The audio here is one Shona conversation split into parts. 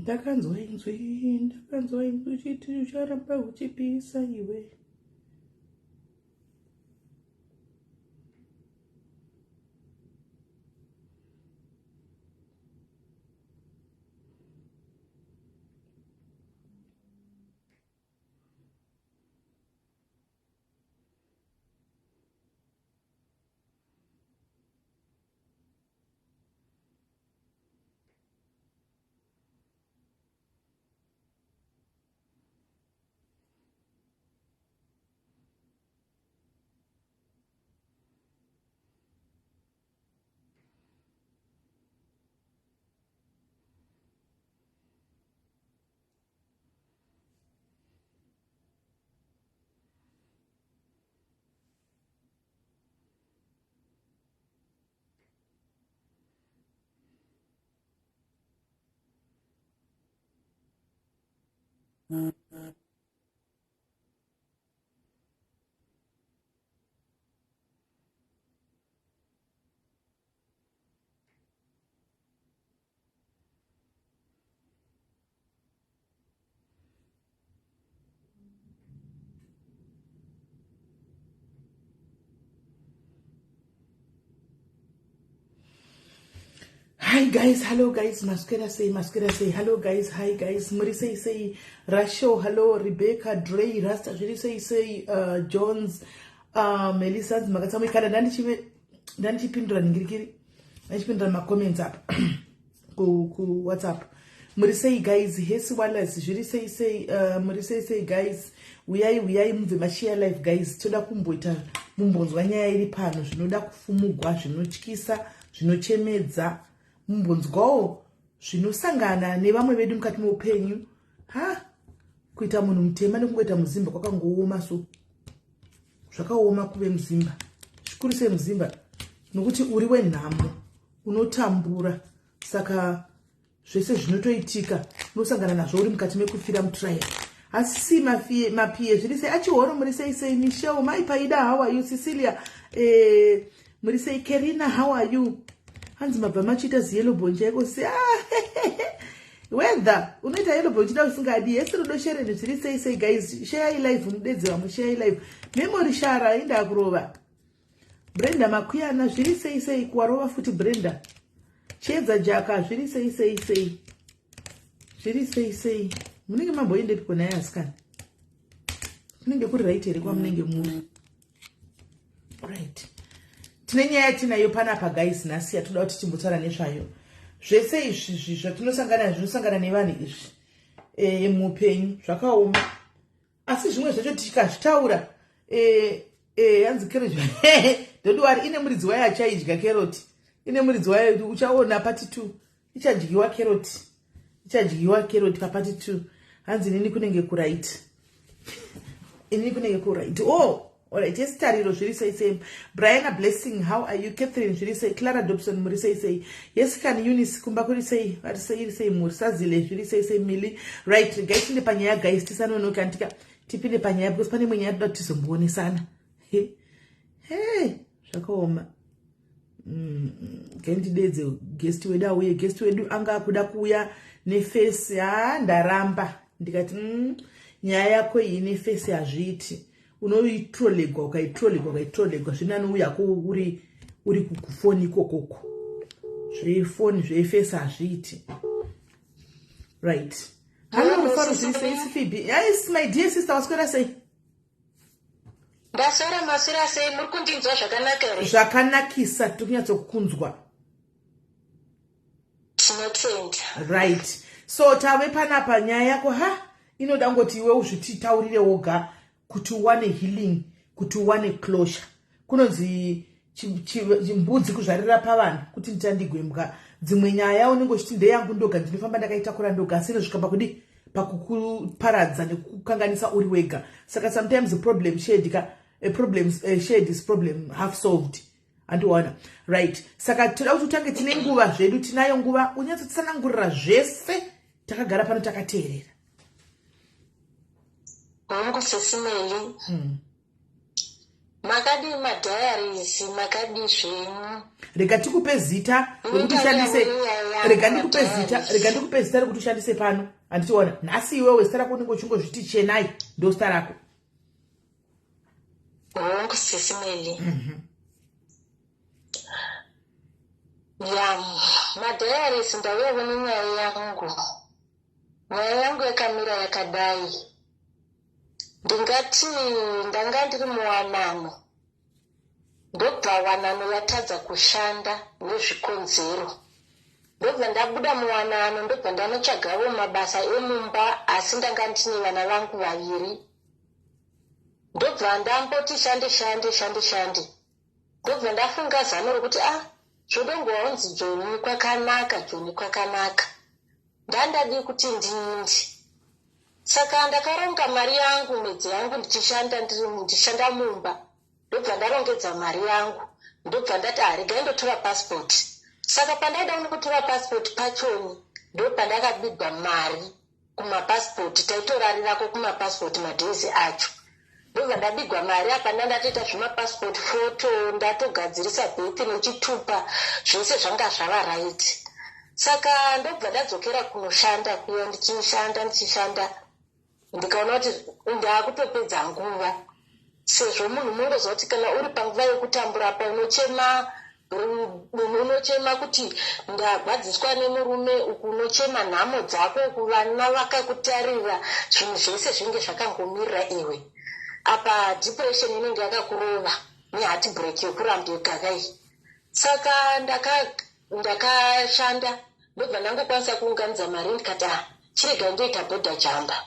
Ndakanzwa inzwi, ndakanzwa inzwi uchiti ucharamba uchipisa iwe. Hi guys, hello guys, maswera sei, maswera sei, hello guys, hi guys, muri sei sei, Rasho, hello, Rebecca, Dre, Rasta, zviri sei sei, Jones, Melissa, makatsamwe kana ndandichipindura ningirikiri, ndandichipindura macomments apa ku WhatsApp. Muri sei guys, Hesi Wallace, zviri sei sei, muri sei sei guys, uyai uyai mubve mashare live guys, toda kumboita mumbonzwa nyaya iri pano, zvinoda kufumugwa, zvinotyisa, zvinochemedza, mumbonzwawo zvinosangana nevamwe vedu mukati meupenyu. Ha, kuita munhu mutema nekungoita muzimba kwakangooma, so zvakaoma kuve muzimba, zvikuru sei muzimba, nokuti uri wenhamo, unotambura, saka zvese zvinotoitika unosangana nazvo uri mukati mekufira mutrial. Asi mapiye zviri sei, achihoro muri sei sei, Michelle, mai Paida, how are you, Cecilia, muri sei, Kerina, how are you? Hanzi mabva machiita ziyellow bone chaiko se weather, unoita yellow bone uchida usingadi. Yese rudo shereni, zviri sei sei guys, share live, mudedze vamwe, share live. Memory shara inda kurova. Brenda Makuyana, zviri sei sei, kuwarova futi Brenda. Chiedza Jaka, zviri sei sei sei, zviri sei sei. Munenge mamboendepi kona asikana? Kunenge kuri right here kwamunenge muri? Right, tine nyaya yatinayo panapa guys nhasi yatoda kuti timbotaura nezvayo. Zvese izvi zvatinosangana, zvinosangana nevanhu izvi muupenyu zvakaoma, asi zvimwe zvacho tikazvitaura hanzi keroti, don't worry, ine muridzi wayo achaidya keroti, ine muridzi wayo. Uchaona part 2 ichadyiwa keroti, ichadyiwa keroti papart 2. Hanzi inini kunenge kuright, inini kunenge kuright. Oh, alright, yes, Tariro, zviri sei sei, Briana Blessing, how are you, Catherine, zviri sei, Clara Dobson, muri sei sei, yes kan Eunice, kumba kuri sei, vari sei, iri sei muri, Sazile, zviri sei sei, Mili. Right guys, tinde panyaya guys, tisanonoka ndika tipinde panyaya because pane imwe nyaya toda kuti tizomboonesana. He zvakaoma. Ngendidedze guest wedu auye. Guest wedu anga akuda kuuya nefesi, ha, ndaramba ndikati nyaya yako iyi nefesi hazviiti, unoitrolegwa, ukaitrolegwa, ukaitrolegwa zvinani uyako uri kufoni ikokoko, zvefoni zvefesi hazviiti. Right, hello Mufaro, zviri sei, Sifibi? Yes my dear sister, waswera sei? Ndaswera, maswera sei? Muri kundinzwa zvakanaka here? Zvakanakisa, tiri kunyatsokunzwa. Tinotenda. Right, so tave panapa, nyaya yako ha inoda ngoti iwe uzvititaurire woga kuti uwane healing, kuti uwane closure. Kunonzi mbudzi kuzvarira pavanhu kuti nditandigwembwa. Dzimwe nyaya unenge uchiti ndeyangu ndoga, ndinofamba ndakaitakura ndoga, asi inosvika pakudi pakukuparadza nekukukanganisa uri wega. Saka sometimes problem shared ka, a problem shared is problem half solved, andiwana? Right, saka toda kuti utange, tine nguva zvedu, tinayo nguva, unyatsotsanangurira zvese, takagara pano takateerera. Hongu sesimeli. Makadii madiaries, makadii zvenyu? Rega tikupe zita rekuti ushandise. Rega ndikupe zita, rega ndikupe zita rekuti ushandise pano, handitiona? Nhasi iwewe zita rako unenge uchingozviti Chenai, ndo zita rako. Hongu, Sisi Meli. Ya, madiaries, ndauyawo nenyaya yangu. Nyaya yangu yakamira yakadai. Ndingati ndanga ndiri muwanano, ndobva wanano yatadza kushanda nezvikonzero. Ndobva ndabuda muwanano, ndobva ndanotsvagawo mabasa emumba, asi ndanga ndine vana vangu vaviri. Ndobva ndamboti shande shande shande shande, ndobva ndafunga zano rokuti a ah, zvodongova unzi Joni kwakanaka, Joni kwakanaka, ndandadii kuti ndiindi. Saka ndakaronga mari yangu, mwedzi yangu ndichishanda, ndichishanda mumba. Ndobva ndarongedza mari yangu, ndobva ndati, "Haregai ndotora pasipoti." Saka pandaida kunotora pasipoti pachoni, ndo pandakabigwa mari kumapasipoti. Taitorarirako kumapasipoti madhezi acho. Ndobva ndabigwa mari apa, ndandatoita zvemapasipoti, foto, ndatogadzirisa birth nechitupa, zvese zvanga zvava right. Saka ndobva ndadzokera kunoshanda kuya. Ndichishanda, ndichishanda, ndikaona kuti ndaakutopedza nguva, sezvo munhu unongoziva kuti kana uri panguva yekutambura pa unochema, unochema kuti ndagwadziswa nemurume uku, unochema nhamo dzako uku, vana vakakutarira, zvinhu zvese zvinenge zvakangomirira iwe. Apa depression inenge yakakurova neheartbreak yokurambika kai. Saka ndakashanda, ndobva ndangokwanisa kuunganidza mari. Ndikati, "Ah, chiregai ndoita border jumper."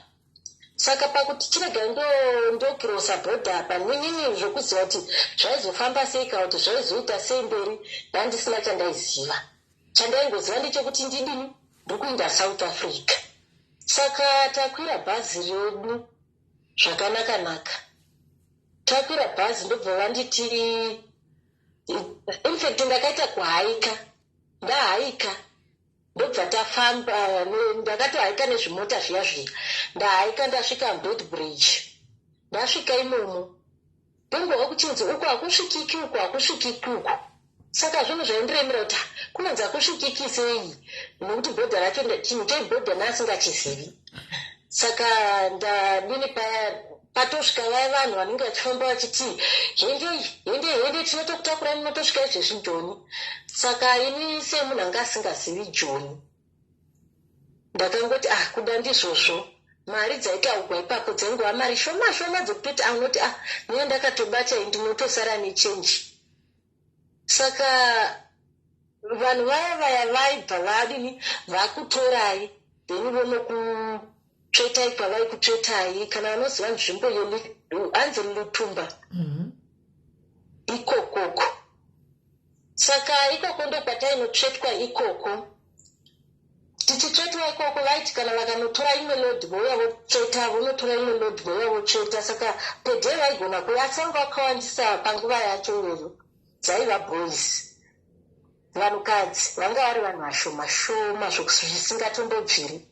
Saka pakuti chiregai ndokirosa bhodha apa, ninini zvokuziva kuti zvaizofamba sei kana kuti zvaizoita sei mberi, ndandisina chandaiziva. Chandaingoziva ndechekuti ndidini, ndokuenda South Africa. Saka takwira bhazi redu zvakanaka-naka. Takwira bhazi, ndobva vanditi, infact ndakaita kuhaika. Ndahaika, ndobva tafamba. Ndakatohaika nezvimota zviya zviya. Ndahaika, ndasvika Beitbridge. Ndasvika imomo, ndongova kuchinzi uku hakusvikiki, uku hakusvikiki uku. Saka zvinhu zvaindiremera kuti kunonzi hakusvikiki sei, nokuti bhodha racho, chinhu chebhodha naasingachizivi. Saka ndadini paya, patosvika vaya vanhu vanenge vachifamba vachiti, "Hendei, hendei, hendei, tinotokutakurai, munotosvika izvezvi Joni." Saka ini semunhu anga asingazivi Joni, ndakangoti, "Ah, kuda ndizvozvo." Mari dzaitaugwa ipapo dzaingova mari shoma shoma dzokutoti unoti, "Ah, niye ndakatobata iyi, ndinotosara nechenji." Saka vanhu vaya vaya vaibva vadini, vakutorai, then vonokutsvetai kwavaikutsvetai. Kana vanoziva nzvimbo hanzi Lutumba. Ikokoko. Saka ikoko ndokwatainotsvetwa ikoko. Tichitsvetwa ikoko, vaiti kana vakanotora imwe load, vouya votsveta, vonotora imwe load, vouya votsveta. Saka per day vaigona kuuya, asi vanga vakawandisa panguva yacho iyoyo dzaiva boys. Vanhukadzi vanga vari vanhu vashoma shoma zvisingatombobviri.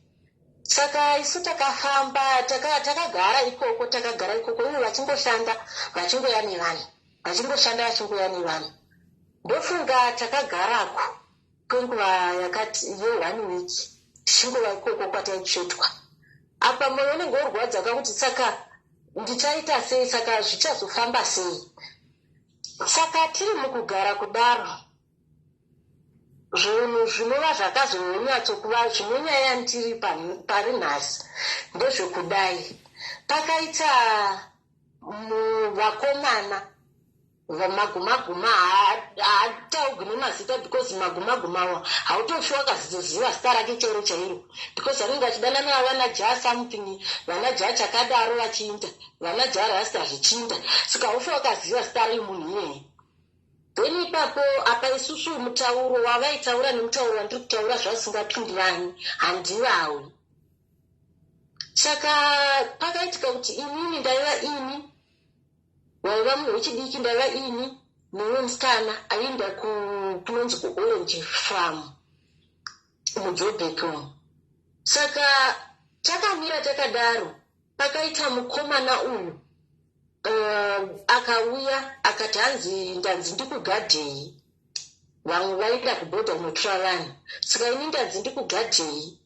Saka isu takafamba, takagara ikoko, takagara ikoko, ivo vachingoshanda, vachingoya nevanhu, vachingoshanda, vachingoya nevanhu. Ndofunga takagarako kwenguva yakati yeone week, tichingova ikoko kwataitsvetwa. Apa mwoyo unenge urwadza kakuti, saka ndichaita sei? Saka zvichazofamba sei? Saka tiri mukugara kudaro, zvinhu zvinova zvakazonyatsokuva zvinonyaya yandiri pari nhasi ndezvekudai: pakaita vakomana magumaguma, haataugwi nemazita, because magumaguma hautofi wakazoziva zita rake chairo chairo, because vanenge vachidanana vana ja something, vana ja chakadaro vachiinda, vana ja rasta zvichinda. Saka haufi wakaziva zita remunhu iyeye. Then ipapo apa isusu mutauro wavaitaura nemutauro wandiri kutaura zvasingapindirani, handivawi. Saka pakaitika kuti inini ndaiva ini waiva munhu wechidiki, ndaiva ini mumwe musikana aienda kunonzi kuOrange Farm muJobek umu. Saka takamira takadaro, pakaita mukomana uyu. Akauya akati hanzi ndanzi ndikugadhei. Vamwe vaenda kubhodha kunotora vanhu, saka ini ndanzi ndikugadhei.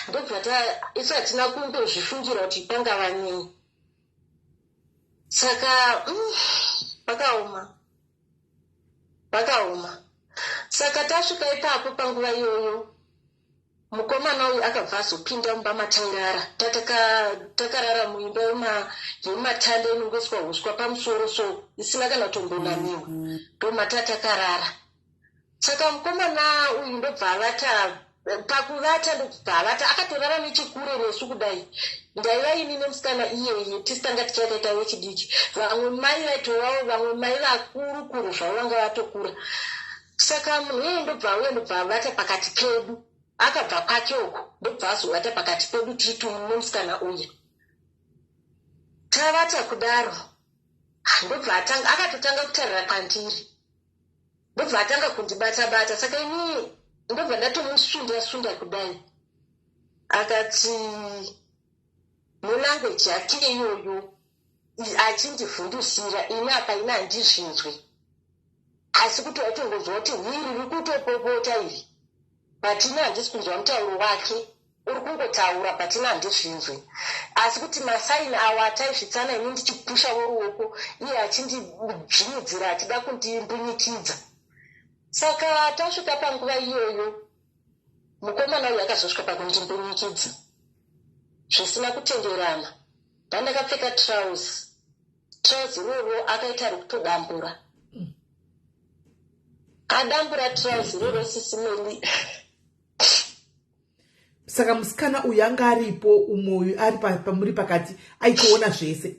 Ndobva isu hatina kumbozvifungira kuti pangava nei. Saka pakaoma, pakaoma. Saka tasvika ipapo, panguva iyoyo mukomana uyu akabva azopinda mumba matairara. Takarara muimba yematanda inongoiswa uswa pamusoro, so isina kana kutombonamiwa, ndomatatakarara. Saka mukomana uyu ndobva avata. Pakuvata, ndobva avata akatorara nechekure nesu kudai. Ndaiva ini nemusikana iyeye, tisi tanga tichakaita wechidiki. Vamwe mai vaitovawo, vamwe mai vakuru kuru zvavo vanga vatokura. Saka munhu iyeye ndobva auya, ndobva avata pakati pedu. Akabva kwake uko, ndobva azovata pakati pedu tiri nemusikana uya. Tavata kudaro, ndobva atanga, akatotanga kutarira kwandiri, ndobva atanga kundibata bata. Saka ini ndobva ndatomusunda sunda kudai. Akati nelanguage yake iyoyo achindivhundusira ini, apa ini handizvinzwi, asi kuti waitongonzwa kuti hwiri riri kutopopota iri, but ini handisi kunzwa mutauro wake uri kungotaura, but ini handizvinzwi. Asi kuti masaini awo ataisvitsana, ini ndichipushawo ruoko, iye achindidzvinyidzira achida kundimbunyikidza. Saka tasvika panguva iyoyo, mukomana uyu akazosvika pakundimbunyikidza zvisina kutenderana. Ndandakapfeka trouser. Trouser iroro akaita rokutodambura, adambura trouser iroro, Sisi Melly. Saka musikana uyu anga aripo, umwe uyu ari pamuri pakati, aitoona zvese?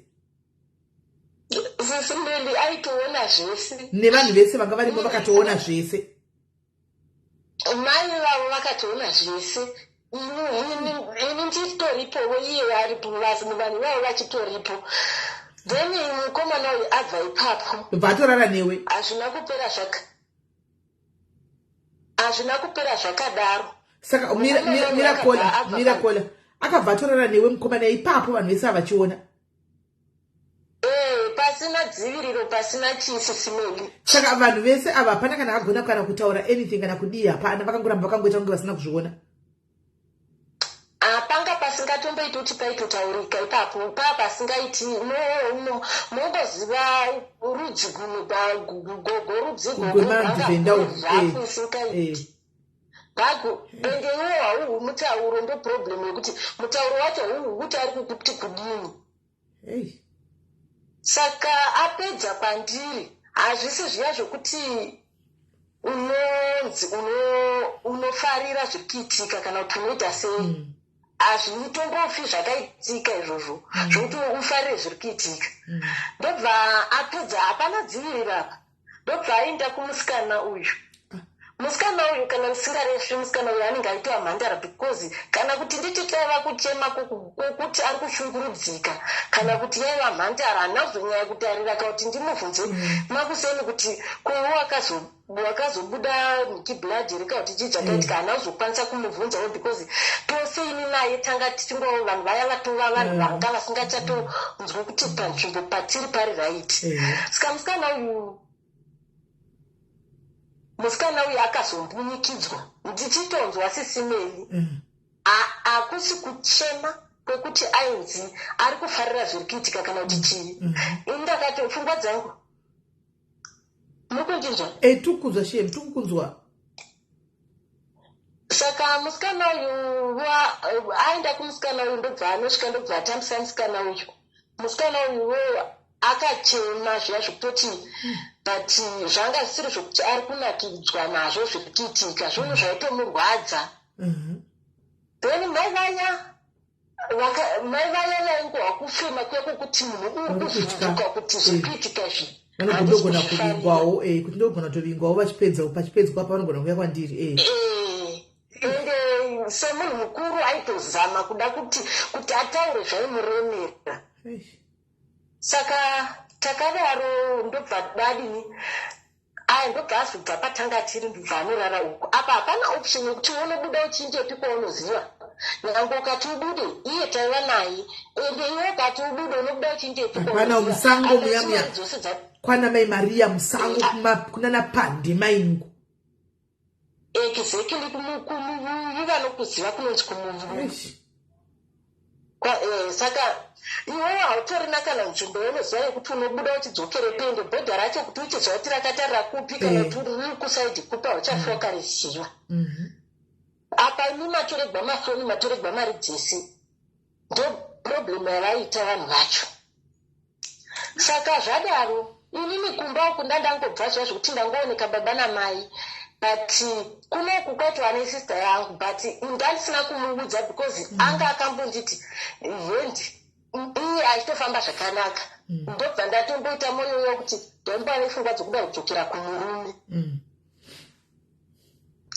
Sisi Melly, aitoona zvese. Nevanhu vese vanga varimo vakatoona zvese? Mai vavo vakatoona zvese. Ini nditoripowo, iye aripo, vanhu vavo vachitoripo. Then mukomana uyu abva ipapo, Bva atorara newe? Hazvina kupera zvakadaro. Saka mira kola, mira kola. Akabva atorara newe mukomana ipapo, vanhu vese avachiona? Ee, pasina dziviriro, pasina chii, Sisi Melly. Saka vanhu vese ava hapana kana agona kana kutaura anything kana kudii? Hapana, vakangoramba vakangoita kunge vasina kuzviona? Hapanga pasingatomboiti kuti paitotaurika ipapo, paa pasingaiti. Mongoziva rudzi gogo rudzi. Gwemandivhenda. Gogo isingaiti gago. Ende iwo hauhwi mutauro, ndo problem yekuti mutauro wacho hauhwi kuti ari kukuti kudini. Saka apedza kwandiri, hazvisi zviya zvokuti unonzi unofarira zviri kuitika kana kuti unoita sei. Hazvitombofi zvakaitika izvozvo zvokuti ufarire zviri kuitika. Ndobva apedza, hapana dziviriro apa, ndobva aenda kumusikana uyu. Musikana uyu, kana ndisingaresvi, musikana uyu anenge aitwa mhandara, because kana kuti nditi taiva kuchema kwokuti ari kushungurudzika, kana kuti yaiva mhandara, handina kuzonyanya kutarira kana kuti ndimubvunze makuseni kuti koiwo wakazobuda niki blood here kana kuti chii chakaitika. Handina kuzokwanisa kumubvunzawo because tose ini naye tanga tichingova vanhu vaya vatova vanhu vanga vasingachatonzwi kuti panzvimbo patiri pari right. Saka musikana uyu akazombunyikidzwa ndichitonzwa, Sisi Melly. Hakusi kuchema kwekuti ainzi ari kufarira zviri kuitika kana kuti chii. Ini ndakati pfungwa dzangu, muri kundinzwa? E, tikukunzwa shem, tikukunzwa. Saka musikana uyu aenda kumusikana uyu, ndobva anosvika, ndobva atambisa musikana uyu. Musikana uyuwo akachema zviya zvekutoti, but zvanga zvisiri zvokuti ari kunakidzwa nazvo zviri kuitika, zvinhu zvaitomurwadza. Then mai vaya vaingohwa kufema kuya kwokuti munhu uri Uri kutya. kuvhunduka kuti zviri kuitika izvi Vanogona handisi kuzvifarira. kuvingwawo, kuti ndogona kutovingwawo vachipedza, pachipedzwa apa vanogona kuuya kwandiri. Ende semunhu mukuru aitozama kuda kuti ataure zvaimuremera. Saka takadaro, ndobva dadini aya, ndobva azobva patanga tiri, ndobva anorara uko. Apa hapana option yekuti unobuda uchindepi kwaunoziva. Nyange ukati ubude, iye taiva naye, ende iwe ukati ubude, unobuda uchindepi? Hapana, musango muya muya. Dzose. Kwana mai Mariya musango, kunana Pande maingu. Exactly, kumuvu vanokuziva kunonzi kumuvu. Saka iwewo hautorina kana nzvimbo yaunoziva yekuti unobuda uchidzokere pende bhodha racho, kuti uchiziva kuti rakatarira kupi, kana kuti riri kusaidi kupi, hauchafi wakariziva. Apa imi matoregwa mafoni, matoregwa mari dzese. Ndo problem yavaita vanhu vacho. Saka zvadaro, inini kumba uku ndandangobva zviya zvokuti ndangooneka baba namai, but kunoku kwaitwa nesister yangu, but ndandisina kumuudza because anga akambonditi hendi, iye achitofamba zvakanaka. Ndobva ndatomboita mwoyo wekuti ndaimbova nepfungwa dzokuda kudzokera kumurume.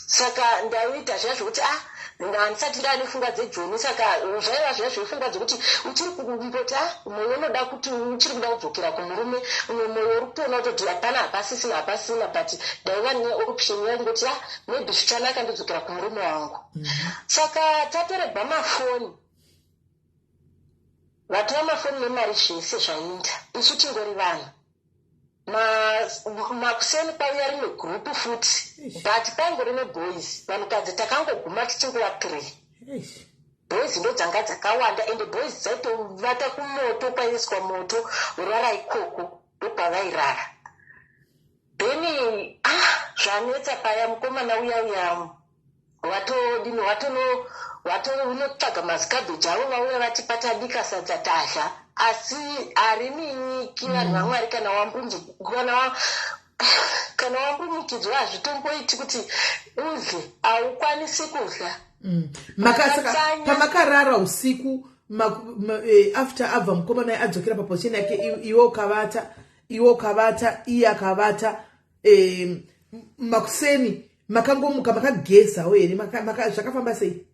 Saka ndaiita zviya zvokuti, ah, handisati ndaane pfungwa dzejoni. Saka zvaiva zviya zvepfungwa dzokuti uchiri kumboti, ah, mwoyo unoda kuti uchiri kuda kudzokera kumurume, umwe mwoyo uri kutoona kutoti hapana, hapasisina, hapasisina. But ndaiva neoption yaingoti, ah, maybe zvichanaka ndodzokera kumurume wangu. Saka tatoregwa mafoni, vatora mafoni nemari zvese zvainda. Isu tingori vanhu. Makuseni kwauya rimwe gurupu futi, but paingori neboys. Vanhukadzi takangoguma tichingova three. Boys ndo dzanga dzakawanda, ende boys dzaitovata kumoto, kwaiiswa moto vorara ikoko, ndokwavairara. Then, ah, zvanetsa paya, mukomana uya uya watodini, watono watonotsvaga mazikabheji avo, vauya vatipa, tabika sadza, tadya, asi hariminyiki. Vanhu vaMwari, kana wambunzi kana wambunyikidzwa, hazvitomboiti kuti udye, haukwanisi kudya. Saka pamakarara usiku, after abva mukomana adzokera paposition yake, iwe ukavata, iwe ukavata, iye akavata, makuseni makangomuka makagezawo here? Zvakafamba sei?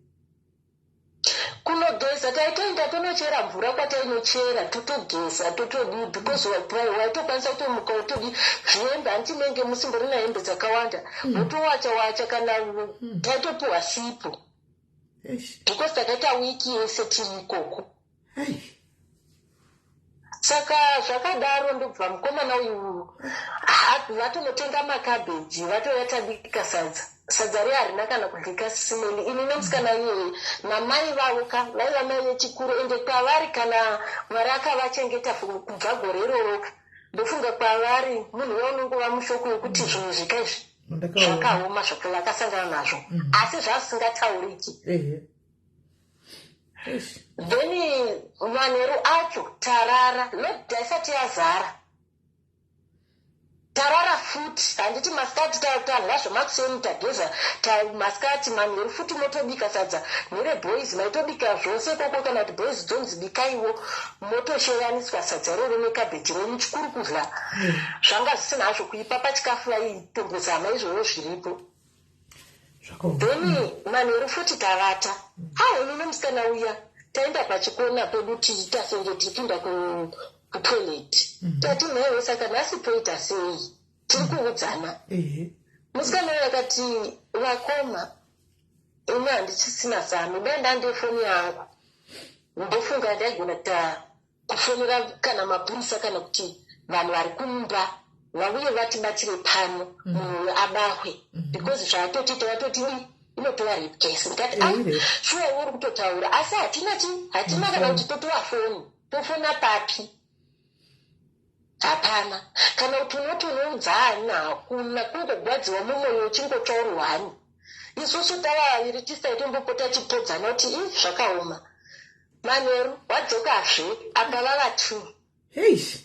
Kunogeza taitoenda tonochera mvura kwatainochera, totogeza, totodii, because waitokwanisa kutomuka utodii zvihembe, handinenge musimborina hembe dzakawanda, wotowacha wacha, kana taitopiwa sipo, because takaita wiki yese tiri ikoko. Saka zvakadaro, ndobva mukomana uyu vatonotenga makabheji, vatouya, tabika sadza. Sadza riya harina kana kudyika simeli. Ini nemusikana iyeye namai vavo ka, vaiva mai vechikuru, ende kwavari kana Mwari akavachengeta kubva gore iroro ka, ndofunga kwavari munhu uya unongova mushoko wekuti zvinhu zvika izvi Ndakaona. Zvakaoma zvakasangana nazvo, asi zvasingatauriki. Ehe. Eish. Then manheru acho tarara, lockdown isati yazara, tarara futi. Handiti masikati tadya zvemakuseni, tageza, masikati, manheru futi motobika sadza nereboys, maitobika zvose ikoko, kana kuti boys dzonzi bikaiwo, motosheraniswa sadza iroro nekabheji renyu. Chikuru kudya. Zvanga zvisina hazvo kuipa pachikafu, vaitombozama izvozvo zviripo. Zvakaoma. Then manheru futi tavata, aini nemusikana uya taenda pachikona pedu, tichiita senge tiri kuenda kutoilet. Tati, "Nhaiwe, saka nhasi toita sei?" Tiri kuudzana. Musikana uyu akati, "Vakoma, ini handichisina zano. Dai ndande foni yangu, ndofunga ndaigona kuta kufonera kana mapurisa, kana kuti vanhu vari kumba vauye vatibatsire pano, munhu uyu abahwe, because zvaatotiita watoti inotova rape case." Ndikati, "Ah, Rape. shuwa uri kutotaura, asi hatina chi, hatina kana kuti totova foni, tofona papi? Hapana kana kuti unoti unoudza ani, hakuna. Kungogwadziwa mumwoyo uchingotaurwani." Isusu tava vaviri tisaitombopota tipodzana kuti i zvakaoma. Manheru wadzokazve, apa vava two. Heish,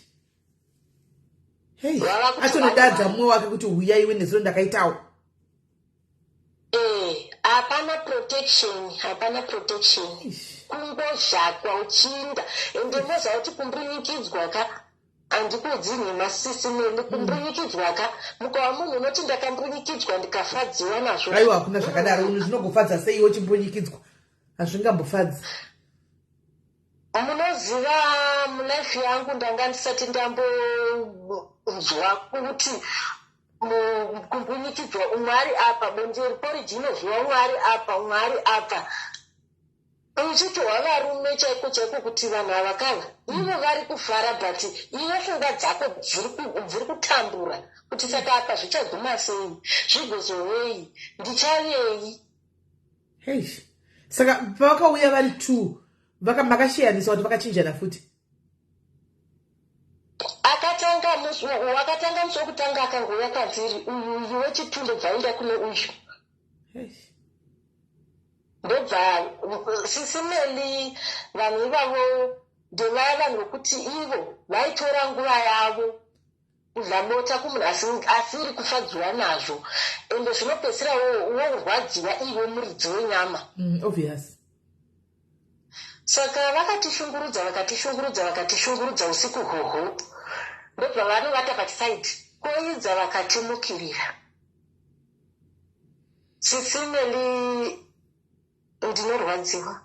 hei. Vava kuti Atonodadza mumwe wake kuti huyai, iwe nezuro ndakaitawo. Hapana protection, hapana protection. Eish. Kungozhakwa uchinda, ende moziva kuti kumbunyikidzwa ka, handikudzi nhema, sisi neni, kumbunyikidzwa ka, mukava munhu unoti ndakambunyikidzwa ndikafadziwa nazvo. Aiwa, hakuna zvakadaro. Unhu zvinogofadza sei iwe chimbunyikidzwa? Hazvingambofadzi. Munoziva, mulife yangu ndanga ndisati ndambonzwa kuti kumbunyikidzwa, umwe ari apa, bonde poriji inozviwa, umwe ari apa, umwe ari apa. Uchitohwa varume chaiko chaiko kuti vanhu ava kava ivo vari kufara, but iwe pfungwa dzako dziri kutambura kuti saka apa zvichaguma sei, zvigozovei, ndichavei? Hei, saka pavakauya vari two, makasheyanisa kuti vakachinjana futi? Akatanga musi wakatanga, musi wekutanga akangouya kwandiri uyu, uyu wechitu, ndobva kune uyu. Ndobva, Sisi Melly, vanhu ivavo ndevaya vanhu vokuti ivo vaitora nguva yavo kudya bota kumunhu asiri kufadziwa nazvo, ende zvinopedzisira worwadziwa iwe muridzi wenyama. Obvious. Saka vakatishungurudza, vakatishungurudza, vakatishungurudza usiku hwohwo, ndobva vanovata pachisaidi koidza, vakatimukirira. Sisi Melly, ndinorwadziwa,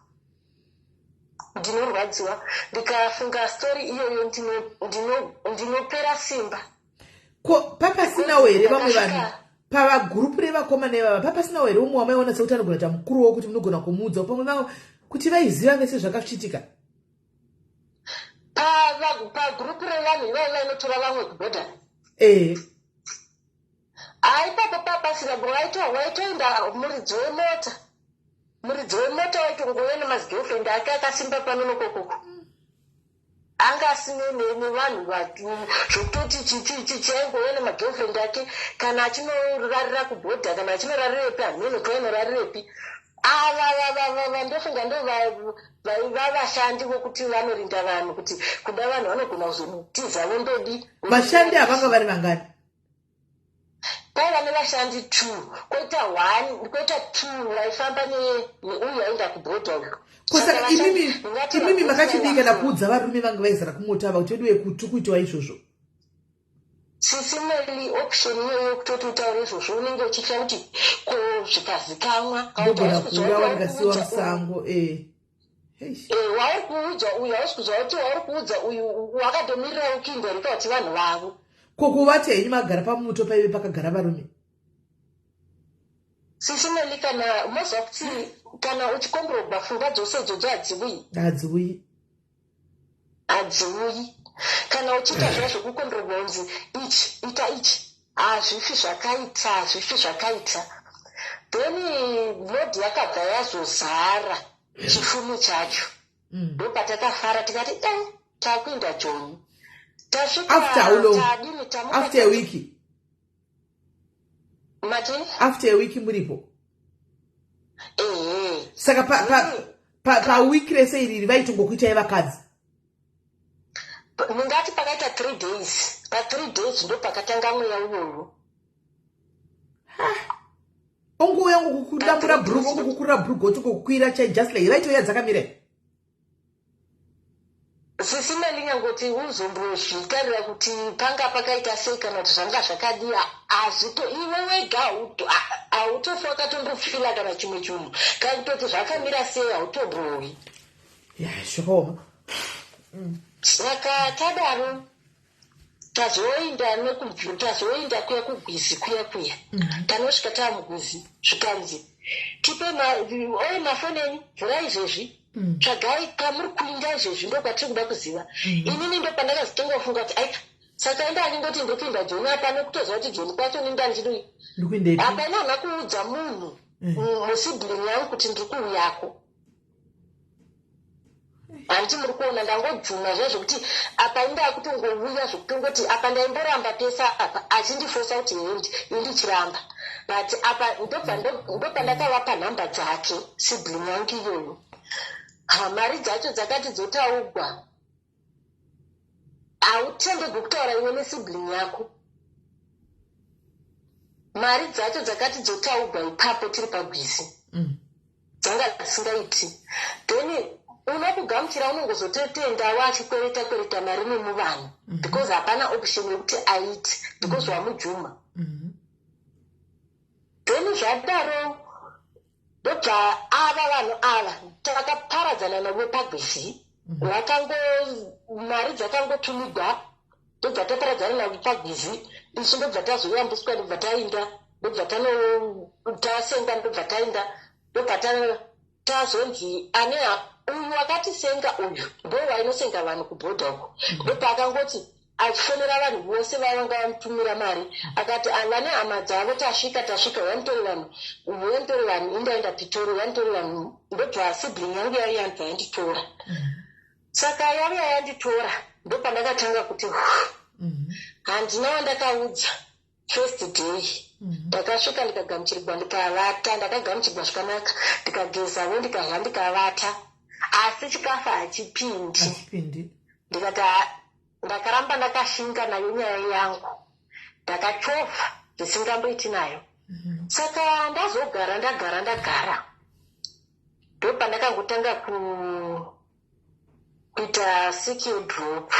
ndinorwadziwa ndikafunga story iyoyo, ndinopera simba. Ko papasinawo here vamwe vanhu pavagurupu revakomana ivava? Papasinawo here umwe wamaiona sekuti anogona kuita mukuru wokuti munogona kumuudza pamwe vavo kuti vaiziva vese zvakasvitika? Pagurupu revanhu ivavo vainotora vamwe kubhodha? Ee. Haipapo papasina. Waitoenda muridzi wemota, muridzi wemota waitongoya nemazigirlfriend ake akasimba pano nokokoko, anga asine nevanhu zvokutoti chichaingouya nemagirlfriend ake, kana achinorarira kubhodha, kana achinorarirepi, hameno kwainorarirepi. Ava ndofunga ndo vaiva vashandi vokuti vanorinda vanhu, kuti kuda vanhu vanogona kuzotiza vondodi. Vashandi havanga vari vangani? Kwaiva nevashandi two, koita one, koita two vaifamba neuyu aenda kubhodha uyu. Ko saka imimi makachidii kana kuudza varume vanga vaizara kumota ava kuti vedu vekuti kuitawa izvozvo? Sisi Melly, option iyoyo yekutoti utaure izvozvo, unenge uchitya kuti ko zvikazikamwa? Ndogona kuurawa, ndikasiyiwa musango e. Wauri kuudza uyu, hausi kuziva kuti wauri kuudza uyu wakatomirira ukindarika kuti vanhu vavo. Ko kuvati henyu magara pamuto paive pakagara varume? Sisi Melly, kana moziva kuti kana uchikomborogwa, pfungwa dzose idzodzo hadziuyi. Hadziuyi. Hadziuyi. Kana uchiita zviya zvekukomborogwa, unzi ichi, ita ichi, hazvifi zvakaita, hazvifi zvakaita. Then load yakabva yazozara chifumi chacho. Ndopatakafara tikati e takuinda Joni. Tasvika. After how long? Tadini, tamuka. After a week? Mati? After a week muripo? Ehe. Saka pawiki rese iriri vaitongokuitai vakadzi? Ndingati pakaita 3 days, pa3 days ndo pakatanga mweya uyoyo. Ongouya ngokukudambura bhurugu, ongokukurira bhurugu, otongokukwira chai, just like vaitouya dzakamira? Sisi Melly, nyangoti uzombozvitarira kuti panga pakaita sei kana kuti zvanga zvakadii, hazvito iwe wega hautofi wakatombofila kana chimwe chinhu, kana kutoti zvakamira sei, hautombowi. Ya, zvakaoma. Saka tadaro, tazoinda kuya kugwizi kuya kuya. Tanosvika taamugwizi, zvikanzi tipe oye mafoni enyu, vhurai izvezvi. Tsvagai kamuri kuinda izvezvi, ndokwatiri kuda kuziva. Inini ndo pandakazotenga kufunga kuti aika, saka enda andingoti ndiri kuinda Joni apa, nekutoziva kuti Joni kwacho ninda ndiri. Ndikuindepi? Hapana hana kuudza munhu musibling yangu kuti ndiri kuuyako. Handiti muri kuona ndangodzuma zviya zvokuti apa indaa kutongouya, zvokutongoti apa ndaimboramba pese apa achindifosa kuti hendi, indichiramba, but apa ndopandakavapa nhamba dzake sibling yangu iyoyo. Ha, mari dzacho dzakati dzotaugwa, hautendegwi kutaura iwe nesibling yako. Mari dzacho dzakati dzotaugwa ipapo tiri pagwizi, dzanga dzisingaiti. Then unokugamuchira, unongozototendawo achikwereta kwereta mari nemuvanhu, because hapana option yekuti aiti, because wamujuma. Then zvadaro, ndobva ava vanhu ava takaparadzana navo pagwizi. Vakango mari dzakangotumigwa, ndobva taparadzana navo pagwizi isu, ndobva tazoyambuswa, ndobva tainda, ndobva tasenga, ndobva tainda, ndobva Tazonzi ane uyu wakatisenga uyu ndo wainosenga vanhu kubhodha uko. Ndopaakangoti achifonera vanhu vose vavanga vamutumira mari, akati vane hama dzavo, tasvika, tasvika, uyamutore vanhu, uyamutore vanhu, indaenda Pitori, uyamutore vanhu. Ndobva sibling yangu yaiya ndobva yanditora. Saka yauya yanditora, ndopandakatanga kuti handina wandakaudza. First day ndakasvika, ndikagamuchirwa, ndikavata. Ndakagamuchirwa zvakanaka, ndikagezavo, ndikadya, ndikavata, asi chikafu hachipindi. Hachipindi. Ndikati ndakaramba ndakashinga nayo nyaya yangu, ndakachovha zvisingamboiti nayo. Saka ndazogara, ndagara, ndagara, ndopandakangotanga kuita sick yedrop.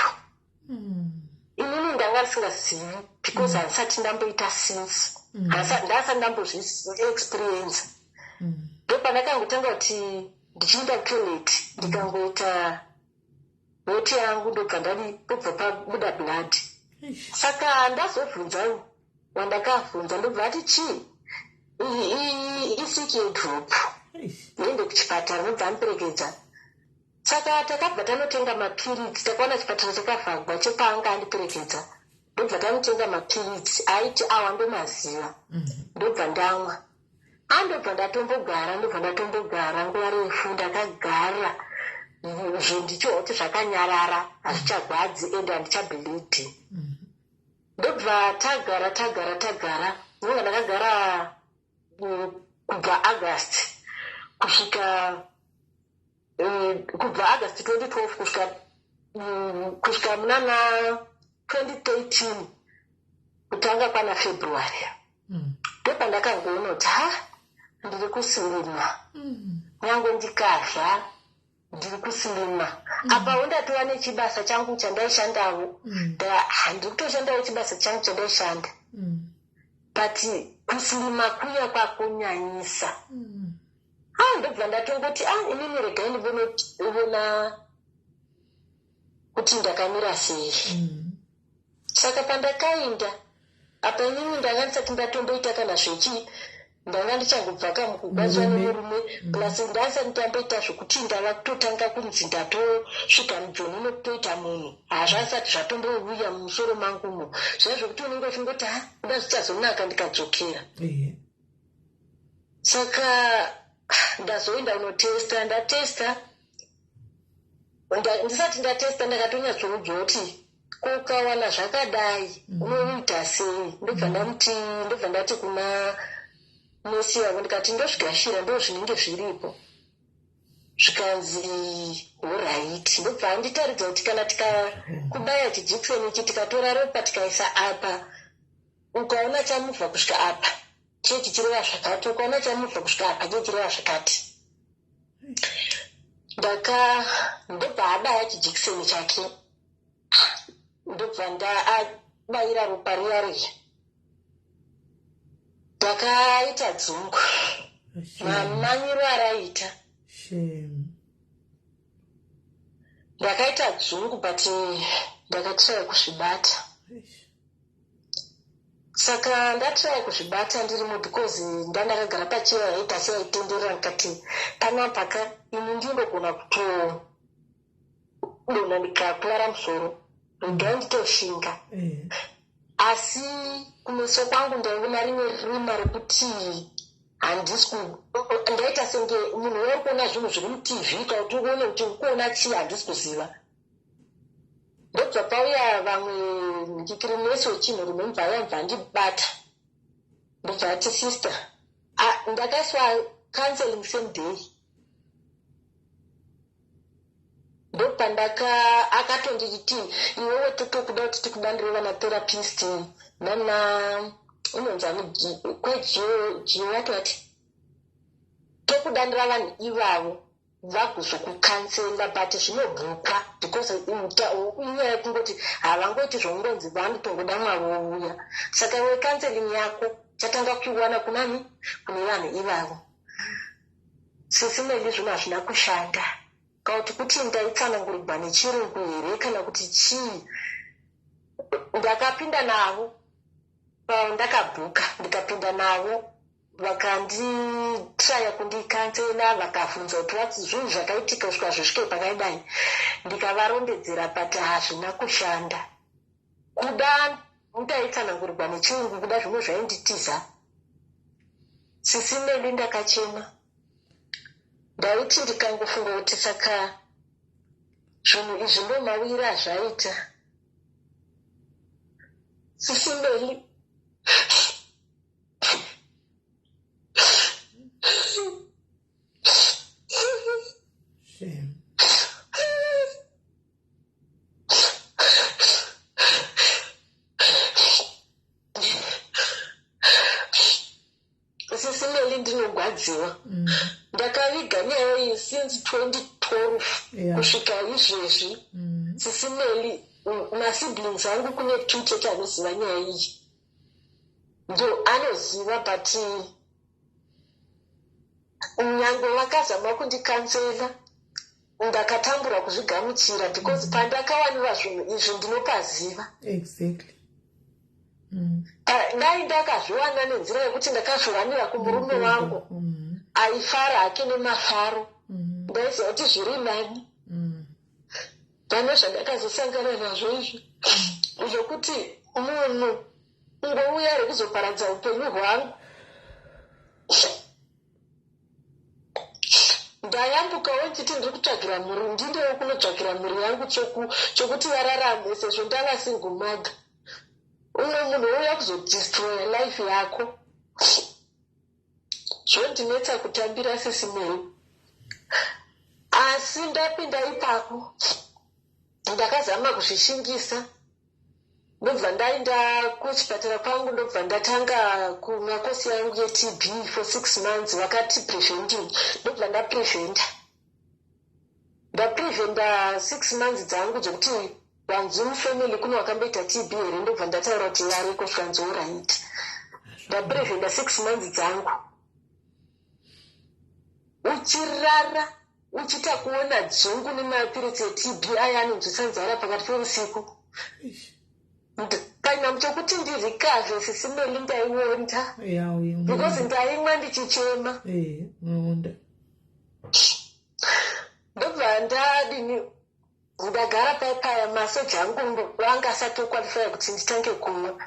Inini ndanga ndisingazivi because handisati ndamboita since ndasati ndambozviexperience. Ndopandakangotanga kuti ndichienda kutoilet, ndikangoita weti yangu, ndobva ndadi, ndobva pabuda blood. Saka ndazobvunza wandakabvunza, ndobva ati chii, isick yedrop. Ndiende kuchipatara, ndobva amuperekedza. Saka takabva tanotenga mapiritsi. Takaona chipatara chakavhagwa chepaanga andiperekedza, ndobva tanotenga mapiritsi aiti awa ndomaziva. Ndobva ndamwa, andobva ndatombogara, ndobva ndatombogara nguva refu. Ndakagara zvendichiwa kuti zvakanyarara, hazvichagwadzi ende handichableedi. Ndobva tagara, tagara, tagara. Ndobva ndakagara kubva August kusvika kubva August 2012 kusvika munana 2013, kutanga kwana February. Ndopandakangoona kuti ha, ndiri kusilima. Nyange ndikadya, ndiri kusilima. Apawo ndatova nechibasa changu chandaishandawo. Handiri kutoshandawo chibasa changu chandaishanda, but kusilima kuya kwakunyanyisa. Ah, ndobva ndatongoti a inini regai ndivona kuti ndakamira sei. Saka pandakaenda apa, inini ndanga ndisati ndatomboita kana zvechi, ndanga ndichangobva kamukugwadziwa Murume. nemurume, plus ndasati ndamboita zvokuti ndava kutotanga kunzi ndatosvika mujoni nekutoita munhu. Hazvasati zvatombouya mumusoro mangumo zviya zvokuti unenge uchingoti ha, kuda zvichazonaka ndikadzokera. Saka ndazoenda kunotesta. Ndatesta, ndisati ndatesta, ndakatonyatsoudza kuti kukawana zvakadai unoita sei. Ndobva ndamuti, ndobva ndati kuna nesi yavo, ndikati ndozvigashira, ndo zvinenge zviripo. Zvikanzi alright. Ndobva anditaridza kuti kana tikakubaya chijikiseni ichi, tikatora ropa, tikaisa apa, ukaona chamubva kusvika apa, chii chichireva zvakati, ukaona chamubva kusvika apa, chii chireva zvakati. Ndaka ndobva abaya chijikiseni chake, ndobva ndaabayira ropa riya riya. Ndakaita dzungu mamanyiro araita. Shame. Ndakaita dzungu, but ndakatiraya kuzvibata. Saka ndatiraya kuzvibata ndirimo because ndandakagara pacheya yaita seyaitenderera. Ndikati panapa ka, ini ndindogona kutodonha, ndikakuvara musoro, regai nditoshinga. Asi kumeso kwangu ndaiona rimwe rima rekuti handisi ndaita senge munhu wauri kuona zvinhu zviri muTV, kana kuti uone kuti uri kuona chii, handisi kuziva. Ndobva pauya vamwe ndikirinesi wechinhu rimwe, mubva yabva andibata, ndobva ati, "Sister." Ah, ndakaiswa counseling same day. Ndopandaka akatonditi, "Iwewe totokuda kuti tikudandire vana therapist nana unonzani kwejiwati wati, tokudandira vanhu ivavo vagozokucounsela, but zvinobhukwa because inyaya yekungoti havangoiti zvongonzi vanotongoda mwavo uya. Saka iwe counseling yako chatanga kuiwana kunani, kune vanhu ivavo." Sisimeli, zvinhu hazvina kushanda. Kana kuti ndaitsanangurirwa nechirungu here, kana kuti chii? Ndakapinda navo, ndakabhuka, ndikapinda navo. Vakanditraya kundicounsela, vakabvunza kuti wati zvinhu zvakaitika kusvika zvisvike pakadai. Ndikavarondedzera, but hazvina kushanda. Kuda ndaitsanangurirwa nechirungu, kuda zvimwe zvainditiza. Sisi Melly, ndakachema. Ndaiti ndikangofunga kuti saka zvinhu izvi ndo mawiri azvaita, Sisi Melly. Shame. Sisi Melly, ndinogwadziwa. Ndakaviga nyaya iyi since 2012 kusvika izvezvi. Sisi Melly, masiblings angu kune two chete anoziva nyaya iyi, ndo anoziva, but nyange vakazama kundicounsela, ndakatambura kuzvigamuchira because pandakawanira zvinhu izvi ndinopaziva. Dai ndakazviwana nenzira yekuti ndakazviwanira kumurume wangu aifara hake nemafaro, ndaiziva kuti zviri nani. Pane zvandakazosangana nazvo izvi zvokuti munhu ungouya ari kuzoparadza upenyu hwangu. Ndayambukawo ndichiti ndiri kutsvagira mhuri, ndindewo kunotsvagira mhuri yangu chokuti vararame sezvo ndava single mother. Umwe munhu ouya kuzodestroya life yako, zvondinetsa kutambira, Sisi Melly. Asi ndapinda ipapo, ndakazama kuzvishingisa, ndobva ndaenda kuchipatara kwangu, ndobva ndatanga kumwa course yangu yeTB for 6 months. Vakati preventing, ndobva ndapreventa. Ndapreventa 6 months dzangu dzekuti vanzi mufamily kune wakamboita TB here, ndobva ndataura kuti variko, zvikanzi alright. Ndapreventa 6 months dzangu, uchirara uchiita kuona dzungu nemapiritsi eTB aya anonzwisa nzara pakati peusiku. Panhamo chokuti ndirecover, Sisi Melly, ndaionda because ndaimwa ndichichema. Unoonda. Ndobva ndadini, ndagara paipaya, masoja angu vanga asati oqualifya kuti nditange kumwa.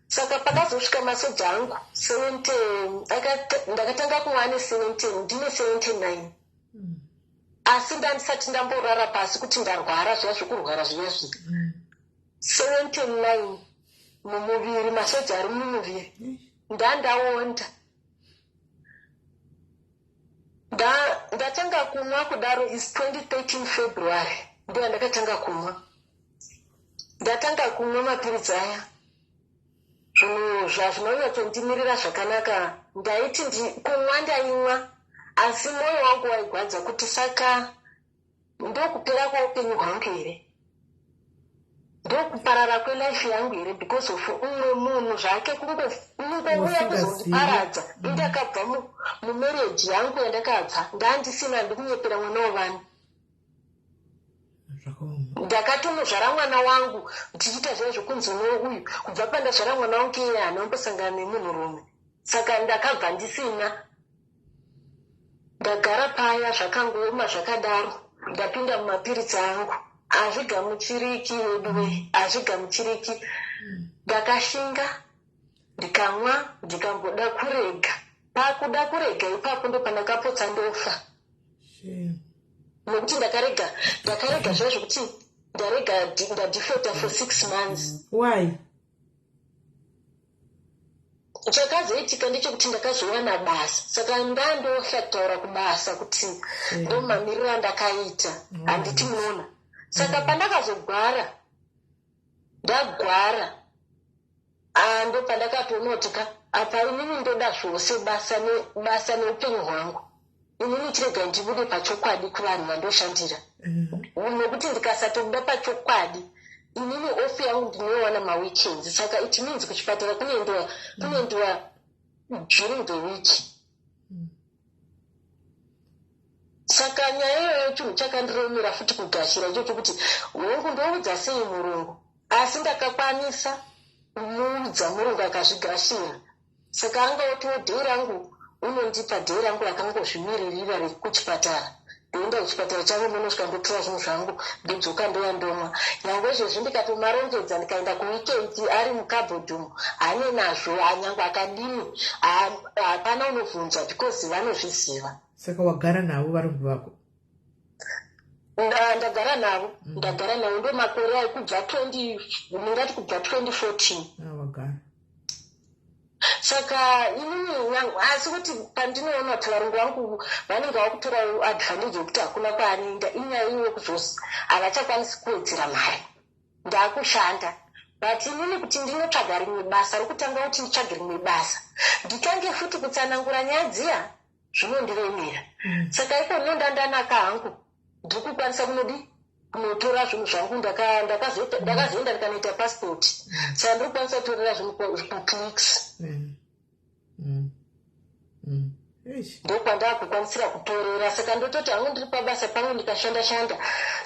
Saka pakazosvika masoja angu 70, ndakatanga kumwa ane 17, ndine 79. Asi ndandisati ndamborara pasi kuti ndarwara zviya zvokurwara zviya zviya. 79 mumuviri, masoja ari mumuviri, ndandaonda. Ndatanga kumwa kudaro is 2013 February, ndo yandakatanga kumwa. Ndatanga kumwa mapiritsi aya, zvinhu zvazvinonyatsondimirira zvakanaka. Ndaiti kumwa ndaimwa, asi mwoyo wangu waigwadza kuti saka ndokupera kweupenyu hwangu here, ndokuparara kwelife yangu here because of umwe munhu zvake kungouya Wasingazivi. kuzondiparadza. Indakabva mumarriage yangu yandakabva, ndandisina ndikunyepera mwana wevanhu. Zvakaoma. Ndakatomuzvara mwana wangu tichiita zviya zvokunzi uyu kubva pandazvara mwana wangu iye haana kumbosangana nemunhurume. Saka ndakabva ndisina, ndagara paya, zvakangooma zvakadaro. Ndapinda mumapiritsi angu, hazvigamuchiriki yeduwe, hazvigamuchiriki. Ndakashinga, ndikamwa, ndikamboda kurega. Pakuda kurega ipapo ndo pandakapotsa ndofa. Shame. Nokuti ndakarega, ndakarega zviya zvokuti ndarega, ndadefaulta for 6 months. Why? Chakazoitika ndechekuti ndakazowana basa, saka ndandohla kutaura kubasa kuti ndomamiriro andakaita. Handiti munoona? Saka pandakazogwara, ndagwara, ndo pandakatoona kuti ka apa inini ndoda zvose, basa basa neupenyu hwangu. Inini chirega ndibude pachokwadi kuvanhu vandoshandira, nokuti ndikasatobuda pachokwadi, inini off yangu ndinoiwana maweekends. Saka it means kuchipatara kunoendiwa during the week. Saka nyaya iyoyo chinhu chakandiremera futi kugashira ichocho kuti hongu, ndoudza sei murungu? Asi ndakakwanisa kumuudza murungu, akazvigashira. Saka anga otiwo day rangu. Unondipa day rangu rakangozvimiririra rekuchipatara. Ndoenda kuchipatara changu, ndonosvika, ndotora zvinhu zvangu, ndodzoka, ndouya, ndomwa. Nyange izvezvi ndikatomarongedza, ndikaenda kuweekend, ari mucupboard umu, hane nazvo. Nyange akadini, hapana unobvunza because vanozviziva. Saka wagara navo varungu vako? Ndagara navo, ndagara navo. Ndo makore ai, kubva 20, ndingati kubva 2014. Ah, wagara. Saka inini asi kuti pandinoona kuti varungu vangu vanenge vakutora advantage yekuti hakuna kwaanoenda, inyaya iwe kuzosi havachakwanisi kuwedzera mari, ndaakushanda. But inini kuti ndinotsvaga rimwe basa rokutanga, kuti nditsvage rimwe basa, nditange futi kutsanangura nyaya dziya, zvinondiremera. Saka iko ndondandanaka hangu, ndiri kukwanisa kunodi kunotora zvinhu zvangu. Ndakazoenda ndikanoita passport, saka ndiri kukwanisa kutorera zvinhu kuClicks. Eish. Ndokwandakukwanisira kutorera. Saka ndototi hangu ndiri pabasa pangu, ndikashanda shanda,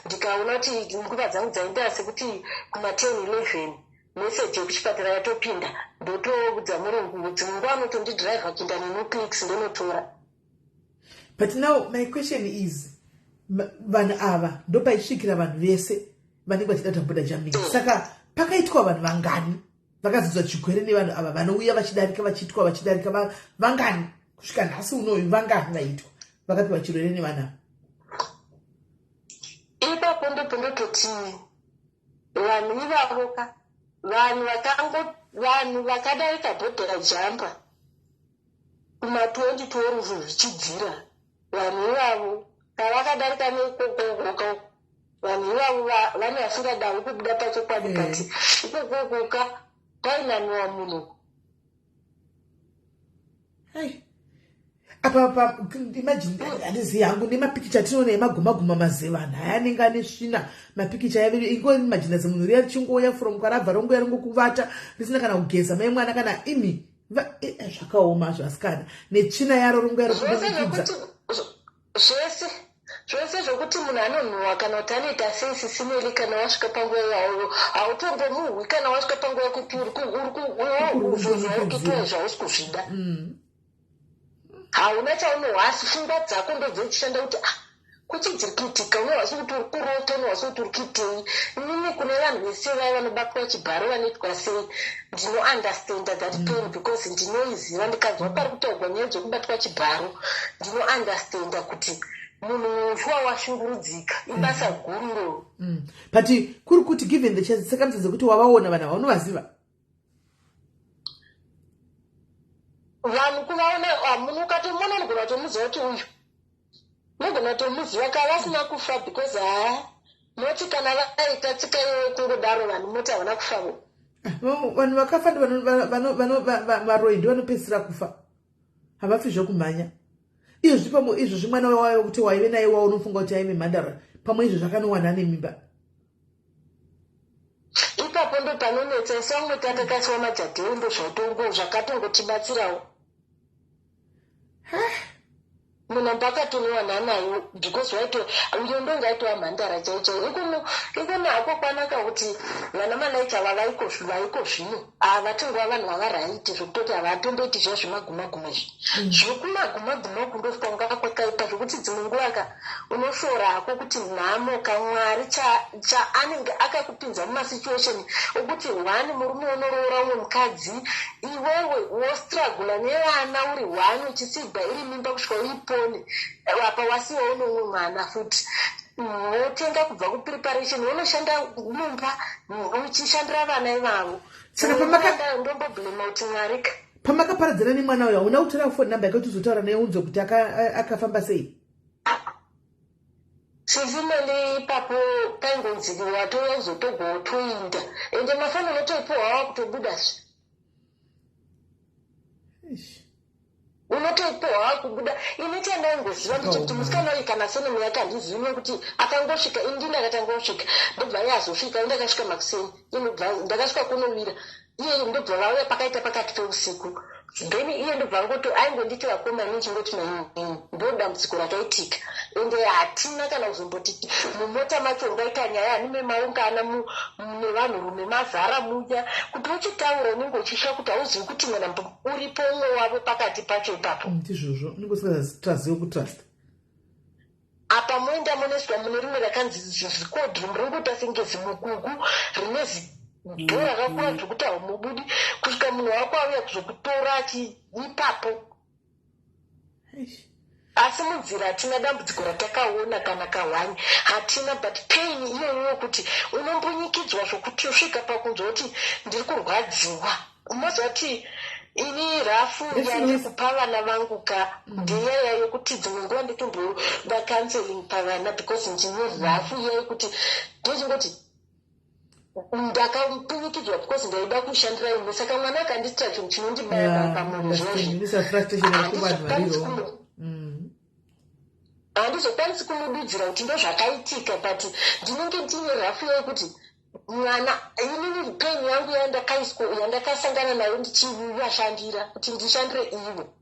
ndikaona kuti nguva dzangu dzaenda sekuti kuma10, 11, meseji yekuchipatara yatopinda, ndotoudza murungu. Dzimwe nguva anotondidhiraivha kuenda nemuClicks, ndonotora. But now my question is, vanhu ava ndopaisvikira vanhu vese vanenge vachida kuita border jumping. Saka pakaitwa vanhu vangani vakadzidzwa chigwere nevanhu ava vanouya vachidarika, vachiitwa, vachidarika? Vangani kusvika nhasi unoyu? Vangani vaitwa, vakapiwa chirwere nevanhu ava? Ipapo ndopondototi vanhu ivavo ka, vanhu vakango, vanhu vakadarika border jumper kuma2012 zvichidzira, vanhu ivavo pavakadarika neikokokoka, vanhu ivavo vane vasingadavi kubuda pachokwadi. But ikokokoka kwainaniwa munhu. Hai, apa pa imagine, handizivi hangu, nemapikicha atinoona emagumaguma mazevanhu aya anenge ane svina, mapikicha aya, ingoimagina zimunhu riya richingouya from kwarabva, rongoya ringokuvata risina kana kugeza, mai mwana kana imi. Zvakaoma zvasikana, netsvina yaro rongoya Zvese rokubunikidza. Zvekuti zvese zvese zvokuti munhu anonhuhwa kana kuti anoita sei, Sis Melly, kana wasvika panguva iyayo hautombomuhwi. Kana wasvika panguva yekuti uri kuitwa zvausi kuzvida, hauna chaunohwa, asi pfungwa dzako ndodzechishanda kuti, ah, kuti dziri kuitika. Unohwa sekuti uri kurota, unohwa sekuti uri kuitei. Inini kune vanhu vese vaya vanobatwa chibharo, vanoitwa sei, ndinounderstanda that pain because ndinoiziva. Ndikanzwa pari kutaurwa nyaya dzekubatwa chibharo, ndinounderstanda kuti munhu shuwa washungurudzika, ibasa guru iroro. But kuri kuti given the chance, circumstances dzekuti wavaona vanhu ava, unovaziva? Vanhu kuvaona, ah, munhu ukatomuona unogona kutomuziva kuti uyu, unogona kutomuziva ka vasina kufa, because haa, moti kana vaita tsika iyoyo kungodaro, vanhu moti havana kufavo. Ah, vanhu vakafa ndi varoyi, ndo vanopedzisira kufa, havafi zvokumhanya. Izvozvi pamwe izvozvi mwana wayo kuti waive naye wao unofunga kuti aive mhandara, pamwe izvo zvakanowana ane mimba. Ipapo ndo panonetsa. Isu vamwe tatakasiwa majadheu, ndo zvatongo zvakatongotibatsirawo. Munhu amba akatonowana nayo because waito uyo ndonge aitova mhandara chai chai. Ikono ikono hako kwanaka kuti vana malaicha ava vaiko zvino havatingova vanhu vava right, zvekutoti havatomboiti zviya zvemagumaguma izvi. Zvokumagumaguma uku ndokwanga kwakaipa, zvokuti dzimwe nguva ka unoshora hako kuti nhamo kamwari chaanenge akakupinza mumasituation okuti one murume unoroora umwe mukadzi, iwewe wostrugula nevana uri one, uchisigwa iri mimba kusvika uipone, apa wasiwawo neumwe mwana futi, wotenga kubva kupreparation, wonoshanda mumba uchishandira vana ivavo. Saka Ndomboblema kuti mwarika. Pamakaparadzana nemwana uyo, hauna kutora phone number yake kuti uzotaura naye, unzwe kuti akafamba sei? Sis Melly, ipapo paingonzi watouya kuzotogwa, wotoinda, ende mafoni unotoipiwa wava kutobudazve. Eish. Unotoipiwa wakubuda. Ini chandaingoziva ndechekuti musikana uyu kana surname yake handizivi, nekuti akangosvika, ini ndini akatanga kusvika, ndobva iye azosvika. Ini ndakasvika makuseni, inobva ndakasvika kunowira, iye ndobva vauya pakaita pakati peusiku. Then iye ndobva angoti, aingonditi vakoma, ini chingoti mainini. Ndo dambudziko rakaitika. Ende hatina kana kuzomboti mumota macho ungaita nyaya anime maungana nevanhurume mazara muya, kuti uchitaura unenge uchisha kuti hauzivi kuti mwana uripo umwe wavo pakati pacho ipapo. Ndizvozvo, unenge usingatazive kutrust. Apa moenda munoiswa mune rimwe rakanzi zicold room, ringoita senge zimukuku rine zidhoo rakakura zvekuti haumubudi kusvika munhu wako auya kuzokutora achiipapo. Eish. Asi munzira hatina dambudziko ratakaona kana kahwani hatina, but pain iyoyo yokuti unombunyikidzwa zvokuti usvika pakunzwa kuti ndiri kurwadziwa. Unoziva kuti ini rafu Yes, yandiri Louis. kupa vana vangu ka ndeyaya yokuti dzimwe nguva nditomboda counseling pavana, because ndine rafu iya yekuti ndechingoti ndakambunyikidzwa because ndaida kushandira imwe. Saka mwana akandiitira chinhu chinondibaya pamwoyo zvozvi. Inoisa frustration yako vanhu variwo. Handizokwanisi kumududzira kuti ndo zvakaitika, but ndinenge ndine rafu yekuti mwana, inini pain yangu yandakaiswa, yandakasangana nayo ndichivashandira kuti ndishandire ivo,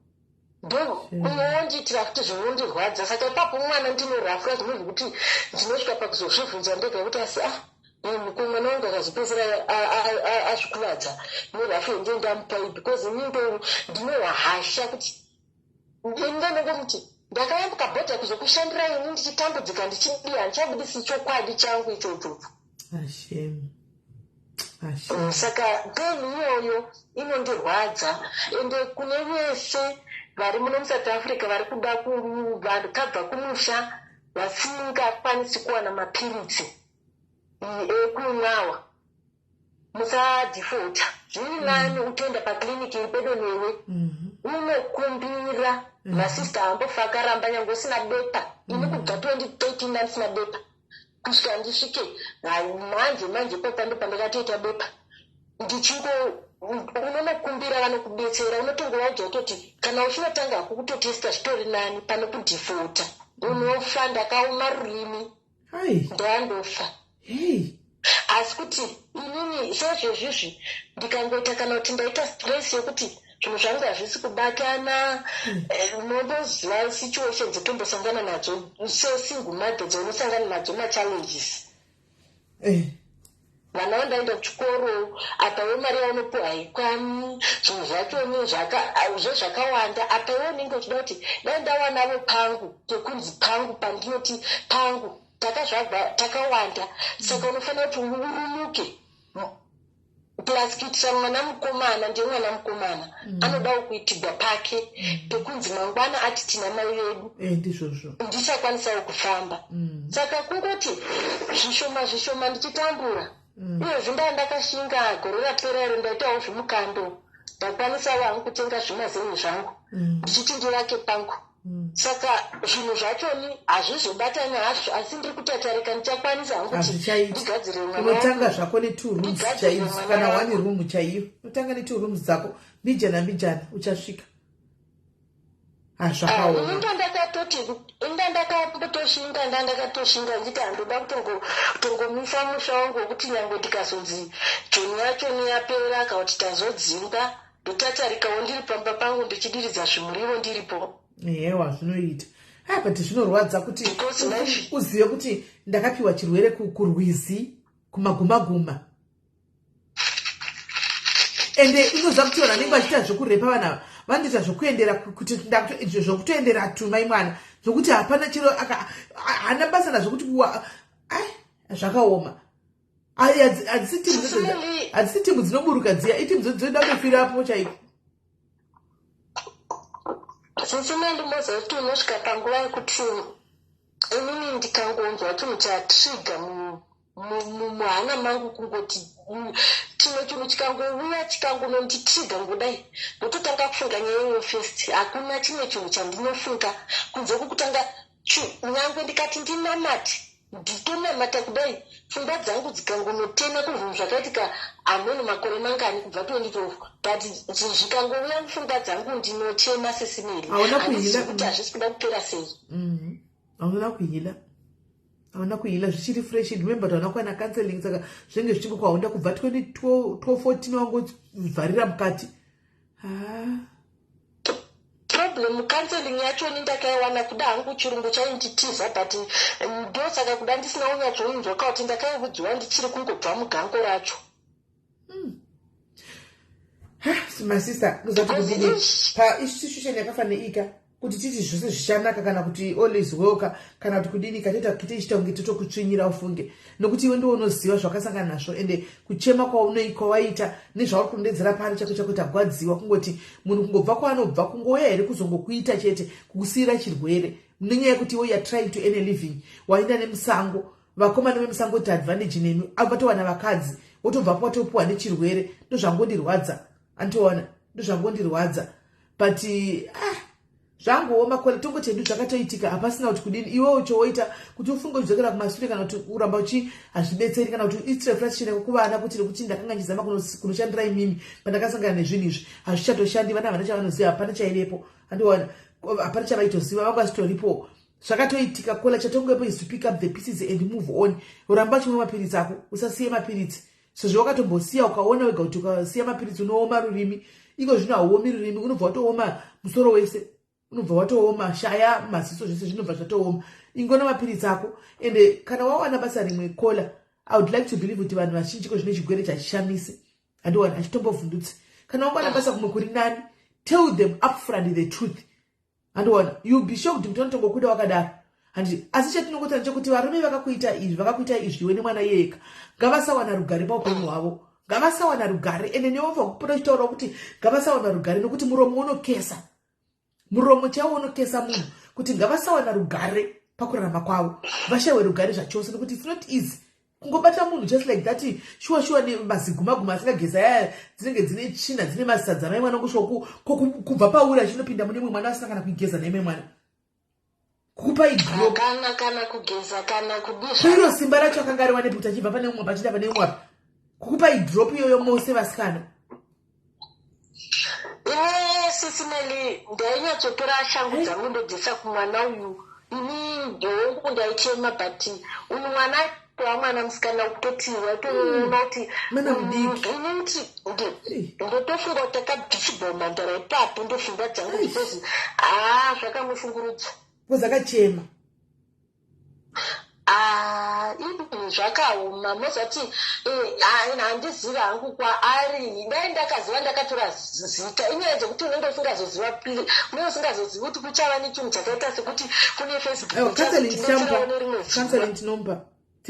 ndo unondiitira futi zvinondirwadza. Saka ipapo mwana ndinorafura zvimwe zvekuti ndinosvika pakuzozvibvunza ndega kuti asi ah ko mwana wangu akazopedzisira azvikuvadza nerafu yendie ndamupai, because ini ndo ndinohwa hasha kuti ini ndinongomuti ndakayambuka bhodha kuzokushandira ini ndichitambudzika ndichidii, handichabudisi chokwadi changu ichochocho. Ashame, ashame. Saka pain iyoyo inondirwadza. Ende kune vese vari muno muSouth Africa vari kuda vakabva kumusha vasingakwanisi kuwana mapiritsi ekumwawa, musadhifota. Zviri nani utoenda pakliniki iri pedo newe, unokumbira. Masista ambofa akaramba nyange usina bepa. Ini kubva 2013 ndandisina bepa kusvika ndisvike. Hai, manje manje papa ndo pandakatoita bepa. Ndichingo unonokumbira, vanokubetsera. Unotongovaudza kutoti kana uchinotanga hako kutotesta, zvitori nani pane kudhifota unofa. Ndakaoma rurimi. Hai. Ndandofa. Hei. Asi kuti inini sezvezvizvi ndikangoita kana kuti ndaita stress yekuti zvinhu zvangu hazvisi kubatana, unomboziva situation dzetombosangana nadzo sesingle mother, dzaunosangana nadzo, machallenges. Vana vandaenda kuchikoro, apa we mari yaunopiwa haikwani, zvinhu zvachoni zvezvakawanda. Apa iwe unenge uchida kuti dai ndawanavo pangu pekunzi pangu, pandinoti pangu, takazvagwa takawanda. Saka unofanira kuti urumuke, plus kuitira mwana mukomana. Ndiye mwana mukomana anodawo kuitigwa pake pekunzi mangwana ati tina mai vedu. Ndizvozvo. Ndichakwanisawo kufamba. Saka kungoti zvishoma zvishoma ndichitambura. Uyezve ndaa ndakashinga gore rapera iro, ndaitawo zvimukando, ndakwanisawo hangu kutenga zvimazeni zvangu ndichiti ndivake pangu. Saka zvinhu zvachoni hazvizobatani hazvo, asi ndiri kutatarika, ndichakwanisa hangu kuti Hazvichaiti. ndigadzire mwana Unotanga wangu. zvako netwo rooms Ndigadzire chaidzo mwana kana wangu. one room chaiyo. Unotanga netwo rooms dzako, mbijana mbijana uchasvika. Ah, ini Hazvakaoma. ndandakatoti inda ndakatoshinga, ndandakatoshinga ndichiti handoda kutongomisa musha wangu wekuti nyange ndikazonzi joni yachoni yapera kana kuti tazodzingwa, ndotatarikawo ndiri pamba pangu ndichidiridza zvimuriwo ndiripo. Ewa, zvinoita. Ha, but zvinorwadza kuti Because uzive kuti ndakapiwa chirwere kurwizi kumagumaguma. Ende unoziva kuti vanhu vanenge vachiita zvokurepa vanhu ava vanoita zvokuendera kuti zvokutoendera tumai mwana, zvokuti hapana chero haana basa nazvo kuti ai, zvakaoma. Ai, hadzisi timu hadzisi timu dzinoburuka dziya, itimu dzoda kutofirapo chaiko. Sisina, ndimboziva kuti unosvika panguva yekuti inini ndikangonzwa chinhu chatriga muhana mangu, kungoti chimwe chinhu chikangouya chikangononditriga ngodai, ndototanga kufunga nyaya iyoyo first. Hakuna chimwe chinhu chandinofunga kunze kwekutanga. Nyangwe ndikati ndinamate, nditonamata kudai, pfungwa dzangu dzikangonotena kuzvinhu zvakaitika amweni makore mangani kubva 2012, but zvikangouya mupfungwa dzangu ndinochema sesimeri. Hauna Handizivi kuheala. kuti hazvisi kuda kupera sei. Hauna kuheala, hauna kuheala, zvichiri fresh. Remember kuti hauna kuwana counseling, saka zvinenge zvichingo kwaunda kubva 2014 wangovharira mukati. Ah. Problem, counseling yachoni ndakaiwana kuda hangu chirungu chainditiza, but ndosaka kuda ndisina kunyatsoinzwa kuti ndakaiudziwa ndichiri kungobva mugango racho. My sister, kuzati kudini painstitution yakafanira ika kuti titi zvose zvichanaka, kana kuti all is well ka, kana kuti kudini katoita tichiita kunge totokutsvinyira ufunge, nokuti iwe ndiwo unoziva zvakasangana nazvo. Ende kuchema kwawaita nezvauri kurondedzera pano chako chako, tagwadziwa. Kungoti munhu kungobva kwaanobva, kungouya here kuzongokuita chete, kukusiyira chirwere nenyaya yekuti iwe you are trying to earn a living. Waenda nemusango, vakomana vemusango ti advantage nemi, vatowana vakadzi, wotobvapo watopiwa nechirwere. Ndozvangondirwadza, andiona, ndozvangondirwadza. But ah, zvangooma kole, tongoti hedu zvakatoitika, hapasina kuti kudini. Iwewo chowoita kuti ufunge uchidzokera kumashure kana kuti uramba uchi hazvibetseri, kana kuti uitire frustration yako kuvana kuti nekuti ndakanga ndichizama kunoshandira imimi, pandakasangana nezvinhu izvi hazvichatoshandi. Vana havana chavanoziva, hapana chaivepo, andiona, hapana chavaitoziva, vanga vasitoripo. Zvakatoitika kola, chatongepo is to pick up the pieces and move on. Uramba uchimwa mapiritsi ako, usasiye mapiritsi sezvo wakatombosiya. Ukaona wega kuti ukasiya mapiritsi unooma rurimi. Iko zvino hauomi rurimi, unobva watooma musoro wese, unobva watooma shaya, maziso, zvese zvinobva zvatooma. Ingona mapiritsi ako. Ende kana wawana basa rimwe kola, I would like to believe kuti vanhu vazhinji ko zvine chigwere chachishamisi, handiwana, hachitombovhundutsi. Kana wangowana basa kumwe kuri nani, tell them upfront the truth, handiwana. You'll be shocked kuti vanotongokuda wakadaro, handiti? Asi chatinongotara chekuti varume vakakuita izvi, vakakuita izvi iwe nemwana iyeka, ngavasawana rugare paupenyu hwavo, ngavasawana rugare. Ende newobva kupota uchitaura kuti ngavasawana rugare, nokuti muromo unokesa, muromo chaiwo unokesa munhu, kuti ngavasawana rugare pakurarama kwavo, vashayiwe rugare zvachose, nokuti it's not easy kungobata munhu just like that. Shuwa shuwa, nemazigumaguma asingageza yaya, dzinenge dzine tsvina, dzine masadza mai mwana, kusvika kubva pauri achinopinda mune mumwe mwana asina kana kuigeza naimwe mwana, kukupa idrop. Kana kugeza kana kudii. Simba racho akanga ariwanepi kuti achibva pane mumwe pachienda pane mumwe apa kukupa idrop iyoyo mose vasikana? Ini, Sisi Melly, ndainyatsotora shangu dzangu ndodzisa kumwana uyu. Ini hongu ndaichema, but uyu mwana wamwana musikana kutoti waitoona kuti Mwana mudiki. Inini ndotofunga kuti takabvisigwa mhandara ipapo, ndofungwa dzangu, because haa, zvakamushungurudza. Because akachema. Ah, ini zvakaoma mozati handizivi hangu kwaari. Dai ndakaziva ndakatora zita. Inyaya dzekuti unenge usingazoziva, unenge usingazozivi kuti kuchava nechinhu chakaita sekuti kune Facebook. Counseling tichamupa, counseling tinomupa,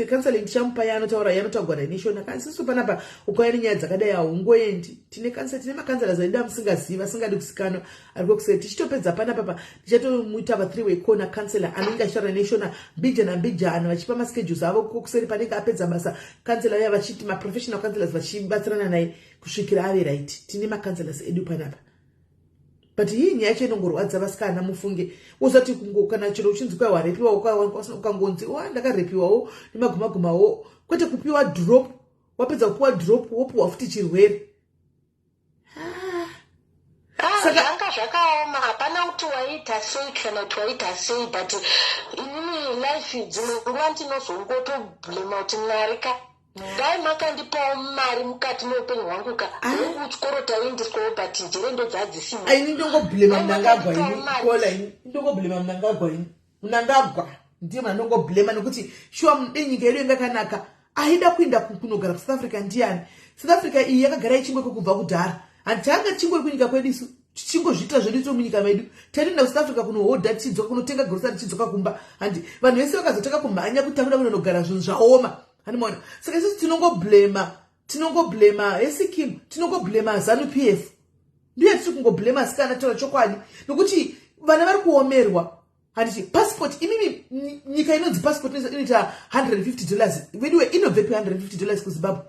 counseling tichamupa yaanotaura, yaanotaurwa naNeshona. Kana sisu panapa ukauya nenyaya dzakadai haungoendi. Tine counsel, tine macounselors aida musingazivi, asingadi kuzikanwa, ari kwekuseri. Tichitopedza panapa pa tichatomuita pa three way corner counselor anenge achitaura neshona mbijana mbijana, vachipa maschedules avo kuseri panenge apedza basa counselor uya, vachiti maprofessional counselors vachibatsirana naye kusvikira ave right. Tine macounselors edu panapa. But hii nyaya yacho inongorwadza vasikana, mufunge. Usati kana chero uchinzi kwai warepiwa, ukangonzi wa ndakarepiwawo nemagumagumawo, kwete kupiwa drop, wapedza kupiwa drop wopiwa futi chirwere. Zvanga zvakaoma, hapana kuti waita sei kana kuti waita sei. But inini life, dzimwe nguva ndinozongotoblema kuti Mwari ka, dai makandipawo mari mukati meupenyu hwangu ka. Hongu chikoro taiendeswawo, but njere ndodzadzisina. Ini ndongoblema Mnangagwa. Ini kola, ini ndongoblema Mnangagwa. Ini Mnangagwa ndiye munhu andongoblema, nekuti shuwa dei nyika yedu yanga yakanaka, aida kuenda kunogara kuSouth Africa ndiani? South Africa iyi yakagara ichingoko kubva kudhara, handitanga chingori kunyika kwedu isu, tichingozviita zvedu isu munyika medu. Taitoenda kuSouth Africa kunohodha, tichidzoka kunotenga grocery, tichidzoka kumba. Handi vanhu vese vakazotanga kumhanya kuti takuda kunonogara, zvinhu zvaoma, handimaona? Saka isusu tinongoblema, tinongoblema esikim, tinongoblema ZANU PF, ndiye tiri kungoblema asikana. Taura chokwadi, nokuti vana vari kuomerwa, handiti? Passport imimi, nyika inonzi passport inoita $150. Veduwe, inobvepi $150 kuZimbabwe?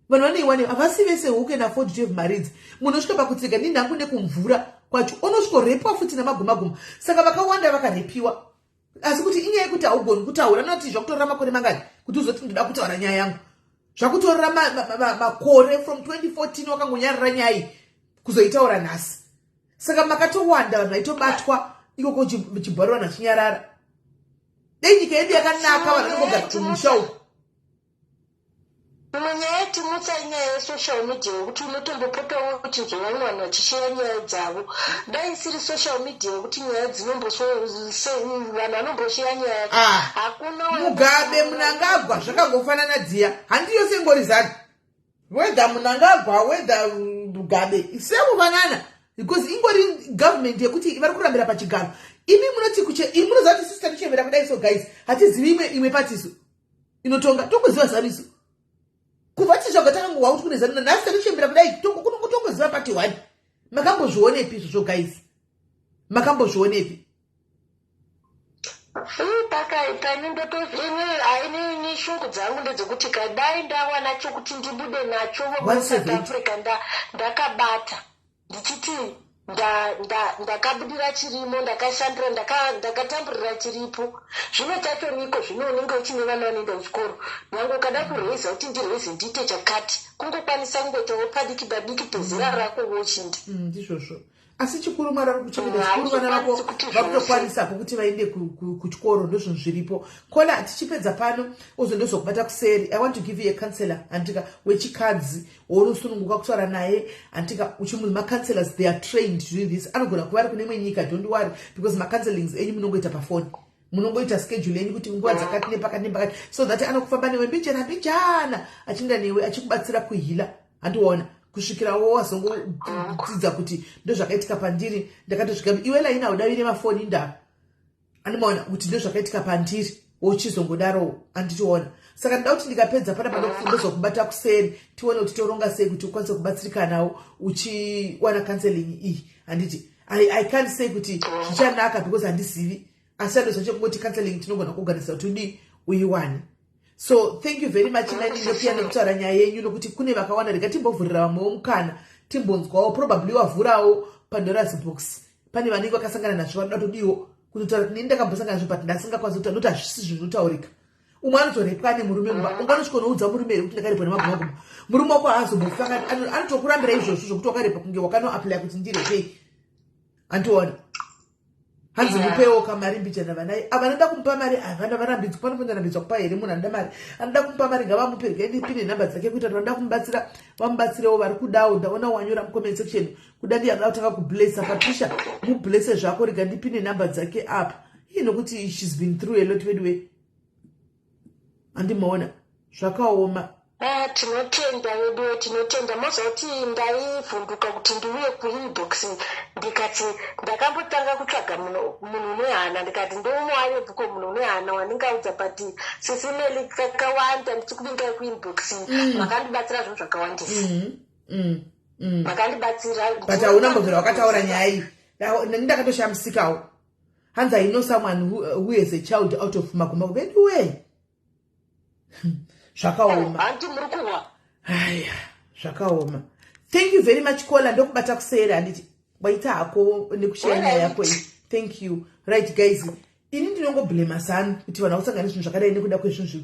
Vanhu vanoiwane havasi vese who can afford to have maridzi. Munhu osvika pakutsika ninhangu nekumvura kwacho, onosvikorepwa futi namagumaguma. Saka vakawanda vakarepiwa, asi kuti inyaya yekuti haugoni kutaura. Noti zvakutorera makore mangani kuti uzoti ndoda kutaura nyaya yangu? Zvakutorera makore from 2014 wakangonyarara nyaya iyi, kuzoitaura nhasi. Saka makatowanda vanhu vaitobatwa ikoko chibharo, vanhu vachinyarara. Dei nyika yedu yakanaka, vanhu vanongogara kumusha uku. Imwe nyaya yatimutsa inyaya yesocial media, yekuti unotombopotawo uchinzwa vamwe vanhu vachisheya nyaya dzavo. Dai isiri social media yekuti nyaya vanhu vanombosheya nyaya, hakuna. Mugabe, Munangagwa, zvakangofanana dziya. Handiyo sengori zanu, whether Munangagwa, whether Mugabe, sekufanana, because ingori government yekuti vari kurambira pachigaro. Imi munoti kuche, imi munoziva kuti sisi tatichembera kudai. So guys, hatizivi imwe patiso inotonga, tongoziva zaniso. Kubva tichitsvaga, takangohwa kuti kune Zanu. Nhasi tatichembera kudai, tongoziva party one. Makambozvionepi izvozvo, guys? Makambozvionepi? Pakaipani ndotoini shungu dzangu ndedzekuti kadai ndawana chokuti ndibude nacho muSouth Africa, ndakabata ndichiti ndakabudira chirimo, ndakashandira, ndakatamburira chiripo. Zvino chachoniko? Zvino unenge uchine vana vanoenda kuchikoro. Nyange ukada kureza kuti ndireze, ndiite chakati, kungokwanisa kungoitawo padiki padiki pezera rako wochindi. Ndizvozvo. Asi chikuru, Mwari ari kuchengeta. Chikuru, vana vako vakutokwanisa kuti vaende kuchikoro. Ndozvinhu zviripo. Kola, tichipedza pano, uzo ndozokubata kuseri. I want to give you a counselor, andika, wechikadzi waunosununguka kutaura naye, andika. Macounselors, they are trained to do this. Anogona kuva ari kune imwe nyika, don't worry, because macounselings enyu munongoita pafoni, munongoita schedule yenyu kuti nguva dzakati nepakati nepakati, so that anokufamba newe mbijana mbijana, achienda newe, achikubatsira kuheala, handiona, kusvikira wazongodzidza kuti ndozvakaitika pandiri. Ndakatosvika iwe laina udavire mafoni, indava andimaona kuti ndozvakaitika pandiri, uchizongodaro, anditiona. Saka ndida kuti ndikapedza pana ndozokubata kuseri, tione kuti toronga sei kuti ukwanise kubatsirikanawo uchiwana counseling iyi, handiti? I can't say kuti zvichanaka because handizivi, asi andozva chekungoti counseling tinogona kuorganisa kuti udii, uiwane. So thank you very much, nani ndopiya nekutaura nyaya yenyu, nokuti kune vakawanda. Rega timbovhurira vamwewo mukana, timbonzwawo. Probably wavhurawo Pandora's box. Pane vanenge vakasangana nazvo, vanoda todiwo kutotaura kuti nini ndakambosangana nazvo, but ndasingakwanisi kutaura nokuti hazvisi zvinotaurika. Umwe anotorepwa nemurume mumba. Unganosvika unoudza murume here kuti ndakarepwa nemagumaguma? Murume wako haazombofi, anotokurambira izvozvo zvokuti wakarepa, kunge wakanoapplya kuti ndirepei, handiona. Hanzi mupewo kamari mbijana vanai. Vanoda kumupa mari havana varambidzwa. Panofanira kupa here munhu anoda mari? Anoda kumupa mari ngavamupe. Regai ndipine nhamba dzake kuita kuti vanoda kumubatsira vamubatsirewo. Vari kudawo, ndaona wanyora mucomment section, kuda ndiye anoda kutanga kublessa. Patricia, mublesse zvako. Rega ndipine nhamba dzake apa ii, nokuti she's been through a lot anyway, handimaona, zvakaoma. Ah, tinotenda vedu, tinotenda. Moziva kuti ndaivhunduka kuti ndiuye kuinbox, ndikati ndakambotanga kutsvaga munhu une hana, ndikati ndomuwayebuko munhu une hana wandingaudza, but sisi Meli, kakawanda ndichikuvingai kuinbox. Makandibatsira zvinhu zvakawandisa. Makandibatsira. But hauna mbobvira wakataura nyaya iyi. Nani ndakatoshamisikawo. Hanzi, "I know someone who has a child out of maguma." Veduwe, zvakaoma. Hanti muri kuhwa? Aya, zvakaoma. Thank you very much, Kola. Ndokubata kuseri, handiti? Waita hako nekusheya nyaya yako iyi, thank you. Right guys, ini ndinongoblema Zanu kuti vanhu vakusangana nezvinhu zvakadai nekuda kwezvinhu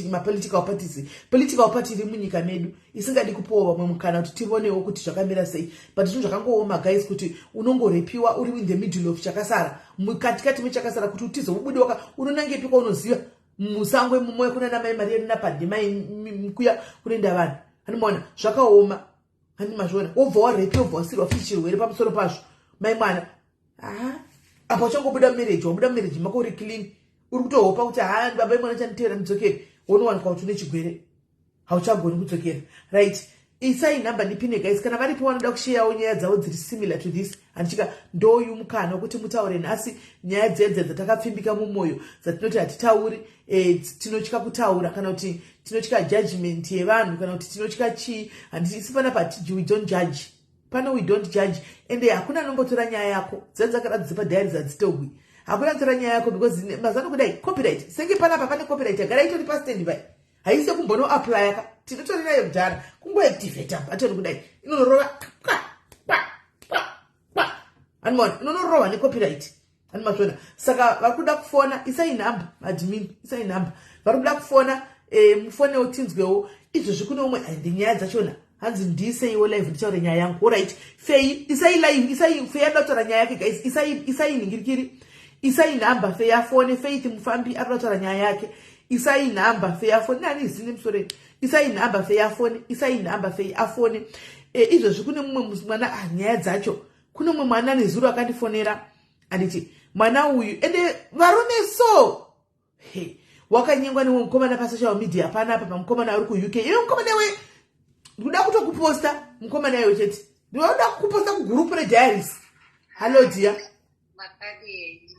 mapolitical parties. Political party iri munyika medu isingadi kupiwa vamwe mukana kuti tionewo kuti zvakamira sei. But zvinhu zvakangooma, guys, kuti unongorepiwa uri in the middle of chakasara, mukatikati mechakasara, kuti utize ubude waka unonangepi kwaunoziva musango imomo kuna namai Mari yedu napadhimai kuya kunoenda vanhu. Handimaona, zvakaoma, handi mazviona? Wobva warepi, wobva wasirwa futi chirwere pamusoro pazvo, mai mwana. Aha, apa uchangobuda mumarriage, wabuda mumarriage mako uri clean, uri kutohopa kuti ha, baba imwana chanditeera, ndidzokere. Wonowanikwa kuti une chigwere, hauchagoni kudzokera. Right, isai nhamba ndipine, guys. Kana varipo vanoda kusheyawo nyaya dzavo dziri similar to this, handichika, ndoyu mukana wekuti mutaure nhasi nyaya dzedze dzatakapfimbika mumwoyo, dzatinoti hatitauri, tinotya kutaura, kana kuti tinotya judgment yevanhu, kana kuti tinotya chii, handiti? Isi panapa we don't judge pano, we don't judge. Ende hakuna anombotora nyaya yako. Dzadzakaradzi dzepadiary dzadzitogwi, hakuna anotora nyaya yako, because mazano kudai copyright senge panapa pane copyright yagara itori pastand by, haisi kumbonoapplya ka. Tinotori nayo kudhara, kungoactivata button kudai, inonorova animaona, inonorova necopyright, animazviona. Saka vari kuda kufona, isai nhamba, admin, isai nhamba. Vari kuda kufona, mufonewo tinzwewo izvozvi. Kune umwe ndinyaya dzachona, hanzi ndiiseiwo live nditaure nyaya yangu. Alright, Fei, isai live, isai. Fei anoda kutaura nyaya yake, guys. Isai, isai ningirikiri, isai nhamba, Fei afone. Faith Mufambi arikuda kutaura nyaya yake. Isai nhamba, Fei afone. Nani zine musoreni? Isai nhamba Fei afone, isai nhamba Fei afone. Izvozvi kune mumwe mwana, ah, nyaya dzacho, kune mumwe mwana nezuro akandifonera, anditi mwana uyu, ende varume so, he, wakanyengwa nemwe mukomana pasocial media panapa, pamukomana uri kuUK. Iwe mukomana we, ndikuda kutokuposta mukomana iwe chete, ndinoda kukuposta kugurupu rediaries. Hallo dear. Makadii?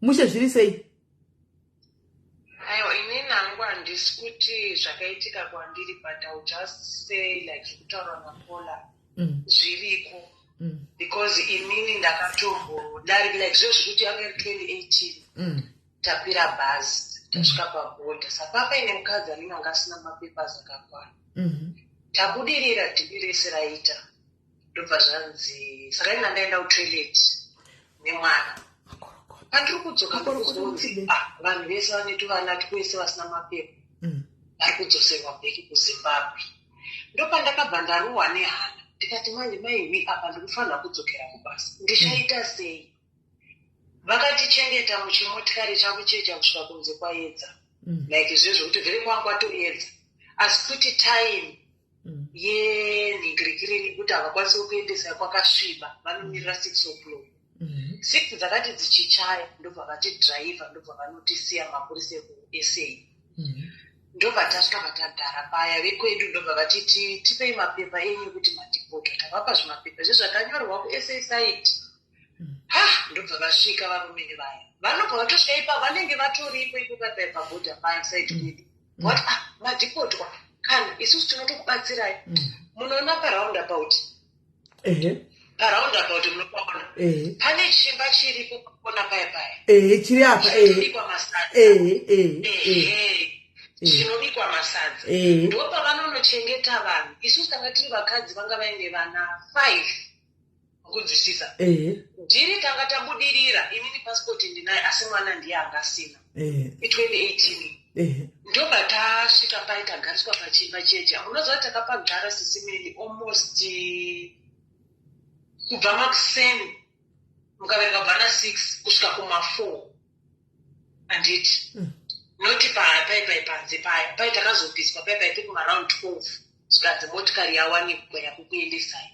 Mushe, zviri sei? Aiwa, inini hangu handisi kuti zvakaitika kwandiri, but I will just say like zvekutaura naPaula zviriko because inini ndakatombodarika like zvo zvekuti yanga iri 2018. Takwira bhazi, tasvika pabhodha, saka paine mukadzi anenge anga asina mapapers akakwana. Tabudirira, dhibi rese raita, ndobva zvanzi, saka inga ndaenda kutoilet nemwana, pandiri kudzoka ndikuzonzi, ah, vanhu vese vane tuvana twese vasina mapepa vari kudzoserwa back kuZimbabwe. Ndopandakabva ndarohwa nehana, ndikati, manje maiwi, apa ndikufanira kudzokera kubasa, ndichaita sei? Vakatichengeta muchimotikari chavo checha kusvika kunze kwaedza. Like zvezvo kuti vhele kwangu kwatoedza, asi kuti time yenhingirikirini kuti havakwanisi kukuendesa kwakasviba, vanomirira 6 o'clock. 6 dzakati dzichichaya, ndobva vatidhiraivha, ndobva vanotisiya mapurisa ekuSA. Ndobva tasvika patagara paya, vekwedu ndobva vatiti, tipei mapepa enyu ekuti madhipotwa. Tavapa zvimapepa zvezvakanyorwa kuSA side. Ha, ndobva vasvika varume vaya, vanobva vatosvika ipa, vanenge vatoripo ipo paipai pabhodha paya side kwedu. Vati, ah, madhipotwa kana isusu tinotokubatsirai. Munoona paroundabout? Ehe. Paroundabout munopaona? Ehe. Pane chimba chiripo pakona paya paya. Ehe, chiri apa, ehe. Chinobikwa masadza. ehe ehe ehe Ehe, chinobikwa masadza. Ndopavanonochengeta vanhu. Isusu tanga tiri vakadzi vanga vaine vana 5, kunzwisisa? Ehe. Ndiri tanga tabudirira, inini pasipoti ndinayo, asi mwana ndiye angasina. I2018. Ndobva tasvika pai, tagariswa pachimba cheche. Munoziva kuti takapagara, sisimeni, almost kubva makuseni, mukaverenga kubva na6 kusvika kuma4, handiti? Noti paipai panze paya pai takazobviswa paipai pekumaround 12, zvikanzi motikari yawanikwa yakukuendesai.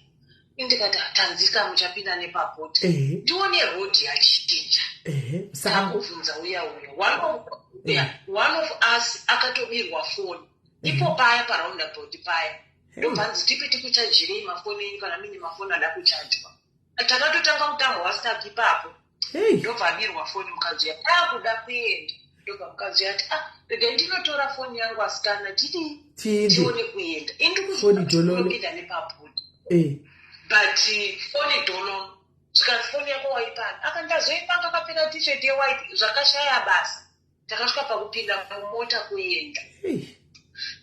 Indikati, tanzika muchapinda nepabhodha. Ndione rodhi yachinja. Ehe, musango. Takubvunza uya uya, yeah, one of us akatobirwa foni ipo paya paroundabout paya. Ndobvanzi, tipe tikuchajirei mafoni enyu kana mine mafoni ada kuchajwa. Takatotanga kutambwa WhatsApp ipapo. Ndobva abirwa foni mukadzi uya, taakuda kuenda, ndobva mukadzi uya ati, ah, regai ndinotora foni yangu asikana, tidii? Tiinde. Tione kuenda. Foni dololo. Indikupinda nepabhodha, but foni dololo. Zvikanzi, foni yako waipana? Akandazoipanga akapfeka T-shirt yewhite, zvakashaya basa. Takasvika pakupinda mumota kuenda.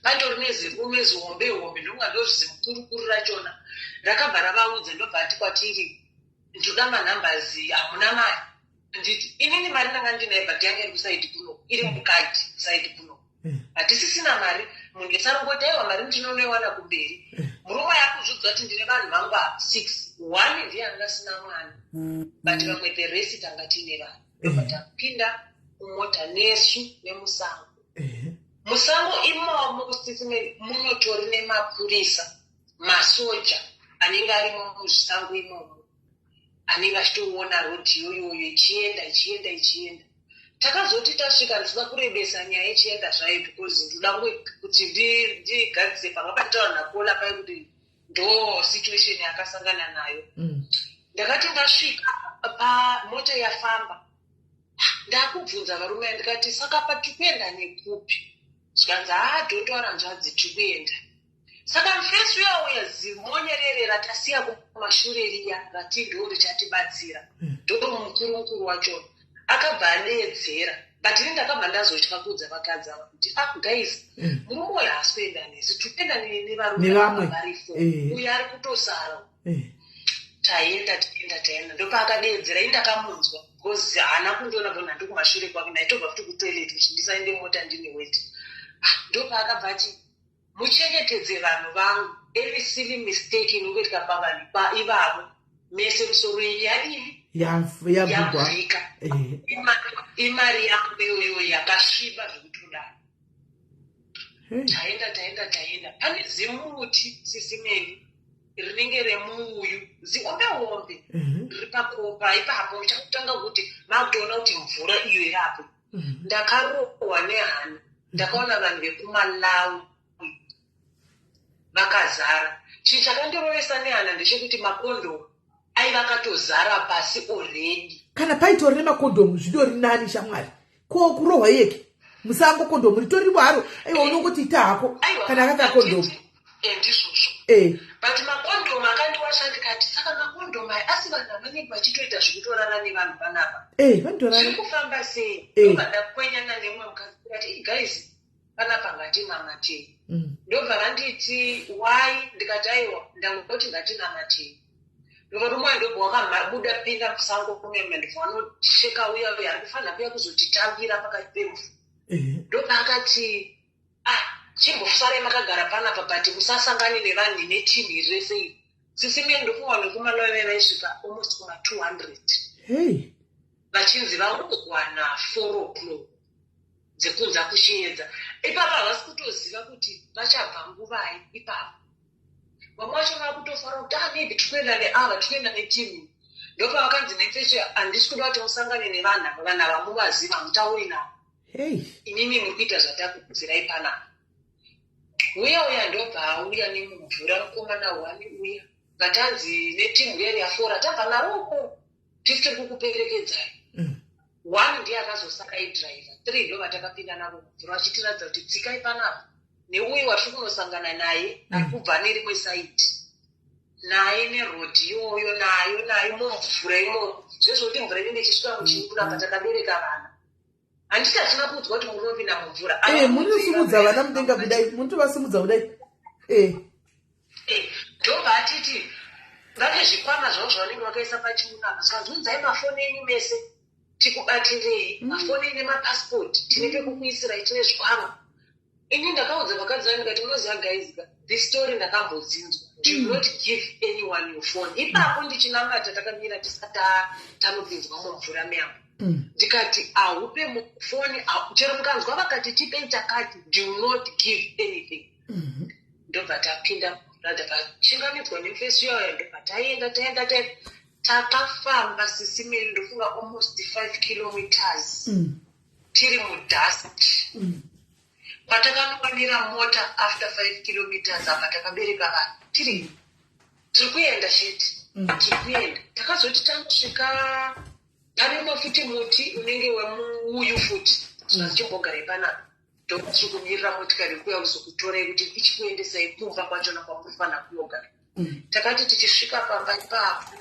Pandori nezirume zihombe hombe, ndonga ndozvizimukurukuru rachona, rakabva ravaudza. Ndobva ati kwatiri, ndoda manumbers, hamuna mari? Nditi, inini mari ndanga ndinayo, but yanga iri kuside kuno, iri mukati kuside kuno. Hatisisina mari. Munhu wese arongoti, aiwa, mari ndinonoiwana kumberi. Murume akuzviudza kuti ndine vanhu vangu ava six, one ndiye anga asina mwana, but vamwe, the rest, tanga tiine vanhu. Ndobva tapinda mumota nesu nemusango. Musango imomo, kusitsimeni, munotori nemapurisa, masoja anenge arimo muzvisango imomo, anenge achitoona rodhi iyoyoyo ichienda, ichienda, ichienda. Takazoti tasvika, ndisina kurebesa nyaya ichienda zvayo because ndoda kuti ndigadzise panga panditaura naKola pai kuti ndo situation yaakasangana nayo. Ndakati ndasvika pamota yafamba, ndakubvunza varume, ndikati, saka patiri kuenda nekupi? Zvikanzi, haa, don't worry hanzvadzi, tiri kuenda. Saka mufesi uya uya, zimonye ratasiya kumashure riya rati ndo richatibatsira, ndo mukuru mukuru wachona akabva adeedzera. But ini ndakabva ndazotya kuudza vakadzi ava kuti, ah, guys, murume uyu haasi kuenda nesu, tiri kuenda nevarume Nevamwe. Vari four. Uyu ari kutosara. Taenda, taenda, taenda, ndopaakadeedzera. Ini ndakamunzwa because haana kundiona bona, ndikumashure kwake, ndaitobva futi kutoilet kuti ndisaende mota ndine weti. Ah, ndopaakabva ati, muchengetedze vanhu vangu, any silly mistake inongoitika pavanhu ivavo mese, musoro yenyu yadini? Yabvugwa. Yavhurika. Imari yangu iyoyo yakasviba zvekutodaro. Taenda, taenda, taenda, pane zimuti, Sisi Melly, rinenge remuuyu, zihombe hombe, riri pakopa ipapo. Chakutanga kuti makutoona kuti mvura iyo irapo. Ndakarohwa nehana. Ndakaona vanhu vekuMalawi vakazara. Chinhu chakandirovesa nehana ndechekuti makondomu aiva akatozara pasi already. Kana paitori nemakondomu, zvidori nani, shamwari. Ko kurohwa iyeke musango, kondomu ritoriwo haro. Aiwa, unongoti ita hako kana akapfeka kondomu. Ndizvozvo. But makondomu akandiwasha. Ndikati, saka makondomu aya, asi vanhu vanenge vachitoita zvekutorara nevanhu panapa? Vanotorara. Zviri kufamba sei? Ndobva ndakwenyana nemumwe mukadzi, ndikati, "Guys, panapa ngatinamatei." Ndobva vanditi, "Why?" Ndikati, "Aiwa, ndangoti ngatinamatei." Ndobva ndobva wakabuda pinda musango meme, ndobva vanocheka uya uya ari kufanira kuya kuzotitambira pakati pemvura. Ndobva akati, "Ah, chimbosarai makagara panapa, but musasangane nevanhu netimu iri rese iri." Sisi Melly, ndofunga nekuMalawi vaisvika almost kuma 200. Vachinzi vangogwana 4 o'clock dzekunza kuchiedza. Ipapo havasi kutoziva kuti vachabva nguvai. Ipapo vamwe vacho vakutofara kuti, "Ah, maybe tiri kuenda neava, tiri kuenda netimu." Ndopavakanzi nefeche, "Handisi kuda kuti musangane nevanhu ava. Vanhu ava muvaziva, hamutauri navo. Inini muri kuita zvatakukudzirai panapa." Uya uya ndobva auya nemumvura, mukomana wani uya vatanzi netimu riya riyafora, "Tabva naroko, tisi tiri kukuperekedzai." One ndiye akazosaka idhiraivha, three ndo vatakapinda navo mumvura, vachitiratidza kuti tsikai panapa neuyu watiri kunosangana naye ari kubva nerimwe side naye nerodhi iyoyo, nayo nayo mumvura imomo. Zvezvokuti mvura inenge ichisvika muchiura patakabereka vana. Handiti hatina kuudzwa kuti munopinda mumvura? Munosimudza vana mudenga kudai, munotovasimudza kudai. Ndobva atiti vane zvikwama zvavo zvavanenge vakaisa pachiuno apa. Saka mafoni enyu mese tikubatirei, mafoni nemapasipoti tine pekukuisirai, tine zvikwama. Ini ndakaudza vakadzi vangu, ndikati, "Munoziva guys ka, this story ndakambodzinzwa. Do not give anyone your phone." Ipapo ndichinamata takamira tisati tanopinzwa mumvura meyamo, ndikati, "Haupe foni chero mukanzwa vakati tipei takati, do not give anything." Ndobva tapinda, ndabva chingamidzwa nemufesi uyayo. Ndobva taenda, taenda, taenda, takafamba, Sisi Melly, ndofunga almost 5 kilometers tiri mudust. Patakanowanira mota after 5 kilometers, apa takabereka vanhu, tiri kuenda chete. Tiri kuenda, takazoti tanosvika pane umwe futi muti unenge wemuuyu futi, zvazichimbogarai panapa, ndotiri kumirira motikari yekuuya kuzokutorai kuti ichikuendesai kumba kwachona kwamunofanira kuyogara. Takati tichisvika pamba ipapo,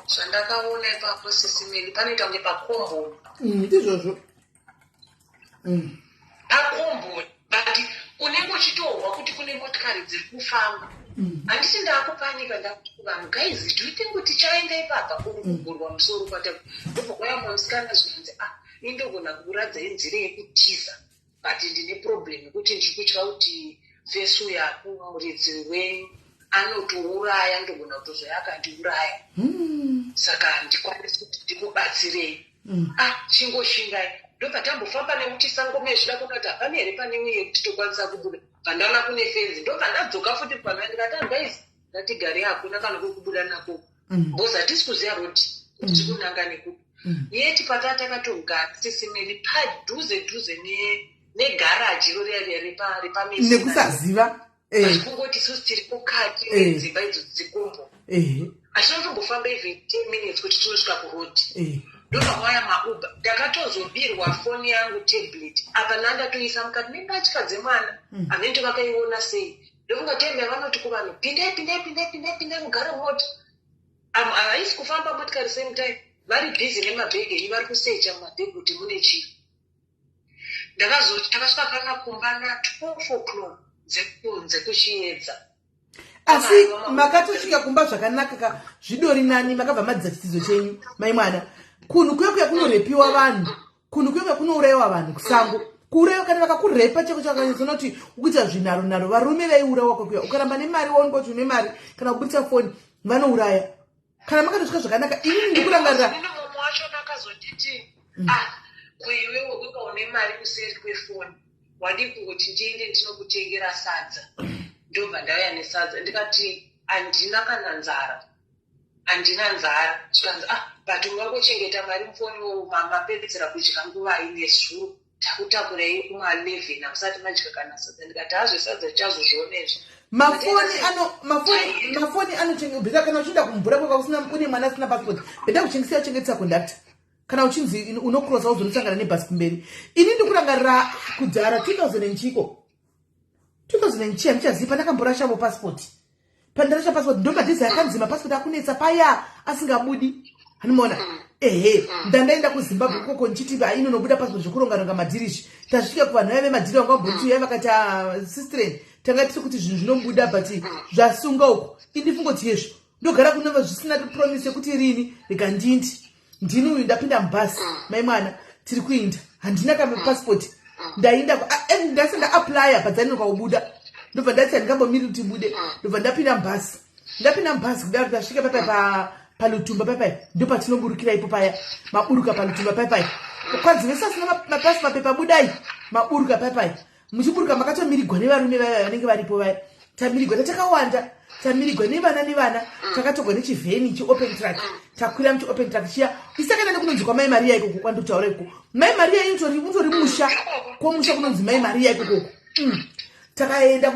zvandakaona ipapo, Sisi Melly, panoita kunge pakomboni. Ndizvozvo. Pakomboni, but unenge uchitohwa kuti kune motikari dziri kufamba. Handiti ndaakupanika, ndakuti kuvanhu, "Guys, do you think kuti chaenda ipapa uri kugurwa musoro kwata?" Ndobva kwaya mumwe musikana, zvinonzi, "Ah, indogona kukuradzai nzira yekutiza, but ndine problem yekuti ndiri kutya kuti fesu yaku muridzi wenyu anotouraya, ndogona kutozoya akandiuraya, saka handikwanisi kuti ndikubatsirei." "Ah, chingoshingai." Ndobva tambofamba nemuchisango mezvida kuona kuti hapana here pane imwe yekuti tokwanisa kubuda. Bva ndaona kune fenzi. Ndobva ndadzoka futi pana, ndikati, "Ah, guys, ngatigare, hakuna kana kwekubuda nako, because hatisi kuziva rodhi kuti tiri kunanga nekupi." Yeti pataa takatogara, Sisi Melly, padhuze dhuze negaraji iro riya riya repamesina. Nekusaziva. Kungoti isusu tiri mukati medzimba idzo dzikombo, hatina kutombofamba even 10 minutes kuti tinosvika kurodhi. Ndobva kwauya maUber. Ndakatozobirwa foni yangu, tablet, apa ndandatoisa mukati membatya dzemwana. Hamene vakaiona sei. Ndofunga time yavanoti kuvanhu, "Pindai, pindai, pindai, pindai, pindai, mugare mumota." Haisi kufamba motikari same time, vari busy nemabhegi enyu, vari kusecha mumabhegi kuti mune chii. Ndakazoti takasvika kana kumba na12 o'clock dzekunze kuchiedza. Asi makatosvika kumba zvakanaka ka? Zvidori nani, makabva madzidza chidzidzo chenyu, mai mwana. Kunhu kuya kuya kunorepiwa vanhu, kunhu kuya kuya kunourayiwa vanhu kusango, kuurayiwa. Kana vakakurepa chako chakanyatsoona kuti ukuita zvinharo nharo, varume vaiurawa kwakuya. Ukaramba nemari, waonekwa kuti une mari kana kubudisa foni, vanouraya. Kana makatosvika zvakanaka, inini ndikurangarira. Mumwe wacho akazonditi, "Ah, kuiwewe uka une mari kuseri kwefoni." Wadii kungoti ndiende ndinokutengera sadza? Ndobva ndauya nesadza. Ndikati, "Handina kana nzara, handina nzara." Zvikanzi, "Ah, but ungangochengeta mari mufoni, mapedzera kudya nguvai nezuro? Takutakurai kuma11, hamusati madya kana sadza." Ndikati, "Hazvesadza tichazozvionezvo." Mafoni anobheta kana uchienda kumvura kweka usina, une mwana asina passport, better kuchengetesa, uchengetesa conductor. Kana uchinzi unocrossa, uzonosangana nebhasi kumberi. Ini ndikurangarira kudhara, 2000 and chiko, 2000 and chi, handichazivi, pandakamborashavo passport. Pandarasha passport, ndo madhezi akanzi mapassport akunetsa paya, asingabudi, handimaona. Ehe, ndandaenda kuZimbabwe ikoko ndichiti inonobuda passport, zvekurongaronga madhirishi. Tasvika kuvanhu vaive madhiri, vanga vamboti yai, vakati, "Ah, sistren, tanga tiri kuti zvinhu zvinobuda, but zvasunga uku." Indifungoti yezvo ndogara kunova zvisina promise yekuti rini. Rega ndindi ndini uyu, ndapinda mubhasi, mai mwana, tiri kuinda, handina kamapasipoti. Ndainda, ndasi ndaapplya, but kubuda, ndobva ndati handingambomiri kuti ibude. Ndobva ndapinda mubhasi. Ndapinda mubhasi kudaro, tasvika papai paLutumba paipai, ndo patinoburukira ipo paya. Maburuka paLutumba paipai, kwanzi vese asina mapasi, mapepa, budai. Maburuka paipai, muchiburuka makatomirigwa nevarume vaya vanenge varipo vaya. Tamirigwa, tatakawanda, tamirigwa nevana nevana, takatogwa nechivheni chiopen truck. Takwira muchiopen truck chiya, isakaenda nekunonzi kwamai Mariya ikoko kwandotaura ikoko. Mai Mariya utori musha, kwomusha kunonzi Mai Mariya ikokoko. Takaenda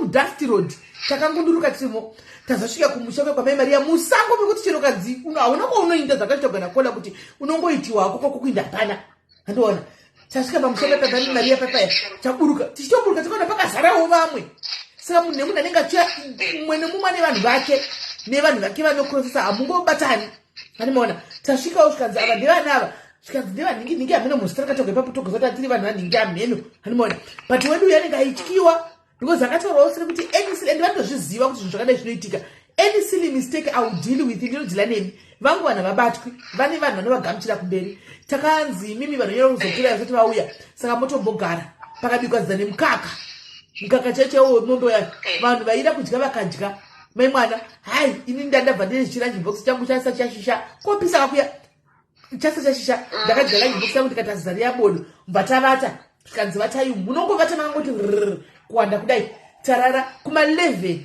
mudust road, takangunduruka tirimo. Tazosvika kumusha kwamai Mariya, musango mekuti chero kanzi hauna kwaunoinda. Zvakaitwa nakola kuti unongoitiwako kwako kuinda hapana, handiona. Tasvika pamusha pepamai Mariya papaya, taburuka. Tichitoburuka, takaona pakazarawo vamwe. Saka munhu nemunhu anenge achiya, mumwe nemumwe ane vanhu vake, nevanhu vake vanocrossesa, hamungobatani, handimaona. Tasvikawo, zvikanzi ava ndevana ava, zvikanzi ndevanhingi-nhingi, hameno muzita rakatogwa ipapo, togozati tiri vanhu vanhingi, hameno, handimaona. But wedu uyu anenge aityiwa because akataurawo siri kuti any silly, and vanotozviziva kuti zvinhu zvakadai zvinoitika, "Any silly mistake, I will deal with, ndinodeala nemi vangu vanhu havabatwi." Vane vanhu vanovagamuchira kumberi. Takanzi, "Mimi vanonyora kuzokwira vasati vauya, saka motombogara." Pakabikwa zidza nemukaka, mukaka chaichaiwo wemombe uya. Vanhu vaida kudya vakadya. Mai mwana, hai, ini ndandabva ndine chilunch box changu chasa chashisha, kopisa kakuya chasa chashisha. Ndakadya lunch box yangu, ndikati azari yabodo. Mbva tavata, zvikanzi vatai, munongovata makangoti rrr kuwanda kudai. Tarara kuma11,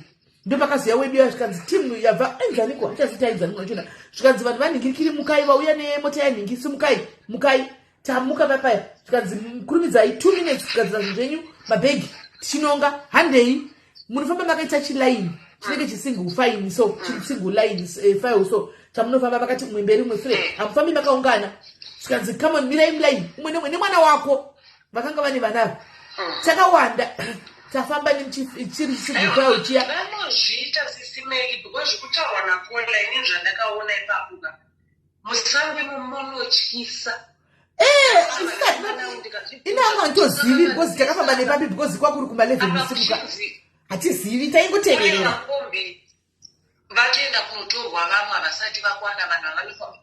ndo pakazoya wedu ya, zvikanzi timu yabva enzaniko, hachaziti ainzaniko nachona. Zvikanzi vanhu vanhingirikiri, mukai, vauya nemota yanhingi, simukai, mukai. Tamuka papaya, zvikanzi kurumidzai, 2 minutes kugadzira zvinhu zvenyu, mabhegi tichinonga, handei. Munofamba makaita chiline chinenge chisingle file, so chisingle line, file, so chamunofamba vakati umwe mberi, umwe sure, hamufambi makaungana. Zvikanzi, "Come on, mirai muline, umwe nemwe nemwana wako." Vakanga vane vanavo, takawanda, tafamba chiri chisingle file chiya. Vanozviita, sisimeki, because zvekutaurwa nakola, ini zvandakaona ipapo ka, musango imo munotyisa. Inanga handitozivi because takafamba nepapi, because kwakuri kuma11 usiku ka, hatizivi, taingoteverera. Makombi vatoenda kunotorwa, vamwe havasati vakwana, vanhu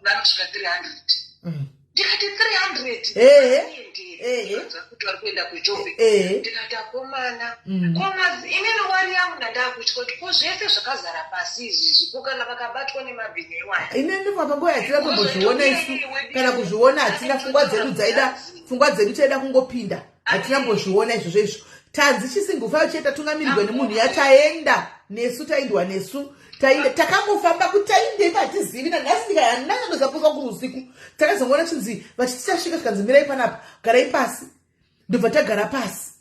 vanosvika 300. Ndikati 300? Ehe. Kuti vari kuenda kuJoburg. Ndikati, "Akomana." Komazi inini wari yangu ndandakutya kuti ko zvese zvakazara pasi izvizvi, ko kana vakabatwa nemabhinya iwaya? Ine ndifamba nguva yatina kumbozviona isu, kana kuzviona hatina. Pfungwa dzedu dzaida, pfungwa dzedu taida kungopinda, hatina mbozviona izvozvo izvo. Tanzi chisingle file chiye, tatungamirirwa nemunhu yataenda nesu, taendwa nesu, taenda, takangofamba kuti taindei hatizivi nanhasi. Ndikahanangandozapoka kuri usiku, takazongoona chinzi vachiti tasvika, zvikanzi mirai panapa, garai pasi. Ndobva tagara pasi,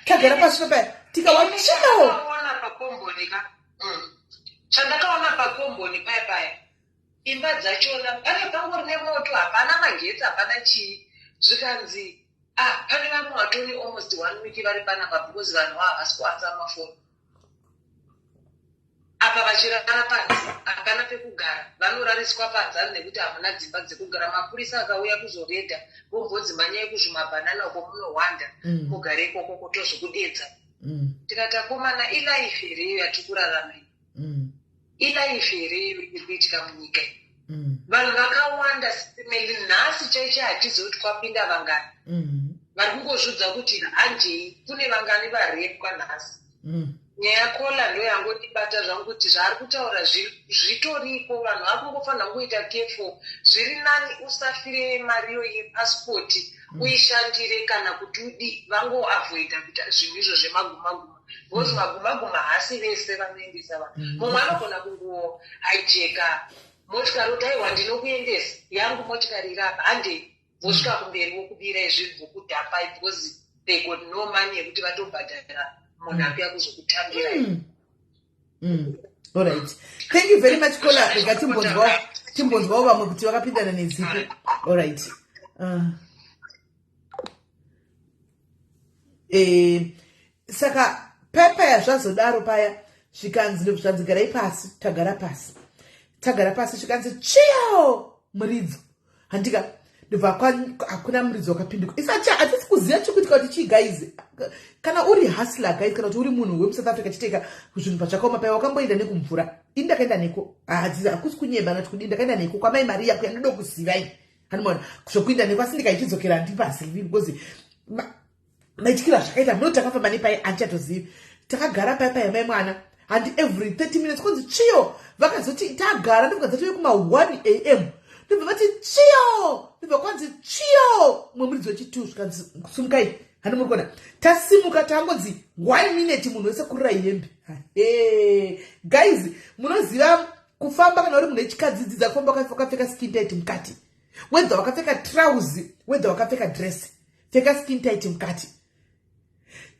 tagara pasi papaya, tikawachinawo. Chandakaona pakomboni ka, chandakaona pakomboni paya paya, imba dzachona pane pangori nemoto, hapana magetsi, hapana chii. Zvikanzi, "Ah, pane vamwe vatori almost one week vari panapa because vanhu vava havasi kuanza mafoni apa, vachirara panze, hapana pekugara, vanorariswa panze ani nekuti hamuna dzimba dzekugara." Mapurisa akauya kuzoredha, vombonzi manyai kuzvimabhanana uko munohwanda, mugare ikoko kutozokudedza. Tikati, "Akomana, ilife here iyo yatiri kurarama iyi? Ilife here iyo iri kuitika munyika iyi?" Vanhu vakawanda simeli nhasi chaicho hatizivi kuti kwapinda vangani. Vari kungozvidza kuti hanjei, kune vangani varepwa nhasi. Nyaya yakola ndoyangondibata zvangu kuti zvaari kutaura zvitoriko, vanhu vakungofanira kungoita careful. Zviri nani usafire mari iyo yepasipoti, uishandire, kana kuti udi vangoavoida kuita zvinhu izvo zvemagumaguma, because magumaguma haasi vese vanoendesa vanhu. Mumwe anogona kungohijeka motikari kuti, "Aiwa, ndinokuendesa yangu motikari iri apa, handei." Vosvika kumberi vokubirai zvinhu, vokudhampai, because they got no money yekuti vatobhadhara munhu akuya kuzokutambirai. Alright, thank you very much, caller. Rega timbonzwawo vamwe kuti vakapindana nezipi. Alright, saka paya zvazodaro paya, zvikanzi, zvanzi, "Garai pasi." Tagara pasi, tagara pasi, zvikanzi, "Chiyo muridzo." Handika ndobva hakuna muridzo wakapinduka. Isacha hatisi kuziva chikuitika kuti chii, guys. Kana uri hustler, guys, kana kuti uri munhu wemuSouth Africa, chiteka zvinhu pazvakaoma paya, wakamboenda nekumvura. Ini ndakaenda neko, hakusi kunyeba nati kudii, ndakaenda neko kwamai Mariya kuya. Ndoda kuzivai, handimaona zvokuenda neko, asi ndikaichidzokera handipazivi, because maityira zvakaita munoti takafamba nepai, handichatozivi. Takagara pai pai mai mwana, handi every 30 minutes kunzi tsviyo. Vakazoti tagara, ndobva dzatove kuma 1 a.m., ndobva vati tsviyo, ndobva kwanzi tsviyo mumwe muridzi wechi2, zvikanzi, "Sumukai." Handi muri kuona tasimuka, tangonzi one minute, munhu wese kurira hembe. Guys, munoziva kufamba kana uri munhu wechikadzi, dzidza kufamba wakapfeka skin tight mukati, whether wakapfeka trouser, whether wakapfeka dress, pfeka skin tight mukati.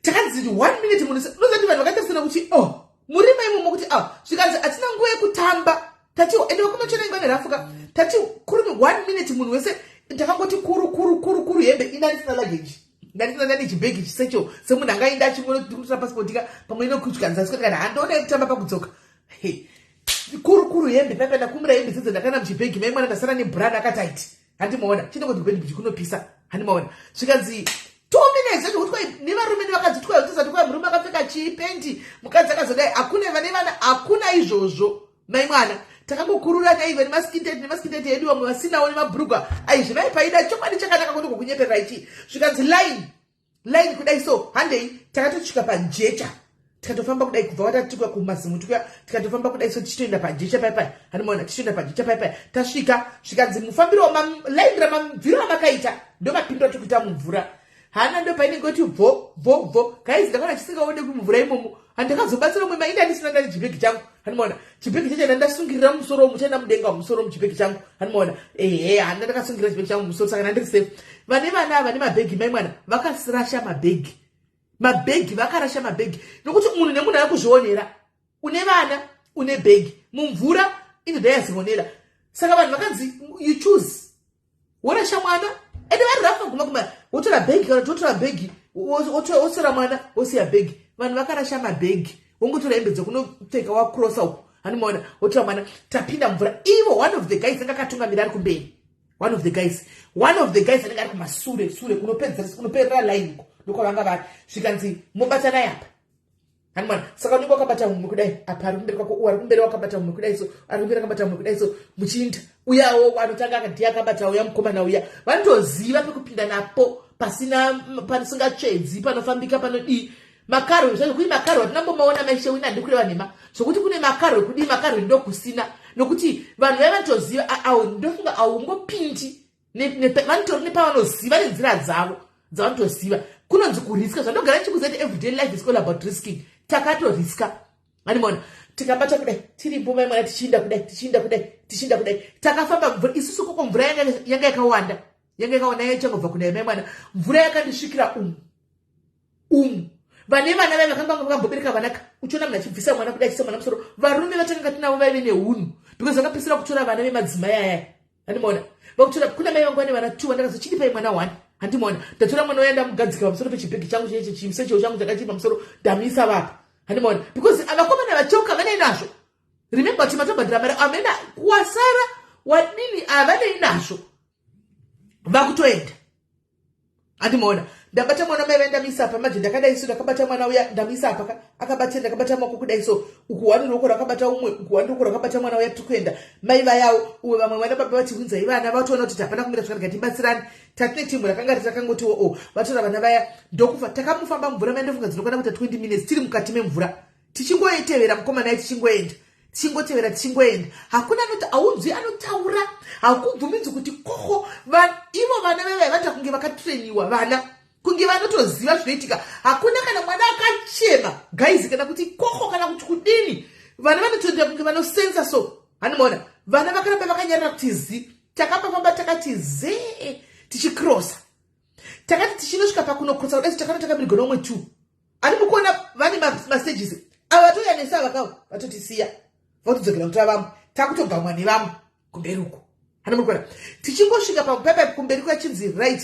Takanzi one minute, munhu unozati vanhu vakatarisana kuti, "Oh, murima imomo," kuti, "Ah." Zvikanzi, "Hatina nguva yekutamba." Tati ende vakomachena ingwa nerafuka, tati kurumi one minute, munhu wese takangoti kuru kuru kuru kuru hembe. Ina ndisina luggage, ndandisina, ndani chibhegi chisecho semunhu angaenda achingotora pasipoti ka pamwe inokutyanza kana handiona yekutamba pakudzoka. Kuru kuru hembe paipa, ndakumira hembe dzedzo, ndakana muchibhegi mai mwana, ndasara nebran akataiti. Handimaona chinongoti kubhegi kunopisa. Handimaona zvikanzi 2 minutes zvacho kuti kwai nevarume nevakadzi, twai kwai murume akapfeka chipendi, mukadzi akazodai, hakuna vane vana, hakuna izvozvo. Mai mwana, takangokurura naive nemaskin tight, nemaskin tight edu, vamwe vasinawo nemabhurugwa aizve vaipaida. Chokwadi chakanaka kundi kukunyeperera ichi. Zvikanzi line line kudai so, handei. Takatosvika pajecha, tikatofamba kudai kubva watatikwa kumazimu tukuya, tikatofamba kudai so, tichitoenda pajecha paipai. Handimaona tichitoenda pajecha paipai. Tasvika, zvikanzi mufambiro line ramabviro amakaita ndo mapindiro atikuita mumvura. Hana ndo painenge kuti bvo bvo bvo. Guys, ndakaona chisingaonekwi mumvura imomo. Handakazobatsira umwe mainda ndisina, ndani chibhegi changu. Handimaona chibhegi chacho ndandasungirira mumusoro umu, chaenda mudenga mumusoro muchibhegi changu. Handimaona, ehe, handa ndakasungirira chibhegi changu mumusoro, saka ndandiri safe. Vane vana ava nemabhegi, mai mwana, vakasirasha mabhegi, mabhegi vakarasha mabhegi, nokuti munhu nemunhu ari kuzvionera. Une vana, une bhegi mumvura, inodayazionera. Saka vanhu vakanzi, "You choose, worasha mwana." Ende vari rafa guma guma, wotora bhegi kana kuti wotora bhegi, wotora mwana, wosiya bhegi. Vanhu vakarasha mabhegi, wongotora hembe dzekunopfeka, wakrosa uku. Handimaona wotora mwana, tapinda mvura. Ivo one of the guys anga akatungamira ari kumberi, one of the guys anenge ari kumasure sure kunoperera line uko, ndokwavanga vari. Zvikanzi, "Mubatanai apa." Hanimwana, saka unenge wakabata mumwe kudai apa, ari kumberi kwako, ari kumberi wakabata mumwe kudai so, ari kumberi akabata mumwe kudai so, muchiinda. Uyawo anotanga ndiye akabata uya mukomana uya. Vanotoziva pekupinda napo pasina, pasingatsvedzi, panofambika, panodii. Makarwe zvacho, kuri makarwe atinambomaona maishewina, handikureva nhema zvokuti kune makarwe kudii, makarwe ndokusina, nokuti vanhu vaiva vanotoziva. Au ndofunga aungopindi, vanotori nepavanoziva nenzira dzavo dzavanotoziva. Kunonzi kuriska. Zvandogara ndichikuziva kuti everyday life is all about risking. Takatoriska, animona tikabata kudai, tiripo mai mwana, tichiinda kudai, tichiinda kudai, tichiinda kudai. Takafamba mvura isusu koko, mvura yanga yakawanda, yanga yakawanda, yaichangobva kunaya. Mai mwana, mvura yakandisvikira umu umu. Vane vana vai vakanga vakambobereka vanaka, uchiona munhu achibvisa mwana kudai, achisa mwana musoro. Varume vatakanga tinavo vaive neunhu, because vakapedzisira kutora vana vemadzimai aya. Handimaona vakutora kuna mai vangu vane vana two, vandakazochidipai mwana one. Handimaona ndatora mwana uya, ndamugadzika pamusoro pechibhegi changu cheche, chimusecheo changu chakachiri pamusoro, ndamuisa vapa. Handimaona, because vakomana vachoka vanei nazvo. Remember kuti matobhadhira mari amena kuwasara wadini, havanei nazvo, vakutoenda. Handimaona ndabata mwana mai vaindamisa apa manje, ndakadai so, ndakabata mwana uya, ndamisa apa, akabata, ndakabata maoko kudai so, uku wani ruoko rwakabata umwe, uku wani ruoko rwakabata mwana uya, tiri kuenda. Mai vayawo uwe vamwe vana baba vati, "Hunzai vana." Vatoona kuti hapana kumira zvakanaka, tibatsirani. Tatine timu rakanga ritakangoti o, vatora vana vaya, ndokufa. Takamufamba mvura mai, ndofunga dzinokwana kuita 20 minutes tiri mukati memvura. Tichingoitevera mukomana ye, tichingoenda, tichingotevera, tichingoenda. Hakuna anoti aunzwi anotaura, hakubvumidzwi kuti koho. Ivo vana vevai vanoita kunge vakatreniwa, vana kunge vanotoziva zvinoitika. Hakuna kana mwana akachema, guys, kana kuti koho kana kuti kudini. Vana vanotoenda kunge vanosensa. So hanimaona vana vakaramba vakanyarara kuti zi. Takambafamba takati zee tichikrosa. Takati tichinosvika pakunokrosa kudai, takana takamirigwa nomwe two. Ani mukuona vane mastages ava vatouya nesu ava kavo vatotisiya, votodzokera kutora vamwe. Takutogamwa nevamwe kumberi uko. Hani muri kuona tichingosvika papepa kumberi kwachinzi right,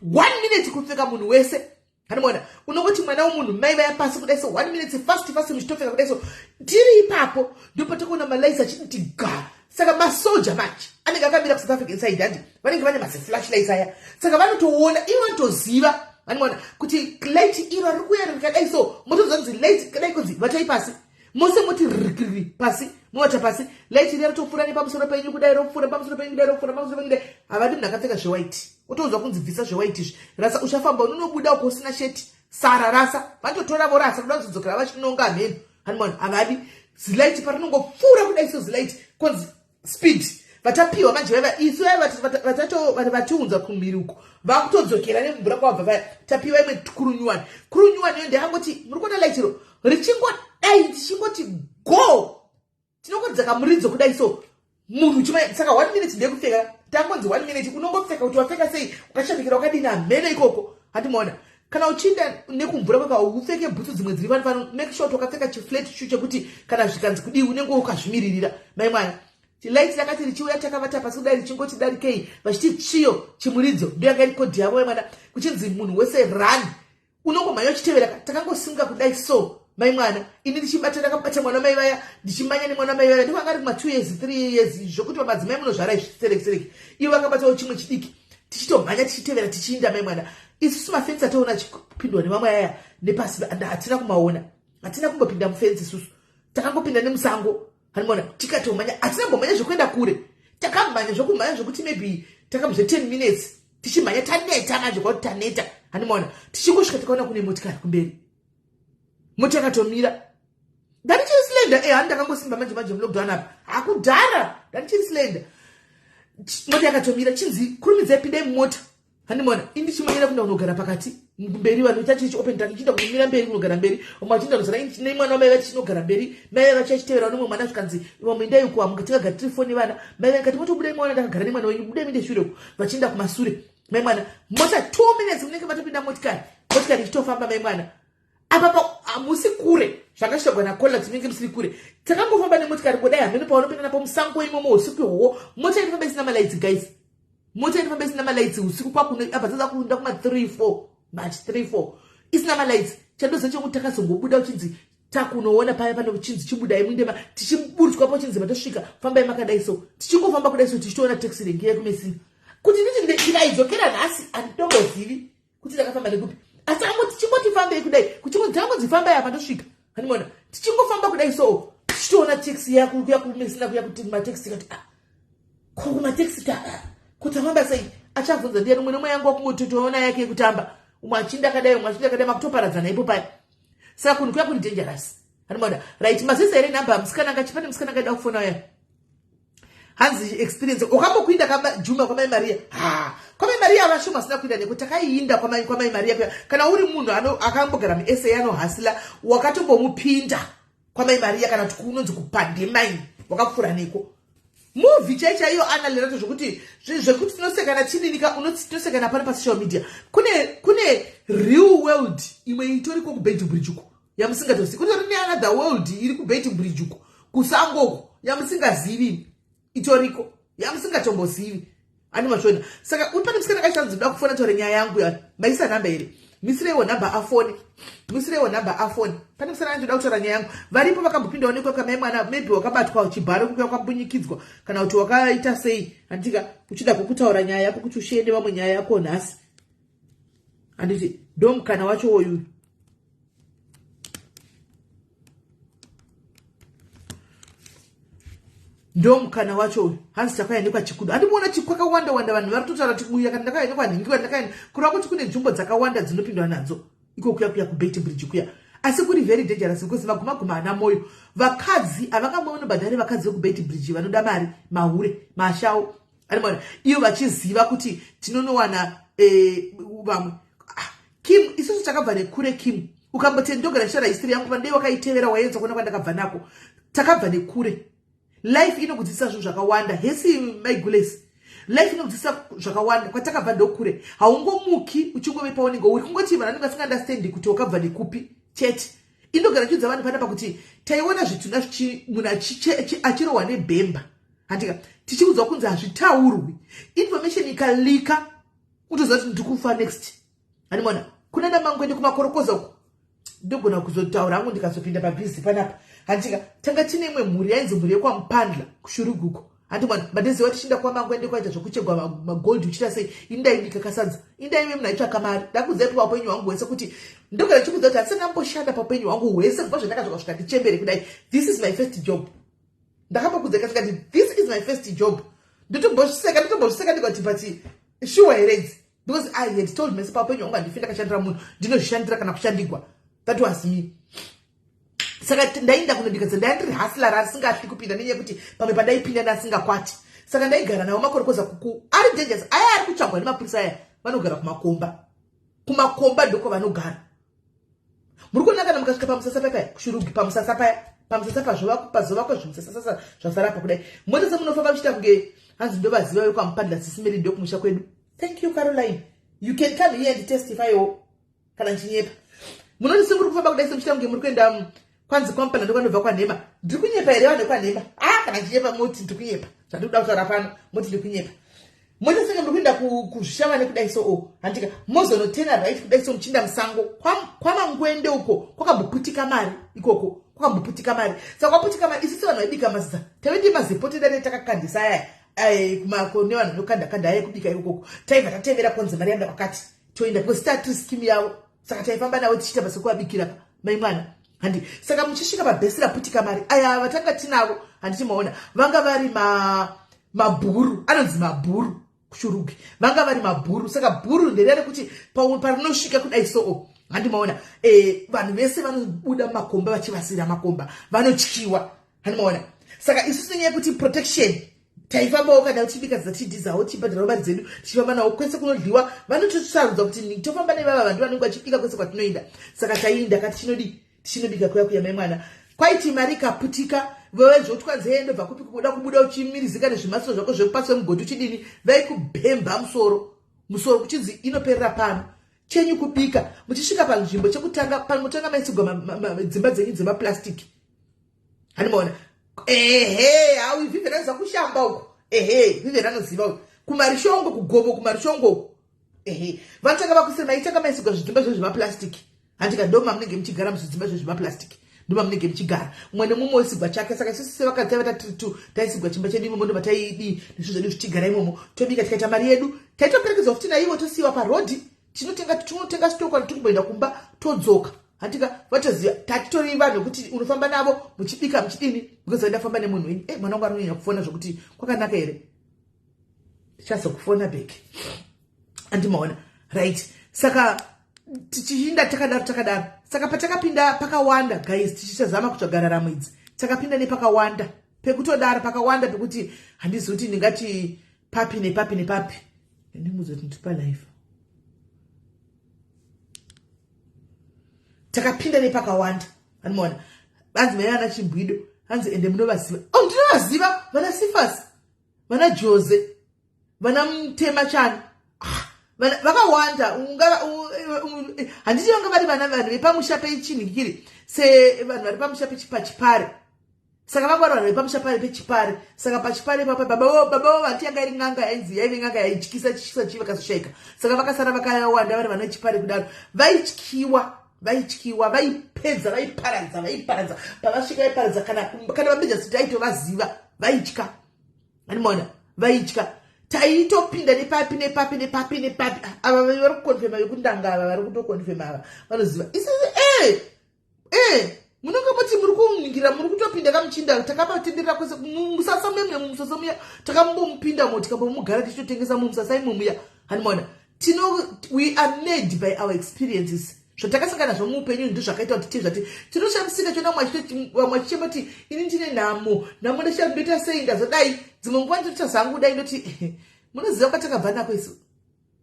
one minute kupfeka munhu wese. Hanimona unongoti mwana wemunhu, mai vaya pasi kudai so, one minute, fast fast, muchitopfeka kudai. So tiri ipapo ndipo takaona malights achiti ga. Saka masoja manje anenge akamira kuSouth Africa inside, handi vanenge vane maziflashlights aya. Saka vanotoona ivo, vanotoziva. Vanoona kuti light iro riri kuuya rikadai. So motonzwa light kadai, kunzi vatai pasi mose, moti rikiri pasi, movata pasi. Light riya rotopfuura nepamusoro penyu kudai, ropfuura pamusoro penyu kudai, ropfuura pamusoro penyu kudai. Havadi munhu akapfeka zvewhite. Otonzwa kunzi bvisa zvewhite izvi, rasa. Uchafamba unonobuda uko usina sheti, sara, rasa. Vanototora vorasa, kuda kuzodzokera vachinonga hameno. Hanimona havadi zilight parinongopfuura kudai. So zilight konzi speed vatapiwa manje vaiva isu vaiva vatiunza kumhiri uko, vakutodzokera nemvura kwabva vaya. Tapiwa imwe crew nyuwani. Crew nyuwani iyo ndeyakangoti, muri kuona light iro richingodai, tichingoti go, tinongodzaka muridzo kudai. So munhu uchima, saka one minute ndekupfeka. Tangonzi one minute, unongopfeka. Kuti wapfeka sei, ukashamikira wakadini, hameno ikoko. Handimaona kana uchiinda nekumvura kweka, upfeke bhutsu dzimwe dziri pano pano. Make sure kuti wakapfeka chiflat shoe chekuti kana zvikanzi kudii unenge ukazvimiririra. Mai mwana, light rakati richiuya, takavata pasi kudai, richingoti darikei, vachiti tsviyo chimuridzo. Ndoyanga iri code yavo mwana, kuchinzi munhu wese run, unongomhanya uchitevera. Takangosimuka kudai so, mai mwana, ini ndichibata, ndakabata mwana mai vaya, ndichimanya nemwana mai vaya. Ndivanga ari kuma 2 years, 3 years, zvokuti vamadzimai munozvara izvi sereki sereki. Ivo vakabatawo chimwe chidiki, tichitomhanya tichitevera tichiinda. Mai mwana, isusu mafensi ataona achipindwa nevamwe aya nepasi hatina kumaona, hatina kumbopinda mufensi isusu. Takangopinda nemusango. Hanimona tikatomhanya, hatina kumbomhanya zvekuenda kure. Takamhanya zvokumhanya zvokuti maybe takambozve 10 minutes tichimhanya. Taneta manje, kwakuti taneta. Hanimona tichingosvika, tikaona kune motikari kumberi, mota yakatomira. Ndandichiri slender e, hani ndakangosimba manje manje mulockdown apa, hakudhara ndandichiri slender. Mota yakatomira, chinzi kurumidzai, pindai mumota. Handimona ini ndichimanyira kuenda kunogara pakati mberi. Vanhu ita chichi open truck, ichienda kunomira mberi, kunogara mberi. Vamwe vachienda kuzara nemwana wamai vati chinogara mberi, mai vachachitevera nomwe mwana. Zvikanzi vamwe endai uko, amuke tingagara tiri foni vana mai vakati motobudai mwana, ndakagara nemwana wenyu, budai muende shure uko. Vachienda kumasure, mai mwana, mota 2 minutes munenge matopinda motikari, motikari ichitofamba. Mai mwana, apa hamusi kure zvakashogwa nakola, tinenge musiri kure. Takangofamba nemotikari kudai, hameno paunopinda napo musango imomo usiku ihwohwo. Mota inofamba isina malights, guys, mota inofamba isina malights usiku kwakuno. Apa dzadza kuenda kuma 3 4 march, 3 4, isina malights. Chandoziva chekuti takazongobuda, uchinzi takunoona paya pane uchinzi chibudai muindema. Tichiburutswapo, chinzi matosvika, fambai makadai. So tichingofamba kudai so, tichitoona taxi renge yekumesina. Kuti nditi ndikaidzokera nhasi, handitombozivi kuti ndakafamba nekupi, asi angoti tichingoti fambei kudai, kuchingonzi tangonzi fambai apa ndosvika. Hanimona tichingofamba kudai so, tichitoona taxi yakuya kumesina, kuya kuti mataxi. Kati ah, ko kumataxi ta kuti afamba sei? Achabvunza ndiyani? Umwe nomwe yangu wakungototoona yake yekutamba, umwe achinda akadai, umwe achinda akadai, makutoparadzana ipo paya. Saka kunhu kuya kuri dangerous. Hanimona right mazisa here nhamba musikana ngachi? Pane musikana ngaida kufona uya, hanzi experience wakambokuinda kajuma kwamai Maria. Ha, kwamai Maria vashoma asina kuinda nekuti takaiinda kwamai Maria kuya. Kana uri munhu akambogara muSA anohasila, wakatombomupinda kwamai Maria kana kuti kunonzi kupandemine, wakapfuura neko. Movie chai chaiyo analerato zvekuti tinosekana chininika, tinosekana pano pasocial media. Kune real world imwe itoriko kuBeitbridge uko yamusingatozivi. Kutori neanother world iri kuBeitbridge uko kusangoko yamusingazivi, itoriko yamusingatombozivi. Ani mashona. Saka uri pane musikana akachanzi da kufona taure nyaya yangu ya, maisa nhamba here? Misireiwo nhamba afone, misireiwo nhamba afone. Pane musikana anchoda kutaura nyaya yangu, varipo vakambopindawo nekwekamai mwana. Maybe wakabatwa chibharo kuya, wakambunyikidzwa kana kuti wakaita sei, handika uchida kukutaura nyaya yako kuti ushiende vamwe nyaya yako nhasi, handiti? Ndo mukana wacho woyu. Ndo mukana wacho uyu. Hanzi takauya nekwachikudo. Handimuona kwakawanda wanda vanhu vari kutotaura kuti uya kana ndakauya nekwanhingiwa, ndakaenda, kureva kuti kune nzvimbo dzakawanda dzinopindwa nadzo iko kuya kuya kuBeitbridge kuya. Asi kuri very dangerous because magumaguma haana moyo. Vakadzi havangamonobhadhare vakadzi vekubet bridge vanoda mari, mahure, mashau. Animaona iyo vachiziva kuti tinonowana vamwe. Ah, Kim, isusu takabva nekure, Kim. Ukamboti ndogara ndichitaura history yangu, vandei wakaitevera waenza kuona kwandakabva nako. Takabva nekure. Life inokudzidzisa zvinhu zvakawanda. Hesi maigules. Life inokudzidzisa zvakawanda. Kwatakabva ndokure. Haungomuki uchingove paunenge uri. Kungoti vanhu vanenge vasingaunderstandi kuti wakabva nekupi chete. Indogara ndichiudza vanhu panapa kuti taiona zvitunha munhu achirohwa nebhemba. Handika tichiudzwa kunzi hazvitaurwi. Information ikalika utoziva kuti ndikufa next. Hanimona kuna namangwende kumakorokoza uko ndogona kuzotaura hangu ndikazopinda pabhizi panapa. Handika tanga tine imwe mhuri yainzi mhuri yekwaMupandla kuShuruguko. Handimona mandiziva tichinda kwaMangwende kwaita zvokuchegwa magold uchiita sei. Indaibika kasadza, indaive munhu aitsvaka mari. Ndakuudzai paupenyu hwangu hwese kuti ndogara ndichikuudza kuti handisati ndamboshanda paupenyu hwangu hwese kubva zvandakazvoka kusvika ndichembere kudai. This is my first job. Ndakambokudza kasvika kuti this is my first job. Ndotomboseka, ndotomboseka ndikati but sure here idzi, because I had told myself paupenyu hwangu handifi ndakashandira munhu, ndinozvishandira kana kushandigwa. That was me. Saka ndaenda kunobika, ndaya ndiri hustler asingatyi kupinda nenyaya yekuti pamwe pandaipinda ndasingakwati. Saka ndaigara navo makorokoza kuku ari dangerous aya ari kutsvagwa nemapurisa aya. Vanogara kumakomba, kumakomba ndoko vanogara. Muri kuona kana mukasvika pamusasa paya paya kuShurugi, pamusasa paya, pamusasa pazovakwa zvimusasasasa zvasara pa kudai, mota semunofamba muchiita kunge hanzi ndovaziva vekwaMupandla. Sisimeri, ndokumusha kwedu. Thank you, Caroline. You can come here and testify wo kana ndichinyepa. Munoti semuri kufamba kudai semuchiita kunge muri kuenda kwanzi kwaMupandla, ndokwanobva kwaNhema. Ndiri kunyepa here, vanhu vekwaNhema? Ah, kana ndichinyepa moti ndiri kunyepa. Zvandiri kuda kutaura pano moti ndiri kunyepa. Moti senge muri kuenda kuzvishavane kudai so o handika mozonotena right kudai so muchinda musango kwaMangwende uko kwakamboputika mari ikoko, kwakamboputika mari. Saka kwaputika mari, isusu vanhu vaibika mazidza taive ndi mazipo tedare takakandisa aya kune vanhu vanokanda kanda aya kubika ikokoko. Taibva tatevera konzi mari yanda kwakati, toenda because tatiri skimu yavo. Saka taifamba navo tichiita basa kuvabikira mai mwana handi. Saka muchisvika pabhesi raputika mari aya vatanga tinavo, handiti maona vanga vari mabhuru, anonzi mabhuru kuShurugi, vanga vari mabhuru. Saka bhuru nderiya rekuti parinosvika kudai soo, handi maona vanhu vese vanobuda mumakomba vachivasira makomba, vanotyiwa, handi maona. Saka isusu nenyaya yekuti protection taifambawo kana tichibika dzidza tichidhizawo tichibhadharawo mari dzedu tichifamba nawo kwese kunodliwa. Vanotosarudza kuti tofamba nevava vanhu vanenge vachibika kwese kwatinoenda. Saka taiinda kati chinodii, tichinobika kuya kuya mai mwana. Kwaiti mari ikaputika vewezvotwa nzeye ndobva kupi kubuda kubuda uchimirizika nezvimasiro zvako zvekupasi wemugodhi uchidini, vaikubhemba musoro musoro kuchinzi inoperera pano, chenyu kubika. Muchisvika panzvimbo chekutanga panotanga maisigwa dzimba dzenyu dzemaplastiki, handimaona. Ehe, hau Vivian anoziva kushamba uko. Ehe, Vivian anoziva uko kumarishongo, kugomo kumarishongo uko. Ehe, vanotanga vakuise maitanga maisigwa zvidzimba zvo zvemaplastiki, handika. Ndo mamunenge muchigara muzvidzimba zvo zvemaplastiki, ndo mamunenge muchigara mumwe nemumwe osigwa chake. Saka isusu sevakadzi taiva tatiri tu taisigwa chimba chedu imomo, ndobva taidii nezvinhu zvedu zvichigara imomo, tobika tikaita mari yedu. Taitoperekedzwa futi naivo, tosiyiwa parodhi, tinotenga tinotenga stoko kana tiri kumboenda kumba todzoka, handika. Vatoziva tatitori vanhu vekuti unofamba navo muchibika muchidini because vaindafamba nemunhu wenyu. E, mwana wangu ari kunyanya kufona zvokuti kwakanaka here? Tichazokufona back, andimaona. Right, saka tichiinda takadaro takadaro. Saka patakapinda pakawanda guys, tichichazama kutsvaga raramo idzi, takapinda nepakawanda pekutodaro, pakawanda pekuti handizivi kuti ndingati papi nepapi nepapi. Ndimudza kuti ndiri palive. Takapinda nepakawanda, anomaona. Hanzi mai vana Chimbwido, hanzi ende munovaziva. Oh, ndinovaziva vana Sifas, vana Jose, vana Mutema chani. Ah, vakawanda. Handiti vanga vari vana vanhu vepamusha pechinhikiri, sevanhu vari pamusha pachipare. Saka vanga vari vanhu vepamusha pare pechipare. Saka pachipare papa baba vati yanga iri n'anga yainzi yaive n'anga yaityisa chityisa chii, vakazoshayika. Saka vakasara vakawanda vari vana vechipare kudaro, vaityiwa, vaityiwa, vaipedza, vaiparadza, vaiparadza pavasvika, vaiparadza. Kana vamejasi taitovaziva, vaitya, animaona, vaitya. Taitopinda nepapi nepapi nepapi nepapi. Ava vari kukonfema vekundanga, ava vari kutokonfema, ava vanoziva isisi. E munonge muti muri kuningira, muri kutopinda kamuchinda. Takabatenderera kwese musasa muya, mumusasa muya takambomupindamo, tikambomugara tichitotengesa mumusasa imo muya, handimaona. Tino we are made by our experiences. Zvatakasangana nazvo muupenyu ndo zvakaita kuti tii zvati tinoshamisika chona. Vamwe vachichema kuti ini ndine nhamo, nhamo, ndoita sei, ndazodai. Dzimwe nguva ndinoita zvangu dai ndoti, munoziva kwatakabva nako isu?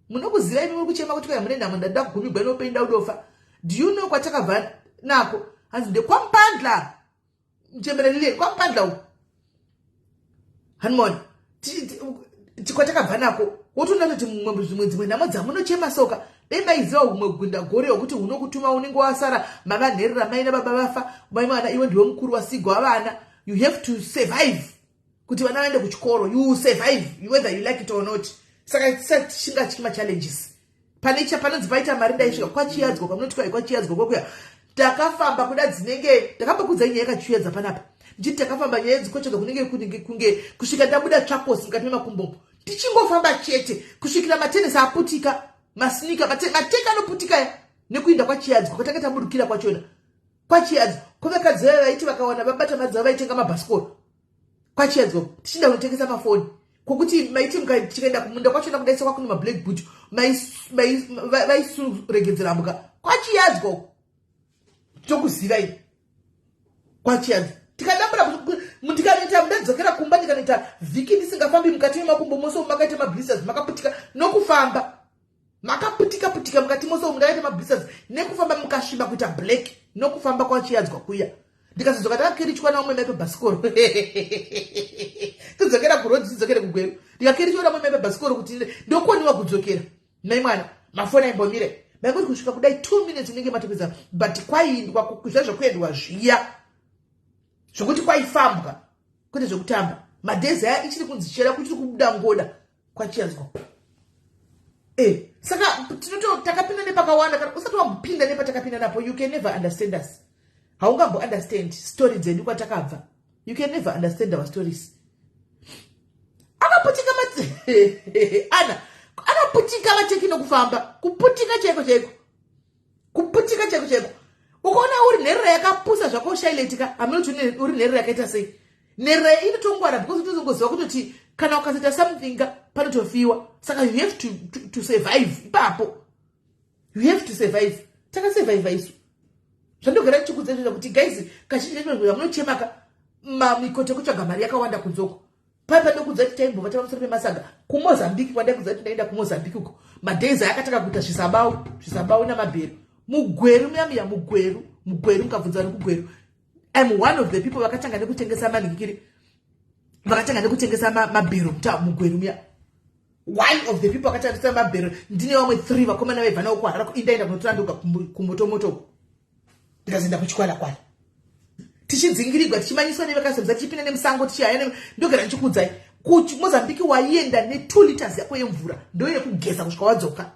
Munokuziva imi muri kuchema kuti kwai mune nhamo, ndada kugumigwa neupenyu, ndaudofa? Do you know kwatakabva nako? Hanzi ndekwaMupandla, muchemberelile kwaMupandla uku, hanimona kwatakabva nako. Wotoona kuti mumwe zvimwe dzimwe nhamo dzamunochema soka, dai maiziva humwe gwinda gore hwekuti hunokutuma, unenge wasara mavanherera, mai nababa vafa, mai mwana, iwe ndiwe mukuru wasigwa vana. You have to survive kuti vana vaende kuchikoro. You survive whether you like it or not. Saka tisati machallenges pane panonzi paita mari. Ndaisvika kwaChiyadzwa, kwamunoti kwai kwaChiyadzwa kwekuya. Takafamba kuda dzinenge, ndakambokudzai nyaya yakaChiyadza panapa ndichiti takafamba nyaya dzikotsvaga kunenge kunenge kunge kusvika ndabuda tsvakosi mukati memakumbo, tichingofamba chete kusvikira matenesi aputika, masneaker, mateka anoputika nekuinda kwaChiyadzwa kwatanga tabudukira kwachona. KwaChiyadzwa kwavakadzi vaya vaiti vakawana vabata mari dzavo vaitenga mabhasikoro. KwaChiyadzwa tichinda kunotengesa mafoni, kwokuti maiti tikaenda kumunda kwachona kudaisa kwakune mablack boot, vaisuregedzera mbuka. KwaChiyadzwa tokuzivai, kwaChiyadzwa tikadambura, ndikanoita, ndadzokera kumba, ndikanoita vhiki ndisingafambi. Mukati memakumbo mose makaita mablisters, makaputika nokufamba, makaputika putika mukati mose umu ndakaita mablisters nekufamba, mukasviba kuita black nokufamba kwaChiyadzwa kuya. Ndikazodzoka ndakakerichwa naumwe mai pabhasikoro, tidzokera kurodzi, tidzokere kuGweru. Ndikakerichwa namwe mai pabhasikoro kuti ndokoniwa kudzokera. Mai mwana, mafoni aimbomire, maingoti kusvika kudai 2 minutes unenge matopedza. But kwaiindwa zva zvekuendwa zviya zvokuti kwaifambwa, kwete zvekutamba. Madhezi aya ichiri kunzi chera, kuchiri kubuda ngoda kwaChiyadzwa. Saka tinoto takapinda nepakawanda. Kana usati wambopinda nepatakapinda napo, you can never understand us. Haungambo understand story dzedu, kwatakabva. You can never understand our stories. Akaputika ana anaputika vateki nokufamba, kuputika chaiko chaiko, kuputika chaiko chaiko. Ukaona uri nherera yakapusa zvako, shailetika, hamuna kuti uri nherera yakaita sei. Nherera inotongwara because utozongoziva kutoti kana ukasaita something panotofiwa. Saka you have to survive ipapo. You have to survive. Takasurviva isu. Zvandogara ndichikudza izvozvo kuti guys, kazhinji kacho munochemaka mikoto yekutsvaga mari yakawanda kunzoko. Pai pandokudza kuti taimbovata pamusoro pemasaga kuMozambique. Kwandaikudza kuti ndaenda kuMozambique uko, madays ayakatanga kuita zvisabau, zvisabau namabhero muGweru muya muya, muGweru, muGweru. Mukabvunza vari kuGweru, I'm one of the people vakatanga nekutengesa manhikiri, vakatanga nekutengesa mabhero muGweru muya. One of the people vakatangisa mabhero, ndine vamwe three vakomana vaibva navo kuHarare. Indaenda kunotora ndoga kumotomoto, ndikazoenda kuChikwalakwala, tichidzingirigwa, tichimanyiswa nevakasemza, tichipinda nemusango, tichihaya. Ndogara ndichikuudzai, kuMozambique waienda ne2 liters yako yemvura, ndoyekugeza kusvika wadzoka.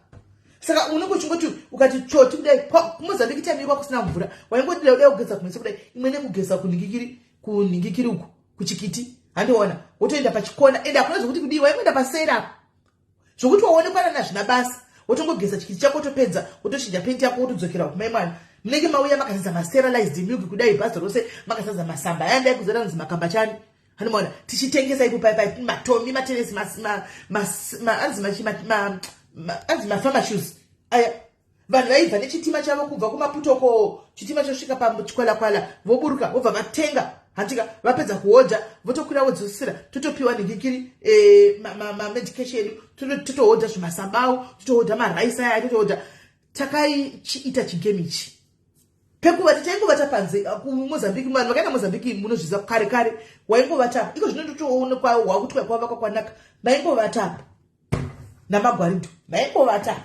Saka unenge uchingoti ukati choti kudai, kuMozambique taimikwa kusina mvura, waingodira kudai kugeza kumeso kudai, imwe nekugeza kunhingikiri, kunhingikiri uku kuchikiti, handiona wotoenda pachikona. Ende hakuna zvokuti kudii, waingoenda pasera zvokuti waonekwana nazvina basa, wotongogeza chikiti chako, wotopedza, wotochinja penti yako, wotodzokera kumai mwana. Munenge mauya makazadza masterilized milk kudai, bhazi rose makazadza masamba aya ndaikuzera nzi makamba chani, handimaona tichitengesa ipo pai pai matomi, matenesi, anzi mafarmer shoes aya. Vanhu vaibva nechitima chavo kubva kuMaputoko, chitima chosvika paChikwalakwala, voburuka, vobva vatenga, handika vapedza kuhodha, votokwira, vodzosera, totopiwa nhingikiri, mamedication edu, totohodha zvimasabau, totohodha maraisi aya, totohodha. Takaichiita chigame ichi pekuvata, taingovata panze kuMozambique. Vanhu vakaenda Mozambique munozviziva, kare kare waingovatapo. Iko zvino ndotoonekwa wakuti kwavakwa kwanaka. Maingovatapo namagwarido, maingovatapo,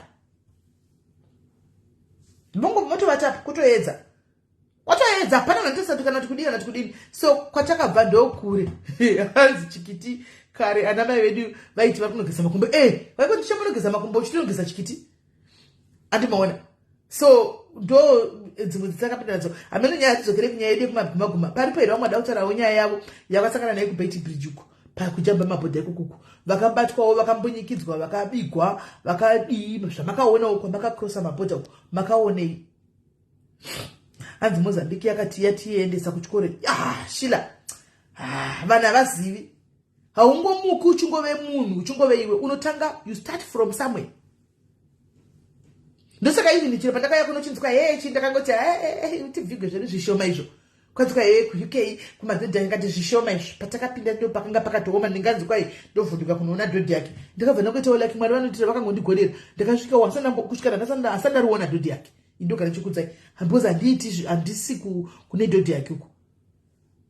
motovatapo kutoedza, kwatoedza, hapana natosati kana kuti kudii, kana kuti kudini. So kwatakabva ndokure. Hanzi chikiti kare ana mai vedu vaiti vari kunogeza makumbo, vaingoti tichamunogeza makumbo, uchitonogeza chikiti, andimaona. So ndo dzimwe dzitakapinda nadzo. Hameno nyaya, tidzokere kunyaya yedu yekumagumaguma. Paripo here vamwe vada kutaurawo nyaya yavo yavasangana nayo kuBeitbridge uko, pakujamba mabhodha ikokuku, vakabatwawo, vakambunyikidzwa, vakabigwa, vakadii? Zvamakaonawo kwamakakrosa mabhodha uko, makaonei? Hanzi Mozambique yakati yatiendesa kuchikoro. Ah, Shila, ah, vanhu havazivi. Haungomuki uchingove munhu, uchingove iwe. Unotanga, you start from somewhere. Ndosaka even chiro pandakauya kuno chinzwa he chi ndakangoti tibvigwe zvedu zvishoma izvo. Kwanzi kwai kuUK kumadhodhi angati zvishoma izvo. Patakapinda ndo pakanga pakatooma, ndinganzi kwai ndovhunduka kunoona dhodhi yake. Ndakabva ndakuitawo like Mwari vanoitira, vakangondigonera. Ndakasvika wasana kusvika nhasi andariona dhodhi yake. Indogara chikudzai because handiiti, handisi kune dhodhi yake uko,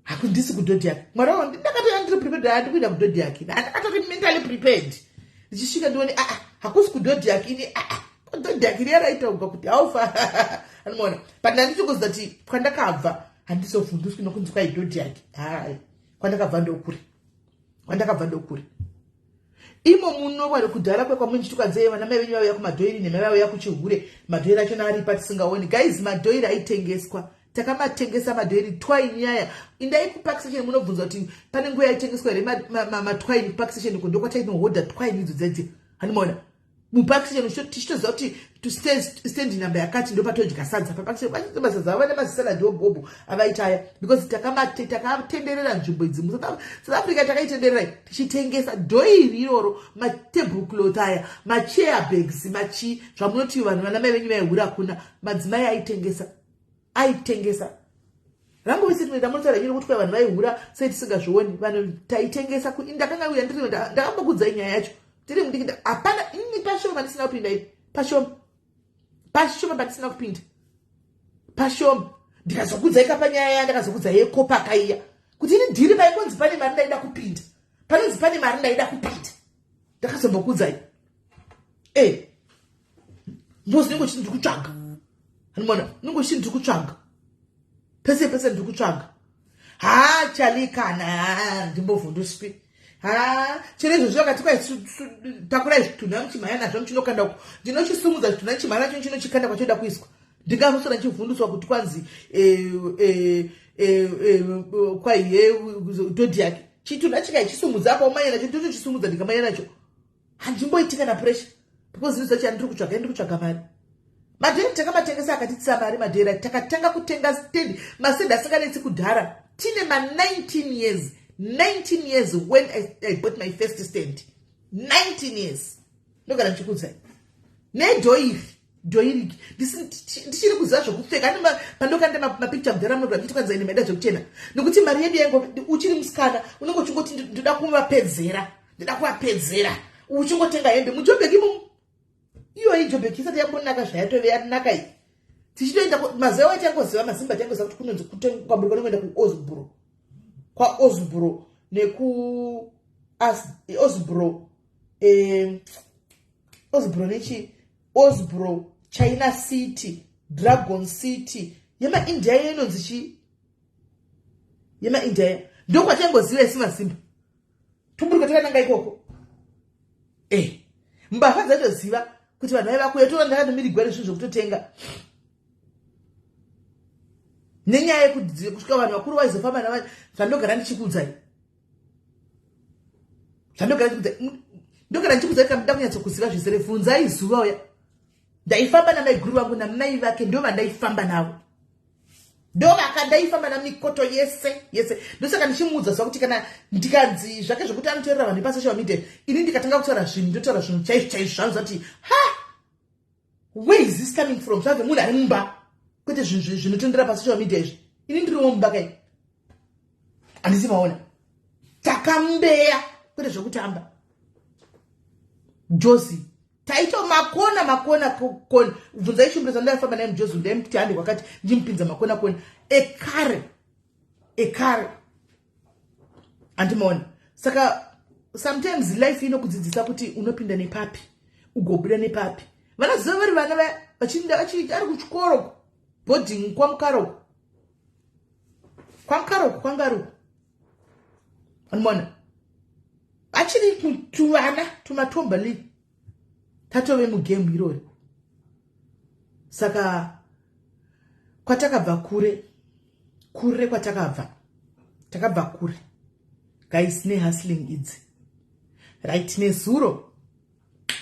hakundisi kudhodhi yake. Mwari wavo, ndakatoya ndiri prepared, handikuenda kudhodhi yake. Ndakatori mentally prepared, ndichisvika ndione aa ah, hakusi kudhodhi yake ini, aa kudhodhi yake riya raitaugwa kuti haufa anomaona, but ndandichikuziva kuti kwandakabva handizovhunduswi nokunzi kwai dhodhi yake. Hai, kwandakabva ndokure, kwandakabva ndokure. Imo muno vari kudhara kwekwamunjitukanzei, vana mai venyu vauya kumadhoiri nemai vauya kuchihure. Madhoiri achona aripa tisingaoni, guys. Madhoiri aitengeswa, takamatengesa madhoiri, twine yaya. Indai kuPark Station munobvunza kuti pane nguva yaitengeswa here matwine kuPark Station uko. Ndokwatainohodha twine idzo dzedzi, handimaona muPark Station, tichitoziva kuti stand number yakati ndopatodya sadza paPark Station. Masadza ava nemazisaladi obhobho avaita aya, because takatenderera nzvimbo idzi muSouth Africa, takaitendererai tichitengesa dhoiri iroro, matablecloth aya, machair bags, machi zvamunoti vanhu vana mai venyu vaihura. Kuna madzimai aitengesa, aitengesa rangu vese tinoita munotaura nyine kuti kwai vanhu vaihura sei tisingazvioni. Vanhu taitengesa. Ndakanga uya ndiri, ndakambokudzai nyaya yacho tiri mudiki. Hapana ini pashoma ndisina kupinda, ini pashoma, pashoma pandisina kupinda, pashoma. Ndikazokudzai kapanyaya ya ndakazokudzai yekopa kaiya kuti ini dhiri paingonzi pane mari ndaida kupinda, panonzi pane mari ndaida kupinda. Ndakazombokudzai e mbozi ndingo chiti ndiri kutsvaga, anomaona, ndingo chiti ndiri kutsvaga pese pese, ndiri kutsvaga. Ha, chali kana ndimbovhunduswi. Ha, chero izvozvo vakati kwai takurai zvitunha muchimhanya nazvo muchinokanda uko, ndinochisumudza zvitunha chimhanya nacho, chinochikanda kwachoda kuiswa. Ndingamusora ndichivhunduswa kuti kwanzi kwaiye dhodhi yake chitunha chikaichisumudza apa umanya nacho, ndotochisumudza ndikamanya nacho. Handimboiti kana pressure because ndinoziva chandiri kutsvaga. Ndiri kutsvaga mari. Madheri takamatengesa akatitisa mari. Madheri takatanga kutenga stand, mastand asinganetsi kudhara, tine ma19 years, 19 years when I bought my first stand, 19 years. Ndogara ndichikudzai nedhoiri, dhoiriki ndichiri kuziva zvokupfeka. Pandokanda mapicture mudhara munogara ndichiti kwanzai nemaida zvekuchena, nekuti mari yedu yaingo uchiri musikana unenge uchingoti ndoda kuvapedzera, ndoda kuvapedzera, uchingotenga hembe muJobek imomo. Iyoyi Jobek isati yambonaka zvayatove yanaka iyi, tichitoenda mazuva atangoziva mazimba, tangoziva kuti kunonzi kwamburuka nokuenda kuOsbro, kwaOsbro neku Osbro, Osbro nechi Osbro, China City, Dragon City yemaIndia iyo inonzi chii yemaIndia? Ndokwatangoziva isi mazimba, tumburuka takananga ikoko. Mbavha dzaitoziva kuti vanhu vaiva kuya toona ndakatomirigwa nezvinhu zvokutotenga nenyaya yekuti kusvika vanhu vakuru vaizofamba nava. Zvandogara ndichikuudzai, zvandogara ndichikuudzai, ndogara ndichikuudzai, kana muda kunyatsokuziva zvizere, bvunzai zuva uya ndaifamba namaiguru vangu namai vake. Ndo vandaifamba navo, ndo vakandaifamba namikoto yese yese. Ndosaka ndichimuudza zuva kuti kana ndikanzi zvake zvokuti anoteerera vanhu pasocial media, ini ndikatanga kutaura zvinhu, ndotaura zvinhu chaizvo chaizvo zvanza kuti ha, where is this coming from? Zvabve munhu ari mumba, kwete zvinhu zvinotendera pasocial media izvi. Ini ndiriwo mumba kai, handisi maona takambeya, kwete zvekutamba josi. Taito makona makona kona. Bvunzai Shumbirisa, ndaifamba naye mujozi, ndaimuti hande kwakati, ndimupinza makona kona ekare ekare, handimaona. Saka sometimes life inokudzidzisa kuti unopinda nepapi ugobuda nepapi. Vanoziva vari vana vaya vachinda ari kuchikoro boarding kwaMukaroko, kwaMukaroko, kwangaruko, anomaona vachiri tuvana tumatombali, tatove mugame irori. Saka kwatakabva kure kure, kwatakabva takabva kure guys, nehustling idzi, right? Nezuro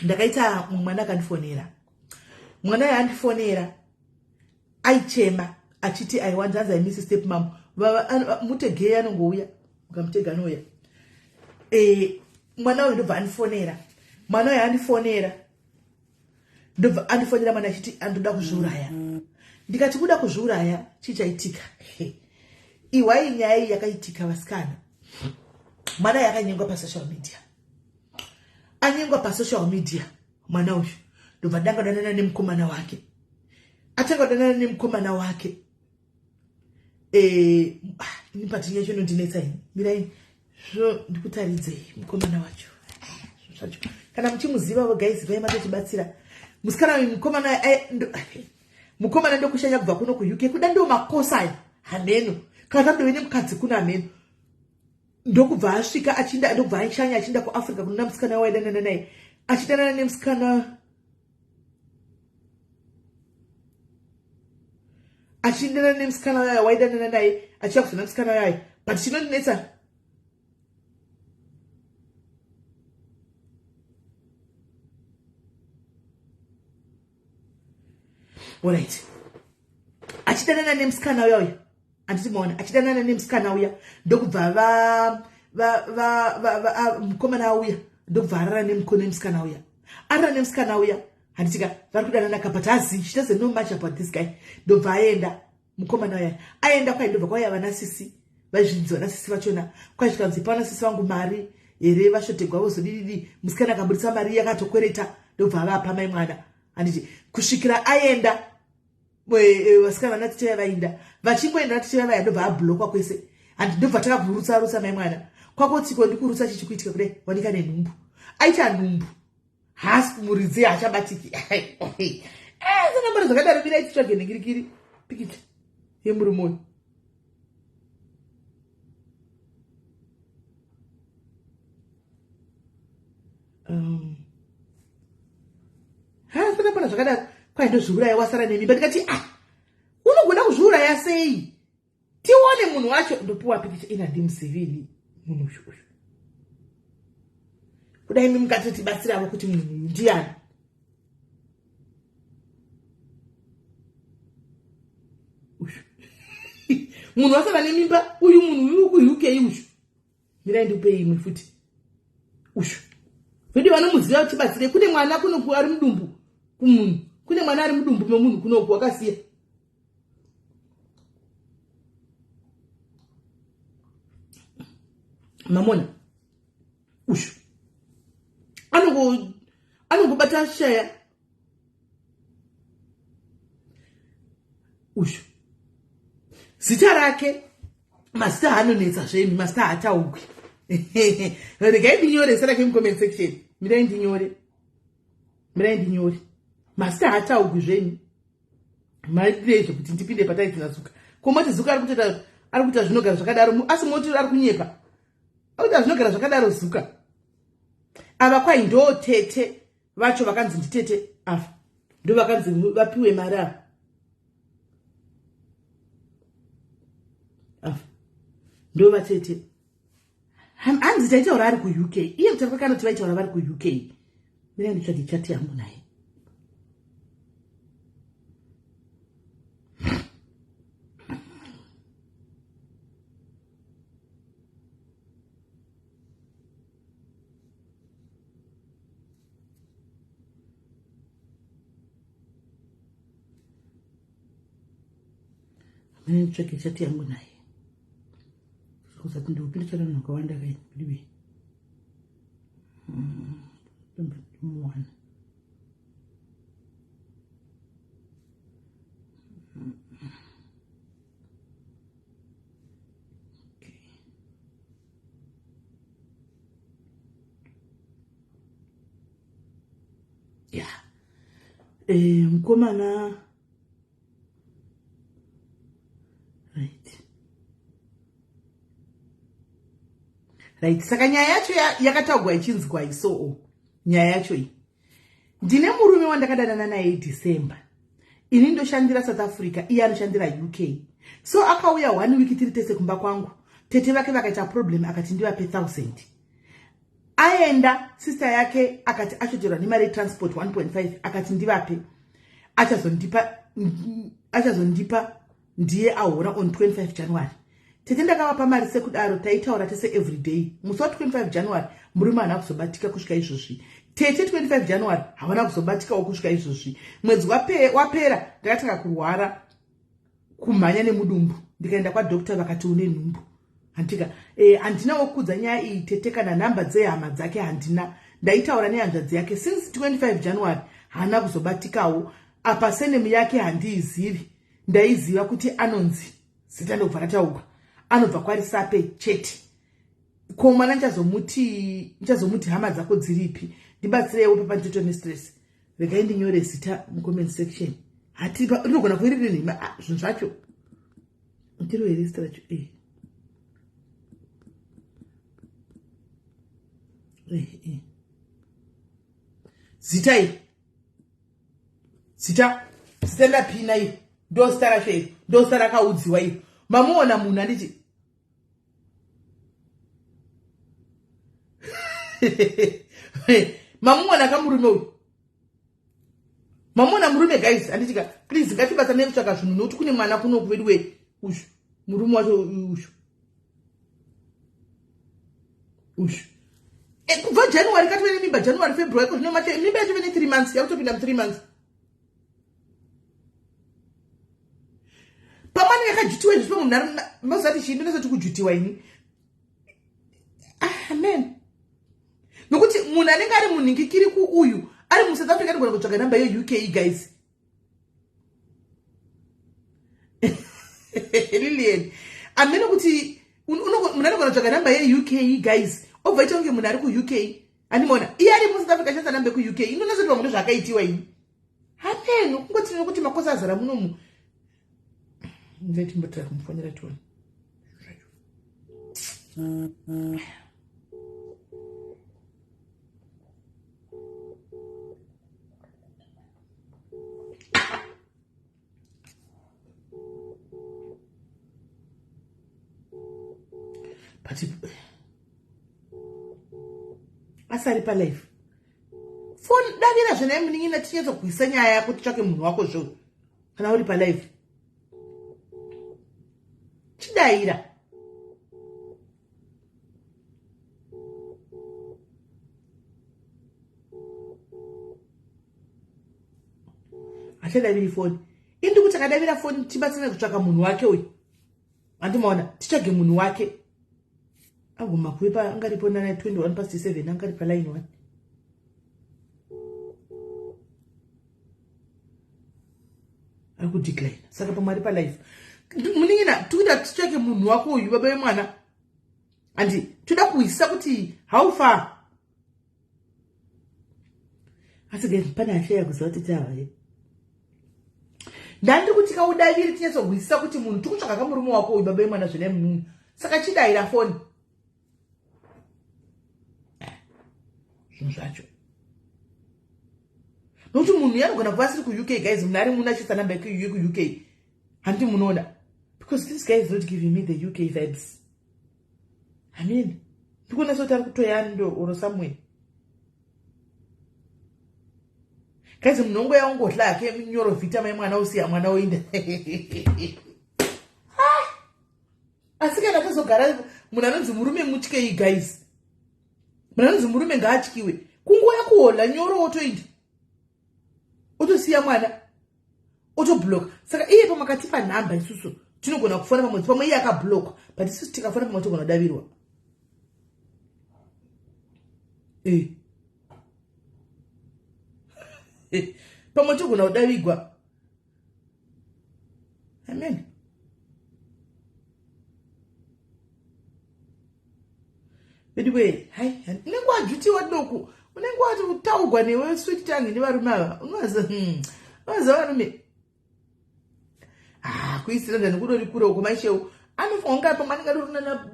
ndakaita mumwe mwana akandifonera. Mwana yaandifonera aichema achiti I want, hanzi I miss step mom. Mutegei, anongouya, mukamutega anouya. Mwana uyu ndobva andifonera. Mwana uyu andifonera. Ndobva andifonera mwana achiti andoda kuzviuraya. Ndikati kuda kuzviuraya chii chaitika? Ihwai nyaya iyi yakaitika vasikana. Mwana yakanyengwa pasocial media. Anyengwa pasocial media mwana uyu ndobva ndanga danana nemukomana wake. Atanga kudanana nemukomana wake. Eh, ini pati yacho inondinetsa ini. Mirai zvo ndikutaridzei mukomana wacho. Zvacho. Kana muchimuziva vo guys vai matotibatsira. Musikana uyu mukomana mukomana ndokushanya kubva kuno kuUK kuda ndo makosa aya hameno. Kana tandove nemukadzi kuno hameno. Ndokubva asvika achinda ndokubva ashanya achinda kuAfrica kunoona musikana waidanana naye. Achidanana nemusikana achidanana nemusikana waye waidanana naye achiya kuzona musikana waye but chinondinetsa orit achidanana nemusikana uya uya handiti maona achidanana nemusikana uya ndokubva va mukomana auya ndokubva arara nemusikana uya arara nemusikana uya handitika vari kudanana ka but hazi she doesn't know much about this guy ndobva aenda mukomana uya aenda kwai ndobva kwauya vana sisi vaizvinzi vana sisi vachona kwai zvikanzi pana sisi vangu mari here vashotegwa vozodididi musikana akaburitsa mari yakatokwereta ndobva avapa mai mwana handiti kusvikira aenda vasikana vana tete vainda vachingoenda natete vaya ndobva ablokwa kwese handi ndobva takakurutsa rutsa mai mwana kwako tsiko ndikurutsa chichi kuitika kudai wanika nenhumbu aita nhumbu haasi kumuridzi haachabatiki sanambara zvakadaro mira ititsvage nhingirikiri pikicha yemurume uyu Haasana pana zvakadaro. Kwai ndozviuraya wasara nemimba ndikati ah unogona kuzviuraya sei? Tione munhu wacho ndopiwa pikicha ina ndimuzivi ini munhu uyu uyu. Kudai imi mukatotibatsiravo kuti munhu uyu ndiani. Uyu. Munhu wasara nemimba uyu munhu uyu kuUK uyu. Mirai ndikupei imwe futi. Ushu. Vedu vanomuziva tibatsire kune mwana kunoku ari mudumbu kumunhu. Kune mwana ari mudumbu memunhu kunoku wakasiya. Mamona. Ushu. Anongo anongobata shaya uyu zita rake mazita haanonetsa zvemi mazita haataugwi regai ndinyore zita rake mucomment section mirai ndinyore mirai ndinyore mazita haataugwi zvemi maidirei zvekuti ndipinde pataitina zuka ko moti zuka ari kutoita ari kuita zvinogara zvakadaro asi moti ari kunyepa ari kuita zvinogara zvakadaro zuka ava kwai ndo tete vacho vakanzi nditete ava ndo vakanzi vapiwe mari ava ava ndo vatete hanzi taitaura ari kuuk iye kutaura kwake anoti vaitaura vari kuuk mira nditsvage chati yangu naye Amene nditsvage chati yangu naye kusati ndiupinde chara vanhu vakawanda kai ndive ndimuwana ya eh, mukomana right right saka nyaya yacho yakataugwa ichinzwa isoo nyaya yacho iyi ndine murume wandakadanana naye December ini ndoshandira South Africa iye anoshandira UK so akauya one week tiri tese kumba kwangu tete vake vakaita problem akati ndivape 1000 aenda sister yake akati achoterwa nemari yetransport 1.5 akati ndivape achazondipa achazondipa ndiye ahora on 25 January tete ndakavapa mari sekudaro taitaura tese everyday musi wa 25 January murume haana kuzobatika kusvika izvozvi Tete 25 January havana kuzobatikawo kusvika izvozvi. Mwedzi wapera ndakatanga kurwara kumhanya nemudumbu ndikaenda kwadoctor vakati une nhumbu. Handika handinawo kudza nyaya iyi tete kana nhamba dzehama dzake handina. Ndaitaura nehanzvadzi yake since 25 January haana kuzobatikawo. Apa senemu yake handiizivi. Ndaiziva kuti anonzi zita ndobva rataugwa anobva kwarisape chete. Ko mwana ndichazomuti hama dzako dziripi? Ndibatsireiwo papa nditoto nestress. Regai ndinyore zita mucomment section. Hatipa rinogona kuve riri nhema zvinhu zvacho. Ndiro here zita racho? Zita iri. Zita zita ndapina iri. Ndo zita racho iri. Ndo zita rakaudziwa iri. Mamuona munhu anditi mamuona kamurume uyu. Mamuona murume guys anditika please ngatibatane kutsvaka zvinhu nokuti kune mwana kuno kuveduwe uyu murume wacho uyu. Uyu. Kubva January katove nemimba January February ko zvino mache mimba yacho ne 3 months yakutopinda mu 3 months. Pamwana yakajutiwa izvi pamwe munhu mazati chii ndinozoti kujutiwa ini. Amen. Nokuti munhu anenge ari munhingikiri ku uyu ari mu South Africa anogona kutsvaga namba ye UK guys. Lilian. Amene kuti munhu anogona kutsvaga namba ye UK guys. Obva ita kunge munhu ari ku UK. Andimona. Iye ari mu South Africa shandisa namba yeku UK. Inonatsa kuti vamwe ndozvaakaitiwa ini. Hameno kungoti nokuti makosa azara munomu. Ndatimbotira kumufonera tione. But asari palife phone davira zvenai munin'ina tinyatsokuisa nyaya yako titsvake munhu wako zvo kana uri palife chidaira. Achadaviri foni indi kuti akadavira foni tibatsirane kutsvaka munhu wake uyu. Andimaona titsvage munhu wake. Aguma kuipa angaripo nana 21 past 7 angari pa line 1. Ari kudecline. Saka pamwe ari pa life. Munin'ina tikuita titsvake munhu wako uyu baba vemwana. Andi toda kuhwisisa kuti how far. Asi guys pane ashaya kuziva kuti tava here. Ndandiri kuti kaudaviri tinyatsohwisisa kuti munhu tikutsvaka kamurume wako uyu baba vemwana zvene munhu. Saka chidaira foni. Zvinhu zvacho. Nokuti munhu yanogona kuva asiri kuUK guys, munhu ari muno achiisa namba yekuUK. Handiti munoona. Because this guy is not giving me the UK vibes. I mean, ndikuona soti ari kutoyando or somewhere. Guys, munhu ongoya ongohla hake minyoro vhita mai mwana osiya mwana oinda. Asi kana tazogara munhu anonzi murume mutyei guys. Munhu anonzi murume ngaatyiwe. Kungoya kuhola nyoro wotoinda. Otosiya mwana. Otoblock. Saka iye pamakatipa nhamba isusu tinogona kufona pamwe pamwe iye akablockwa but isusu tikafona pamwe togona kudavirwa. Pamwe togona kudavigwa. Amen. Anyway, hai, unenge wajutiwa doku. Unenge wati kutaugwa newe sweet tongue nevarume ava. Unowaza, unowaza varume. Kuisira ndani kudori kure uko maisheu. Anofanira kunge apa mwana ngadori nana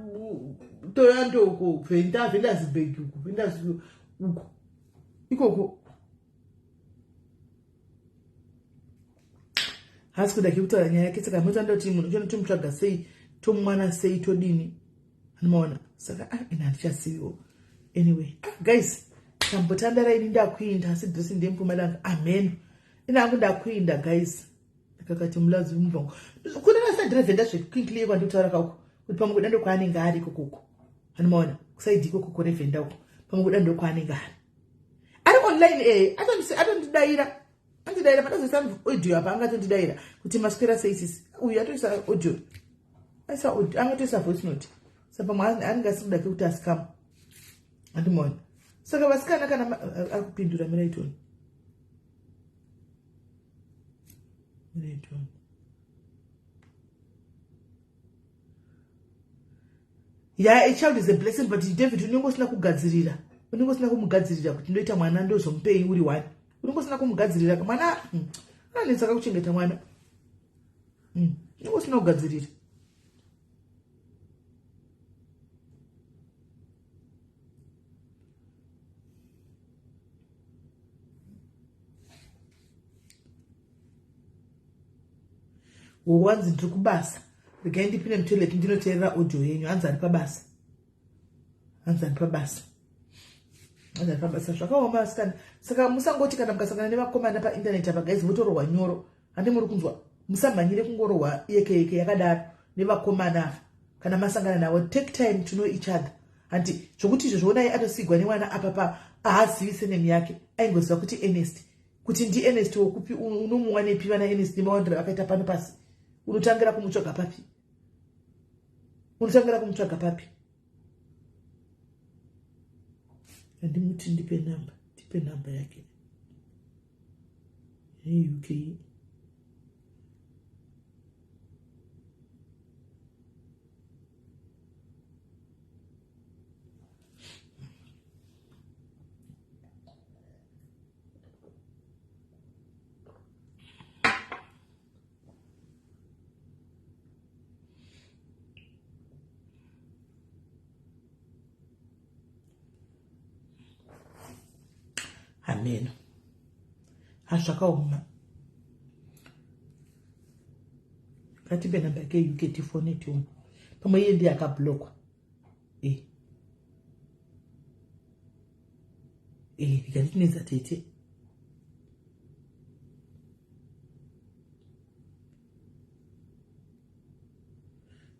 Toyando uko, Venda, Vendarsburg uko, Vendarsburg uko. Ikoko. Hasi kuda kutaura nyaya yake saka motanda kuti munhu uchano tomutsvaga sei tomwana sei todini. Anomaona saka ina handichaziviwo. Anyway, guys, tambotandara ini ndakuinda asi dressing ndempumalanga. Amen. Ina hangu ndakuinda guys. Ndakakati mulazi mubvangu. Kune vasadhira zvekukinkliye kwandikutaura kauko. Kuti pamwe kuda ndokwaanenge ari ikoko uko. Anomaona kusaidi ikoko kurevhenda uko. Pamwe kuda ndokwaanenge ari. Ari online e atondidaira andidaira patazoisa audio apa angatondidaira kuti maswera sei sisi uyu atoisa audio aisa audio angatoisa voice note saka pamwe anenge asiri kuda kekuti asikama andimaona saka vasikana kana ari kupindura miraitoni miraitoni yeah a child is a blessing but david unenge usina kugadzirira unenge usina kumugadzirira kuti ndoita mwana ndozomupei uri one unenge usina kumugadzirira mwana hmm, anonetsa kakuchengeta mwana hmm, unenge usina kugadzirira Wanzi ndiri kubasa regai ndipinde mutoilet ndinoteerera audio yenyu hanzi ari pabasa hanzi ari pabasa hanzi ari pabasa zvakaoma asikana saka musangoti kana mukasangana nevakomana paintaneti apa guys motorohwa nyoro handi muri kunzwa musamhanyire kungorohwa yeke yeke yakadaro nevakomana ava kana masangana navo take time to know each other hanti zvokuti izvo zvonai atosigwa nemwana apa pa ahazivi senemi yake aingoziva kuti Ernest kuti ndi Ernest wokupi unomuwanepi vana Ernest nemawandiro akaita pano pasi unotangira kumutsvaga papi unotangira kumutsvaga papi andimuti ndipe namba ndipe namba yake yeuk hameno hazvakaoma ngatipe namba yake uk tifone tione pamwe iye ndiye akablokwa e e ndikati tete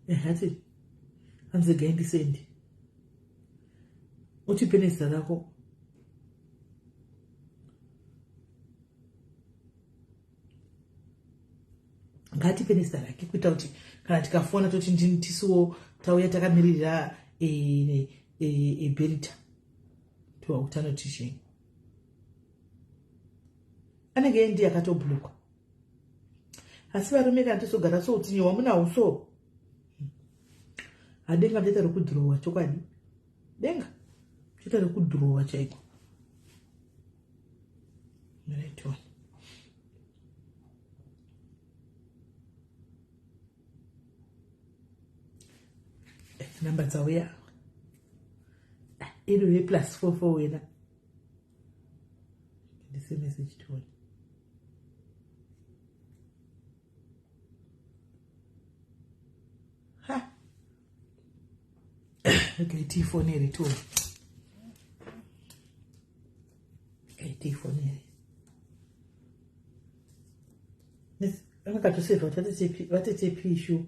ehati hanzi regai ndisendi utipe nezita rako ngatipe nezita rake kuita kuti kana tikafona toti ndini tisiwo tauya takamiririra eberita e, e, tiwa kuti anoti anenge ndiye akatoblokwa asi varume kana tizogara so utsinye hwamunawo so hadenga muchaita rekudhirowa chokwadi denga muchaita rekudhirowa chaiko right one namba dzauya ino yeplus 44 wena ndise message tione ha okay tiifonere tione okay tiifonere akatoseva kuti vatetepi ishu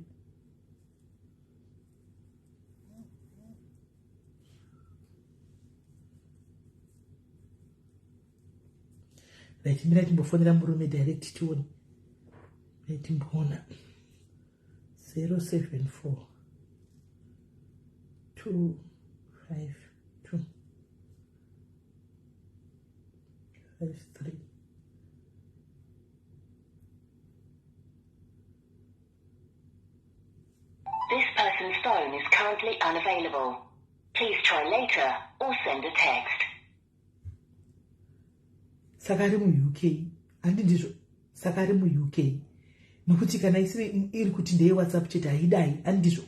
right mira timbofonera murume direct tione right timboona 074 252 53 This person's phone is currently unavailable. Please try later or send a text. Saka ari muUK handi ndizvo saka ari muUK nokuti kana isiri iri kuti ndeye WhatsApp chete haidai handi ndizvo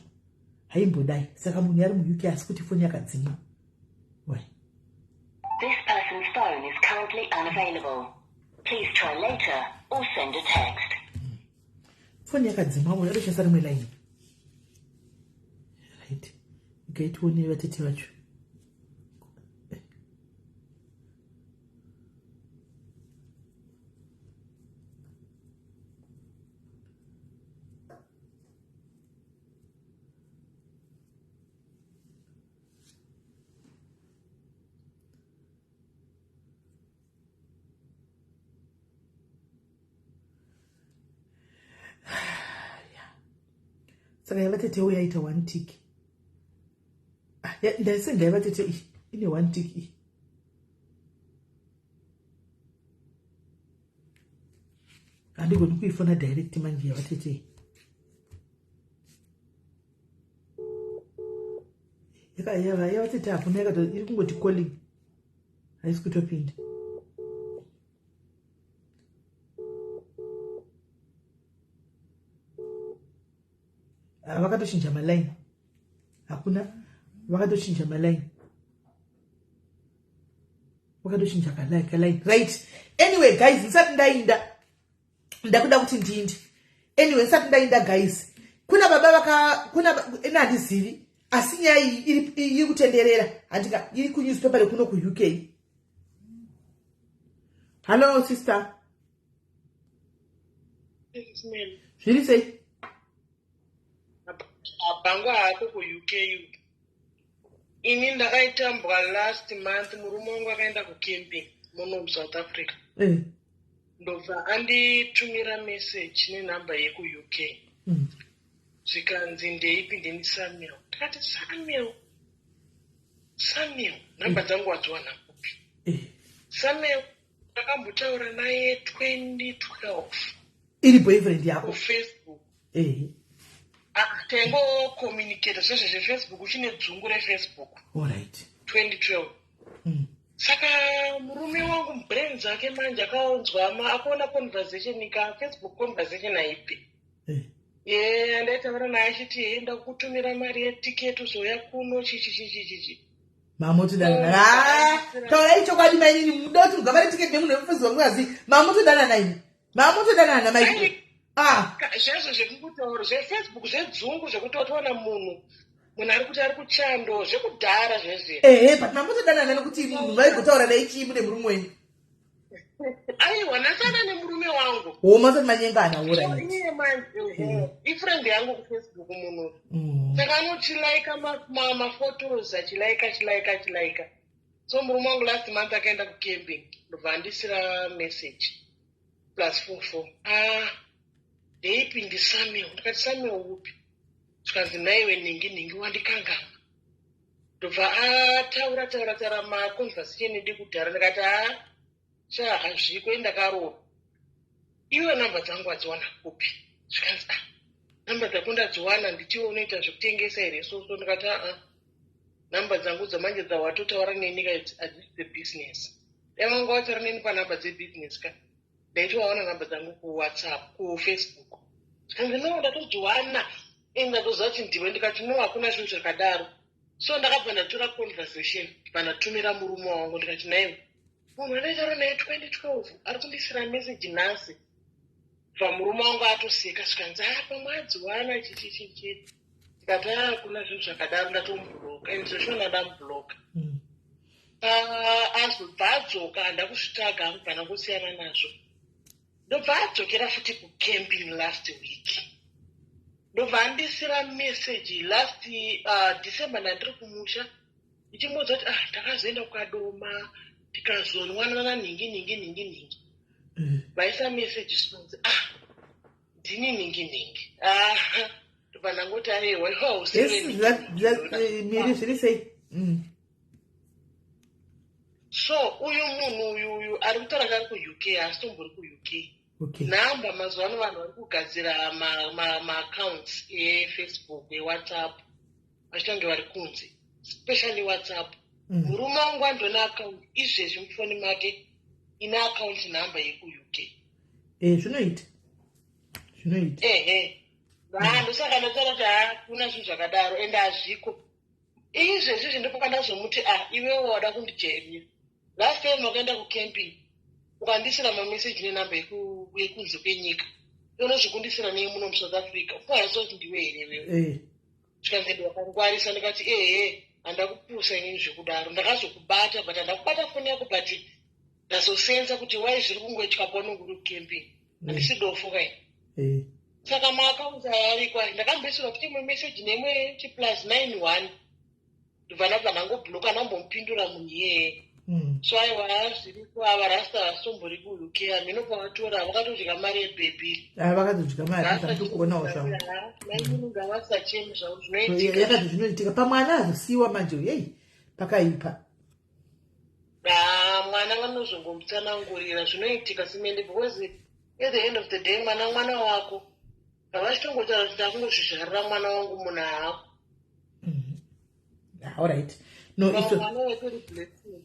haimbodai saka munhu ari muUK asi kuti foni yakadzimwa why This person's phone is currently unavailable. Please try later or send a text. Foni yakadzimwa uyo atoshandisa rimwe line. Right. Okay, tione vatete vacho. Saka yavatetewo yaita one tick. Ah, ndaisenda yavatete iyi ine one tick iyi. Handigoni kuifona direct manje yavatete iyi. Yavatete hakuna yakato iri kungoti calling. Haisi kutopinda. Ah, vakatochinja maline. Hakuna vakatochinja maline. Vakatochinja kaline kaline. Right. Anyway guys, ndisati ndainda. Ndakuda kuti ndiinde. Anyway, ndisati ndainda guys. Kuna baba vaka kuna ina handizivi asi nyaya iyi iri kutenderera handika iri ku newspaper rekuno ku UK. Hello sister. Zviri sei? Abhangu haako kuUK. Ini ndakaitambwa last month murume wangu akaenda kucamping muno muSouth Africa. Ndobva anditumira message nenhamba yekuUK. Zvikanzi ndeipi ndini Samuel. Ndikati Samuel. Samuel, nhamba dzangu wadziwana kupi? Samuel ndakambotaura naye 2012. Iri boyfriend yako? KuFacebook. Ah, taingocommunicate zvezvo zveFacebook uchine dzungu reFacebook. All right. 2012. Saka murume wangu mubrain dzake manje akaonzwa akaona conversation ka Facebook conversation haipi. Ye andaitaura naye achiti hey, ndakutumira mari yeticket uzouya kuno chichi chichi chichi. Mamotodanana. Ah, taurai chokwadi mainini muda kuti mugavane ticket nemunhu wemufudzi wangu mamotodanana imi. Mamotodanana mainini. Ah. Zvezvo zvekutaura zveFacebook zvedzungu zvekuti watoona munhu ari kuti ari kuchando zvekudhara zvezve. Ehe, but mamotodanana nekuti munhu vaigotaura naye chii mune murume wenyu? Aiwa, ndasana nemurume wangu. Wo masati manyengana ora. Iye manje ifriend yangu kuFacebook munhu. Saka anochilaika maphotos achilaika achilaika achilaika. So murume wangu last month akaenda kucamping ndobva andisira message +44. Ah, ndeipi ndiSamuel. Ndikati Samuel upi? Zvikanzi naiwe nhingi nhingi wandikangama. Ndobva ataura taura taura maconversation edu kudhara ndikati haa sha hazviko ndakaroora. Iwe namba dzangu wadziwana kupi? Zvikanzi ah namba dzako ndadziwana ndichiwe unoita zvekutengesa here soso ndikati aa namba dzangu dzamanje dzawatotaura neni ka hadzisi dzebusiness. Dai wanga wataura neni panhamba dzebusiness ka ndaitowaona namba dzangu kuWhatsApp kuFacebook. Zvikanzi no ndatodziwana ini ndatoziva kuti ndiwe ndikati no hakuna zvinhu zvakadaro. So ndakabva ndatora conversation pandatumira murume wangu ndikati naiwe munhu andaitaura naye 2012 ari kundisira message nhasi. Bva murume wangu atoseka zvikanzi ah pamwe adziwana chichi chichi. Ndikati ah hakuna zvinhu zvakadaro ndatomubloka and zvashona ndamubloka. Azobva adzoka handa kuzvitsvaga hangu pana kusiyana nazvo. Ndobva adzokera futi kucamping last week. Ndobva andisira message last December ndandiri kumusha ndichimuudza kuti ah ndakazoenda kuKadoma tikazonwanana nhingi nhingi nhingi nhingi. Vaisa message zvikanzi ah ndini nhingi nhingi. Ah ndobva ndangoti aiwa iwe usiwe Miri zviri sei? So uyu munhu uyu ari kutaura ari kuUK haasi tombori kuUK. Nhamba mazuva ano vanhu vari kugadzira maaccounts eFacebook eWhatsApp vachitange vari kunze especially WhatsApp. Murume wangu andona account izvezvi mufoni make ine account number yekuUK. Zvinoita. Zvinoita. Ehe. Vanhu saka ndataura kuti hakuna zvinhu zvakadaro ende hazviko. Izvezvi ndipo ndazomuti ah iwewe wada kundijairira. Last time wakaenda kucamping ukandisira mameseji nenhamba yekunze kwenyika. Unozvikundisira nei muno muSouth Africa. Ufanira kuti ndiwe here iwewe. Zvikanzi wakangwarisa ndikati ehe handakupusa inini zvekudaro. Ndakazokubata but handakubata foni yako but ndazosenza kuti wai zviri kungoitika paunenge uri kucamping. Handisi dofo kai. Saka maaccounts aya ariko aya ndakamboisirwa futi imwe message neimwe chi +91 ndobva ndabva ndangobloka ndambomupindura munhu iyeye. So aiwa, zviriko. Ava rasta vasombori kuUK, hamino kwavatora, vakatodya mari yebhebhi. Ah, vakatodya mari, zvandikuonawo zvangu. Mainini ngavasachemi zvavo, zvinoitika. Yakati zvinoitika pamwana azosiyiwa manje. Yei, pakaipa. Ah, mwana vanozongomutsanangurira zvinoitika simende, because at the end of the day mwana mwana wako. Havachitongotaura kuti ndakungozvizvarira mwana wangu, munhu haako. Allright, no. Mwana wetori blessing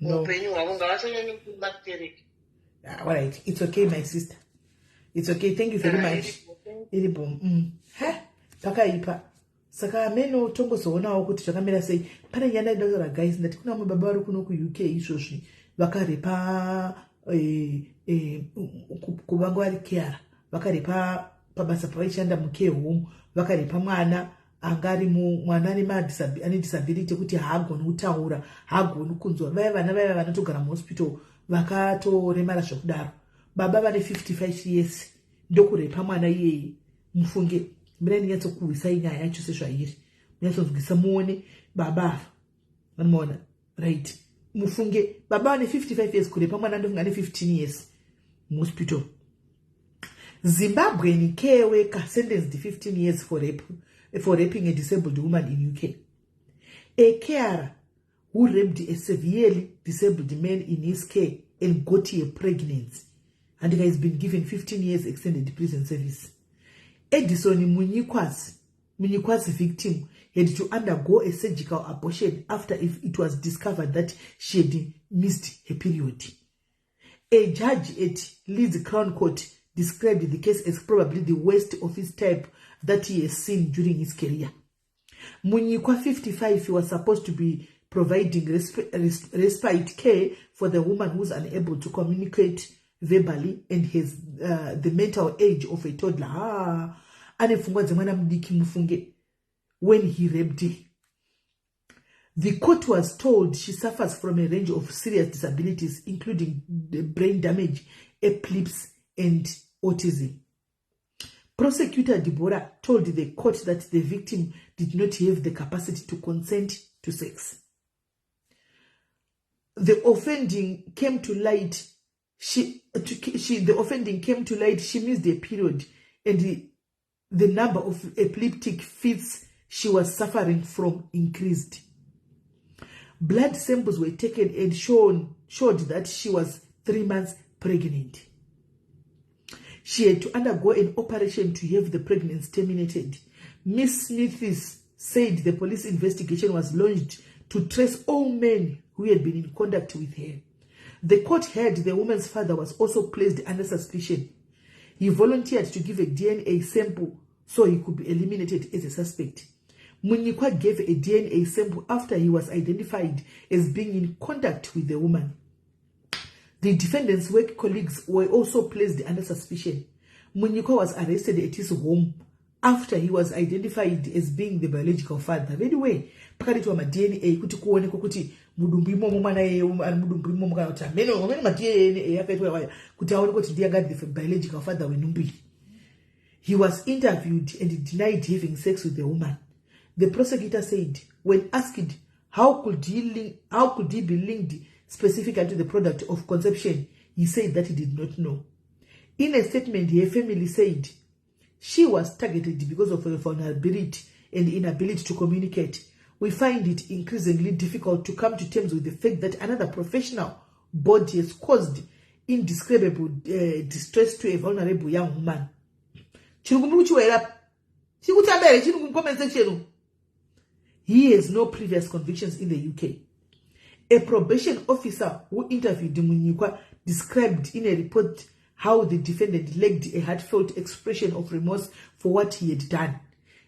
muupenyu hwavo, ngavasanyanye kumastereki. Allright, it's okay, my sister, it's okay. Thank you very much. Iribo. Ha, pakaipa. Saka ameno tongozoonawo kuti zvakamira sei. Pane nyaya ndaida kutaura, guys. Ndati kuna vamwe baba vari kuno kuUK izvozvi vakarepa, kuvanga vari carer, vakarepa pabasa pavaishanda mucare home. Vakarepa mwana anga ari mwana ane disability yekuti haagoni kutaura, haagoni kunzwa. Vaya vana vaiva vanotogara muhospital vakatoremara zvekudaro. Baba vane 55 years ndokurepa mwana iyeye. Mufunge, mirai ndinyatsokuwisai nyaya yacho sezvairi, munyatsonzwisa muone. Baba ava vanomaona, right? Mufunge, baba vane 55 years kurepa mwana, ndofunga ane 15 years, muhospital. Zimbabwean care worker sentenced 15 years for rape, for raping a disabled woman in UK. A carer who raped a severely disabled man in his care and got a pregnancy and has been given 15 years extended prison service. Edison Munyikwa's victim had to undergo a surgical abortion after if it was discovered that she had missed her period. A judge at Leeds Crown Court described the case as probably the worst of its type that he has seen during his career. Munyikwa, 55, was supposed to be providing respite care for the woman who's unable to communicate verbally and has the mental age of a toddler. Ah, ane pfungwa dzemwana mudiki, mufunge, when he raped her. The court was told she suffers from a range of serious disabilities, including the brain damage, epilepsy and autism. Prosecutor Deborah told the court that the victim did not have the capacity to consent to sex. The offending came to light. She, the offending came to light. She missed a period, and the number of epileptic fits she was suffering from increased. Blood samples were taken and showed that she was 3 months pregnant. She had to undergo an operation to have the pregnancy terminated. Miss Smiths said the police investigation was launched to trace all men who had been in contact with her. The court heard the woman's father was also placed under suspicion. He volunteered to give a DNA sample so he could be eliminated as a suspect. Munyikwa gave a DNA sample after he was identified as being in contact with the woman. The defendant's work colleagues were also placed under suspicion. Munyikwa was arrested at his home after he was identified as being the biological father. Anyway, pakatoitwa maDNA kuti kuonekwa kuti mudumbu imomo mwana iyeye ari mudumbu imomo, kana kuti hamene amene maDNA akaitwa waya kuti aonekwe kuti ndiye anga the biological father wenhumbu iyi. He was interviewed and denied having sex with the woman. The prosecutor said, when asked how could he be linked specifically to the product of conception, he said that he did not know. In a statement, her family said she was targeted because of her vulnerability and inability to communicate. We find it increasingly difficult to come to terms with the fact that another professional body has caused indescribable distress to a vulnerable young woman. Chiri kumuri kuchiwera chiri kutamba here? Chiri mucomment section. He has no previous convictions in the UK. A probation officer who interviewed Munyikwa described in a report how the defendant lacked a heartfelt expression of remorse for what he had done.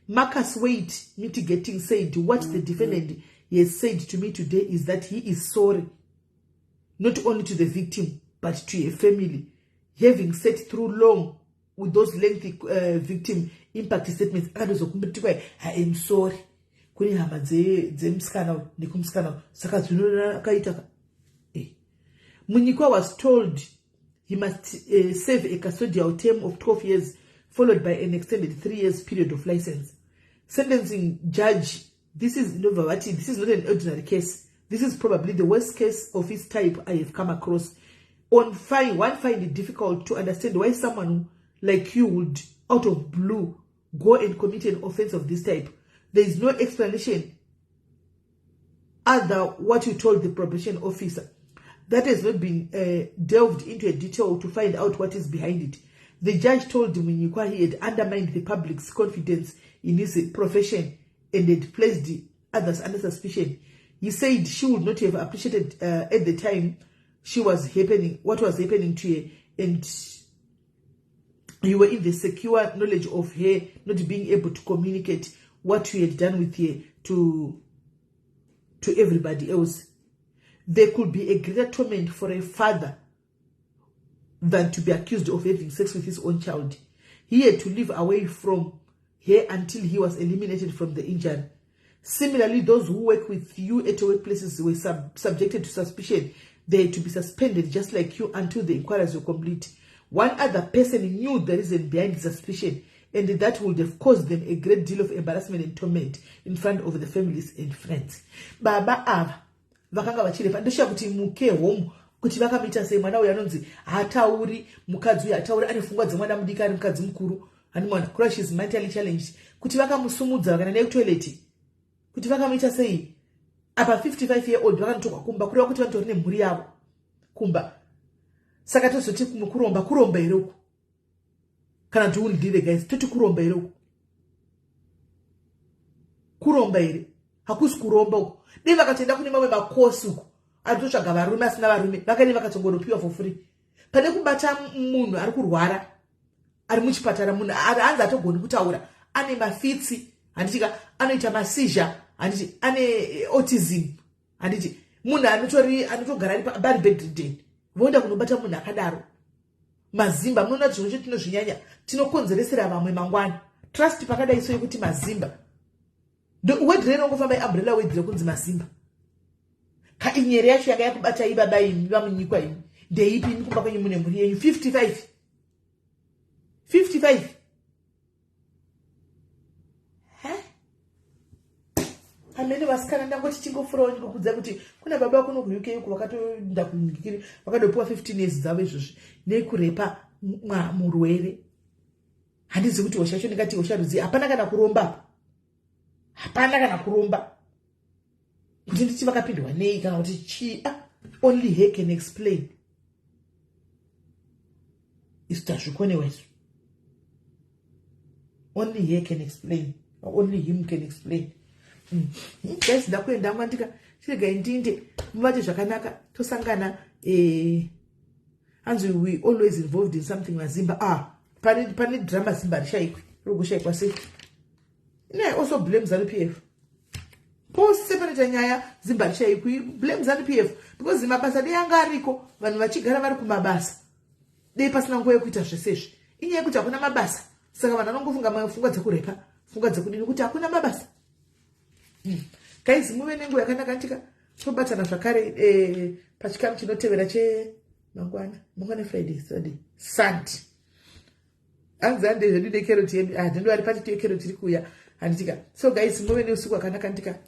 Marcus Waite, mitigating, said, "What the defendant has said to me today is that he is sorry, not only to the victim, but to a family, having sat through long with those lengthy victim impact statements." Akatozokumbitikwa, "I am sorry kune hama dzemusikana nekumusikana." Saka zvinoakaita. Munyikwa was told he must serve a custodial term of 12 years, followed by an extended 3 years period of license. Sentencing judge, this is ndobva vati, "This is not an ordinary case. This is probably the worst case of its type I have come across. On fine, one find it difficult to understand why someone like you would, out of blue, go and commit an offense of this type. There is no explanation other what you told the probation officer. That has not been delved into a detail to find out what is behind it. The judge told Munyikwa he had undermined the public's confidence in his profession and had placed others under suspicion. He said she would not have appreciated at the time she was happening what was happening to her, and you were in the secure knowledge of her not being able to communicate what you had done with her to everybody else. There could be a greater torment for a father than to be accused of having sex with his own child. He had to live away from her until he was eliminated from the injury. Similarly, those who work with you at your workplaces were subjected to suspicion. They had to be suspended just like you until the inquiries were complete. One other person knew the reason behind the suspicion, and that would have caused them a great deal of embarrassment and torment in front of the families and friends. Baba ava vakanga vachirepa. Ndoshuva kuti muke home kuti vakamuita sei mwana uyu anonzi haatauri. Mukadzi uyu hatauri, ane pfungwa dzemwana mudiki, ari mukadzi mukuru ani mwana kura. She is mentally challenged. Kuti vakamusumudza vakaenda naye kutoilet, kuti vakamuita sei apa 55 year old vakanotorwa kumba, kureva kuti vanotori nemhuri yavo kumba. Saka tozoti kuromba, kuromba here uku? Kana kuti undire guys, toti kuromba here uku? Kuromba here? Hakusi kuromba uku. Dei vakatoenda kune mamwe makosi uku ari kutotsvaga varume asina varume, vakaine vakatongonopiwa for free, pane kubata munhu ari kurwara, ari muchipatara, munhu hanzi atogoni kutaura, ane mafits, handitika, anoita maseizure, handiti, ane autism, handiti, munhu anotori anotogara ari bedridden. Voenda kunobata munhu akadaro. Mazimba, munoona kuti zvimwe tinozvinyanya, tinokonzeresera vamwe mangwana. Trust pakadai so yekuti mazimba, word renongofamba iumbrella word rekunzi mazimba. Kainyere yacho yanga yakubata ibaba imi vamunyikwa imi ndeipi? Imi kumba kwenyu mune mhuri yenyu. 55, 55. Amene vasikana, ndangoti tingofurawo ndingokudza kuti kuna baba kuno kuUK uku vakatoenda kunyikiri, vakadopiwa 15 years dzavo izvozvi nekurepa murwere. Handizi kuti hosha yacho ndingati hosha rudzi. Hapana kana kuromba, hapana kana kuromba kuti nditi vakapindwa nei kana kuti chii. Ah, only he can explain. Isu tazvikonewa isu. Only he can explain, only him can explain. Guys, ndakuenda mwandika, chiregai ndinde muvate zvakanaka, tosangana. Hanzi we always involved in something, mazimba. Ah, pane drama, zimba rishaikwi, riri kushaikwa sei? Ne also blame ZANU PF. Pose panoita nyaya zimba rishaikwi, blame ZANU PF, because mabasa dei anga ariko, vanhu vachigara vari kumabasa, dei pasina nguva yekuita zvese izvi. Inyaya yekuti hakuna mabasa, saka vanhu vanongofunga pfungwa dzekurepa, pfungwa dzekudini, kuti hakuna mabasa. Guys, muve nenguva yakanaka ntika tobatana zvakare pachikamu chinotevera chemangwana. Mangwana Friday, Saturday, Sunday. Hanzi hande zvedu nekeroti yedu. Ah, ndindo ari pati yekeroti iri kuuya, handitika. So guys, muve neusiku hwakanaka ntika.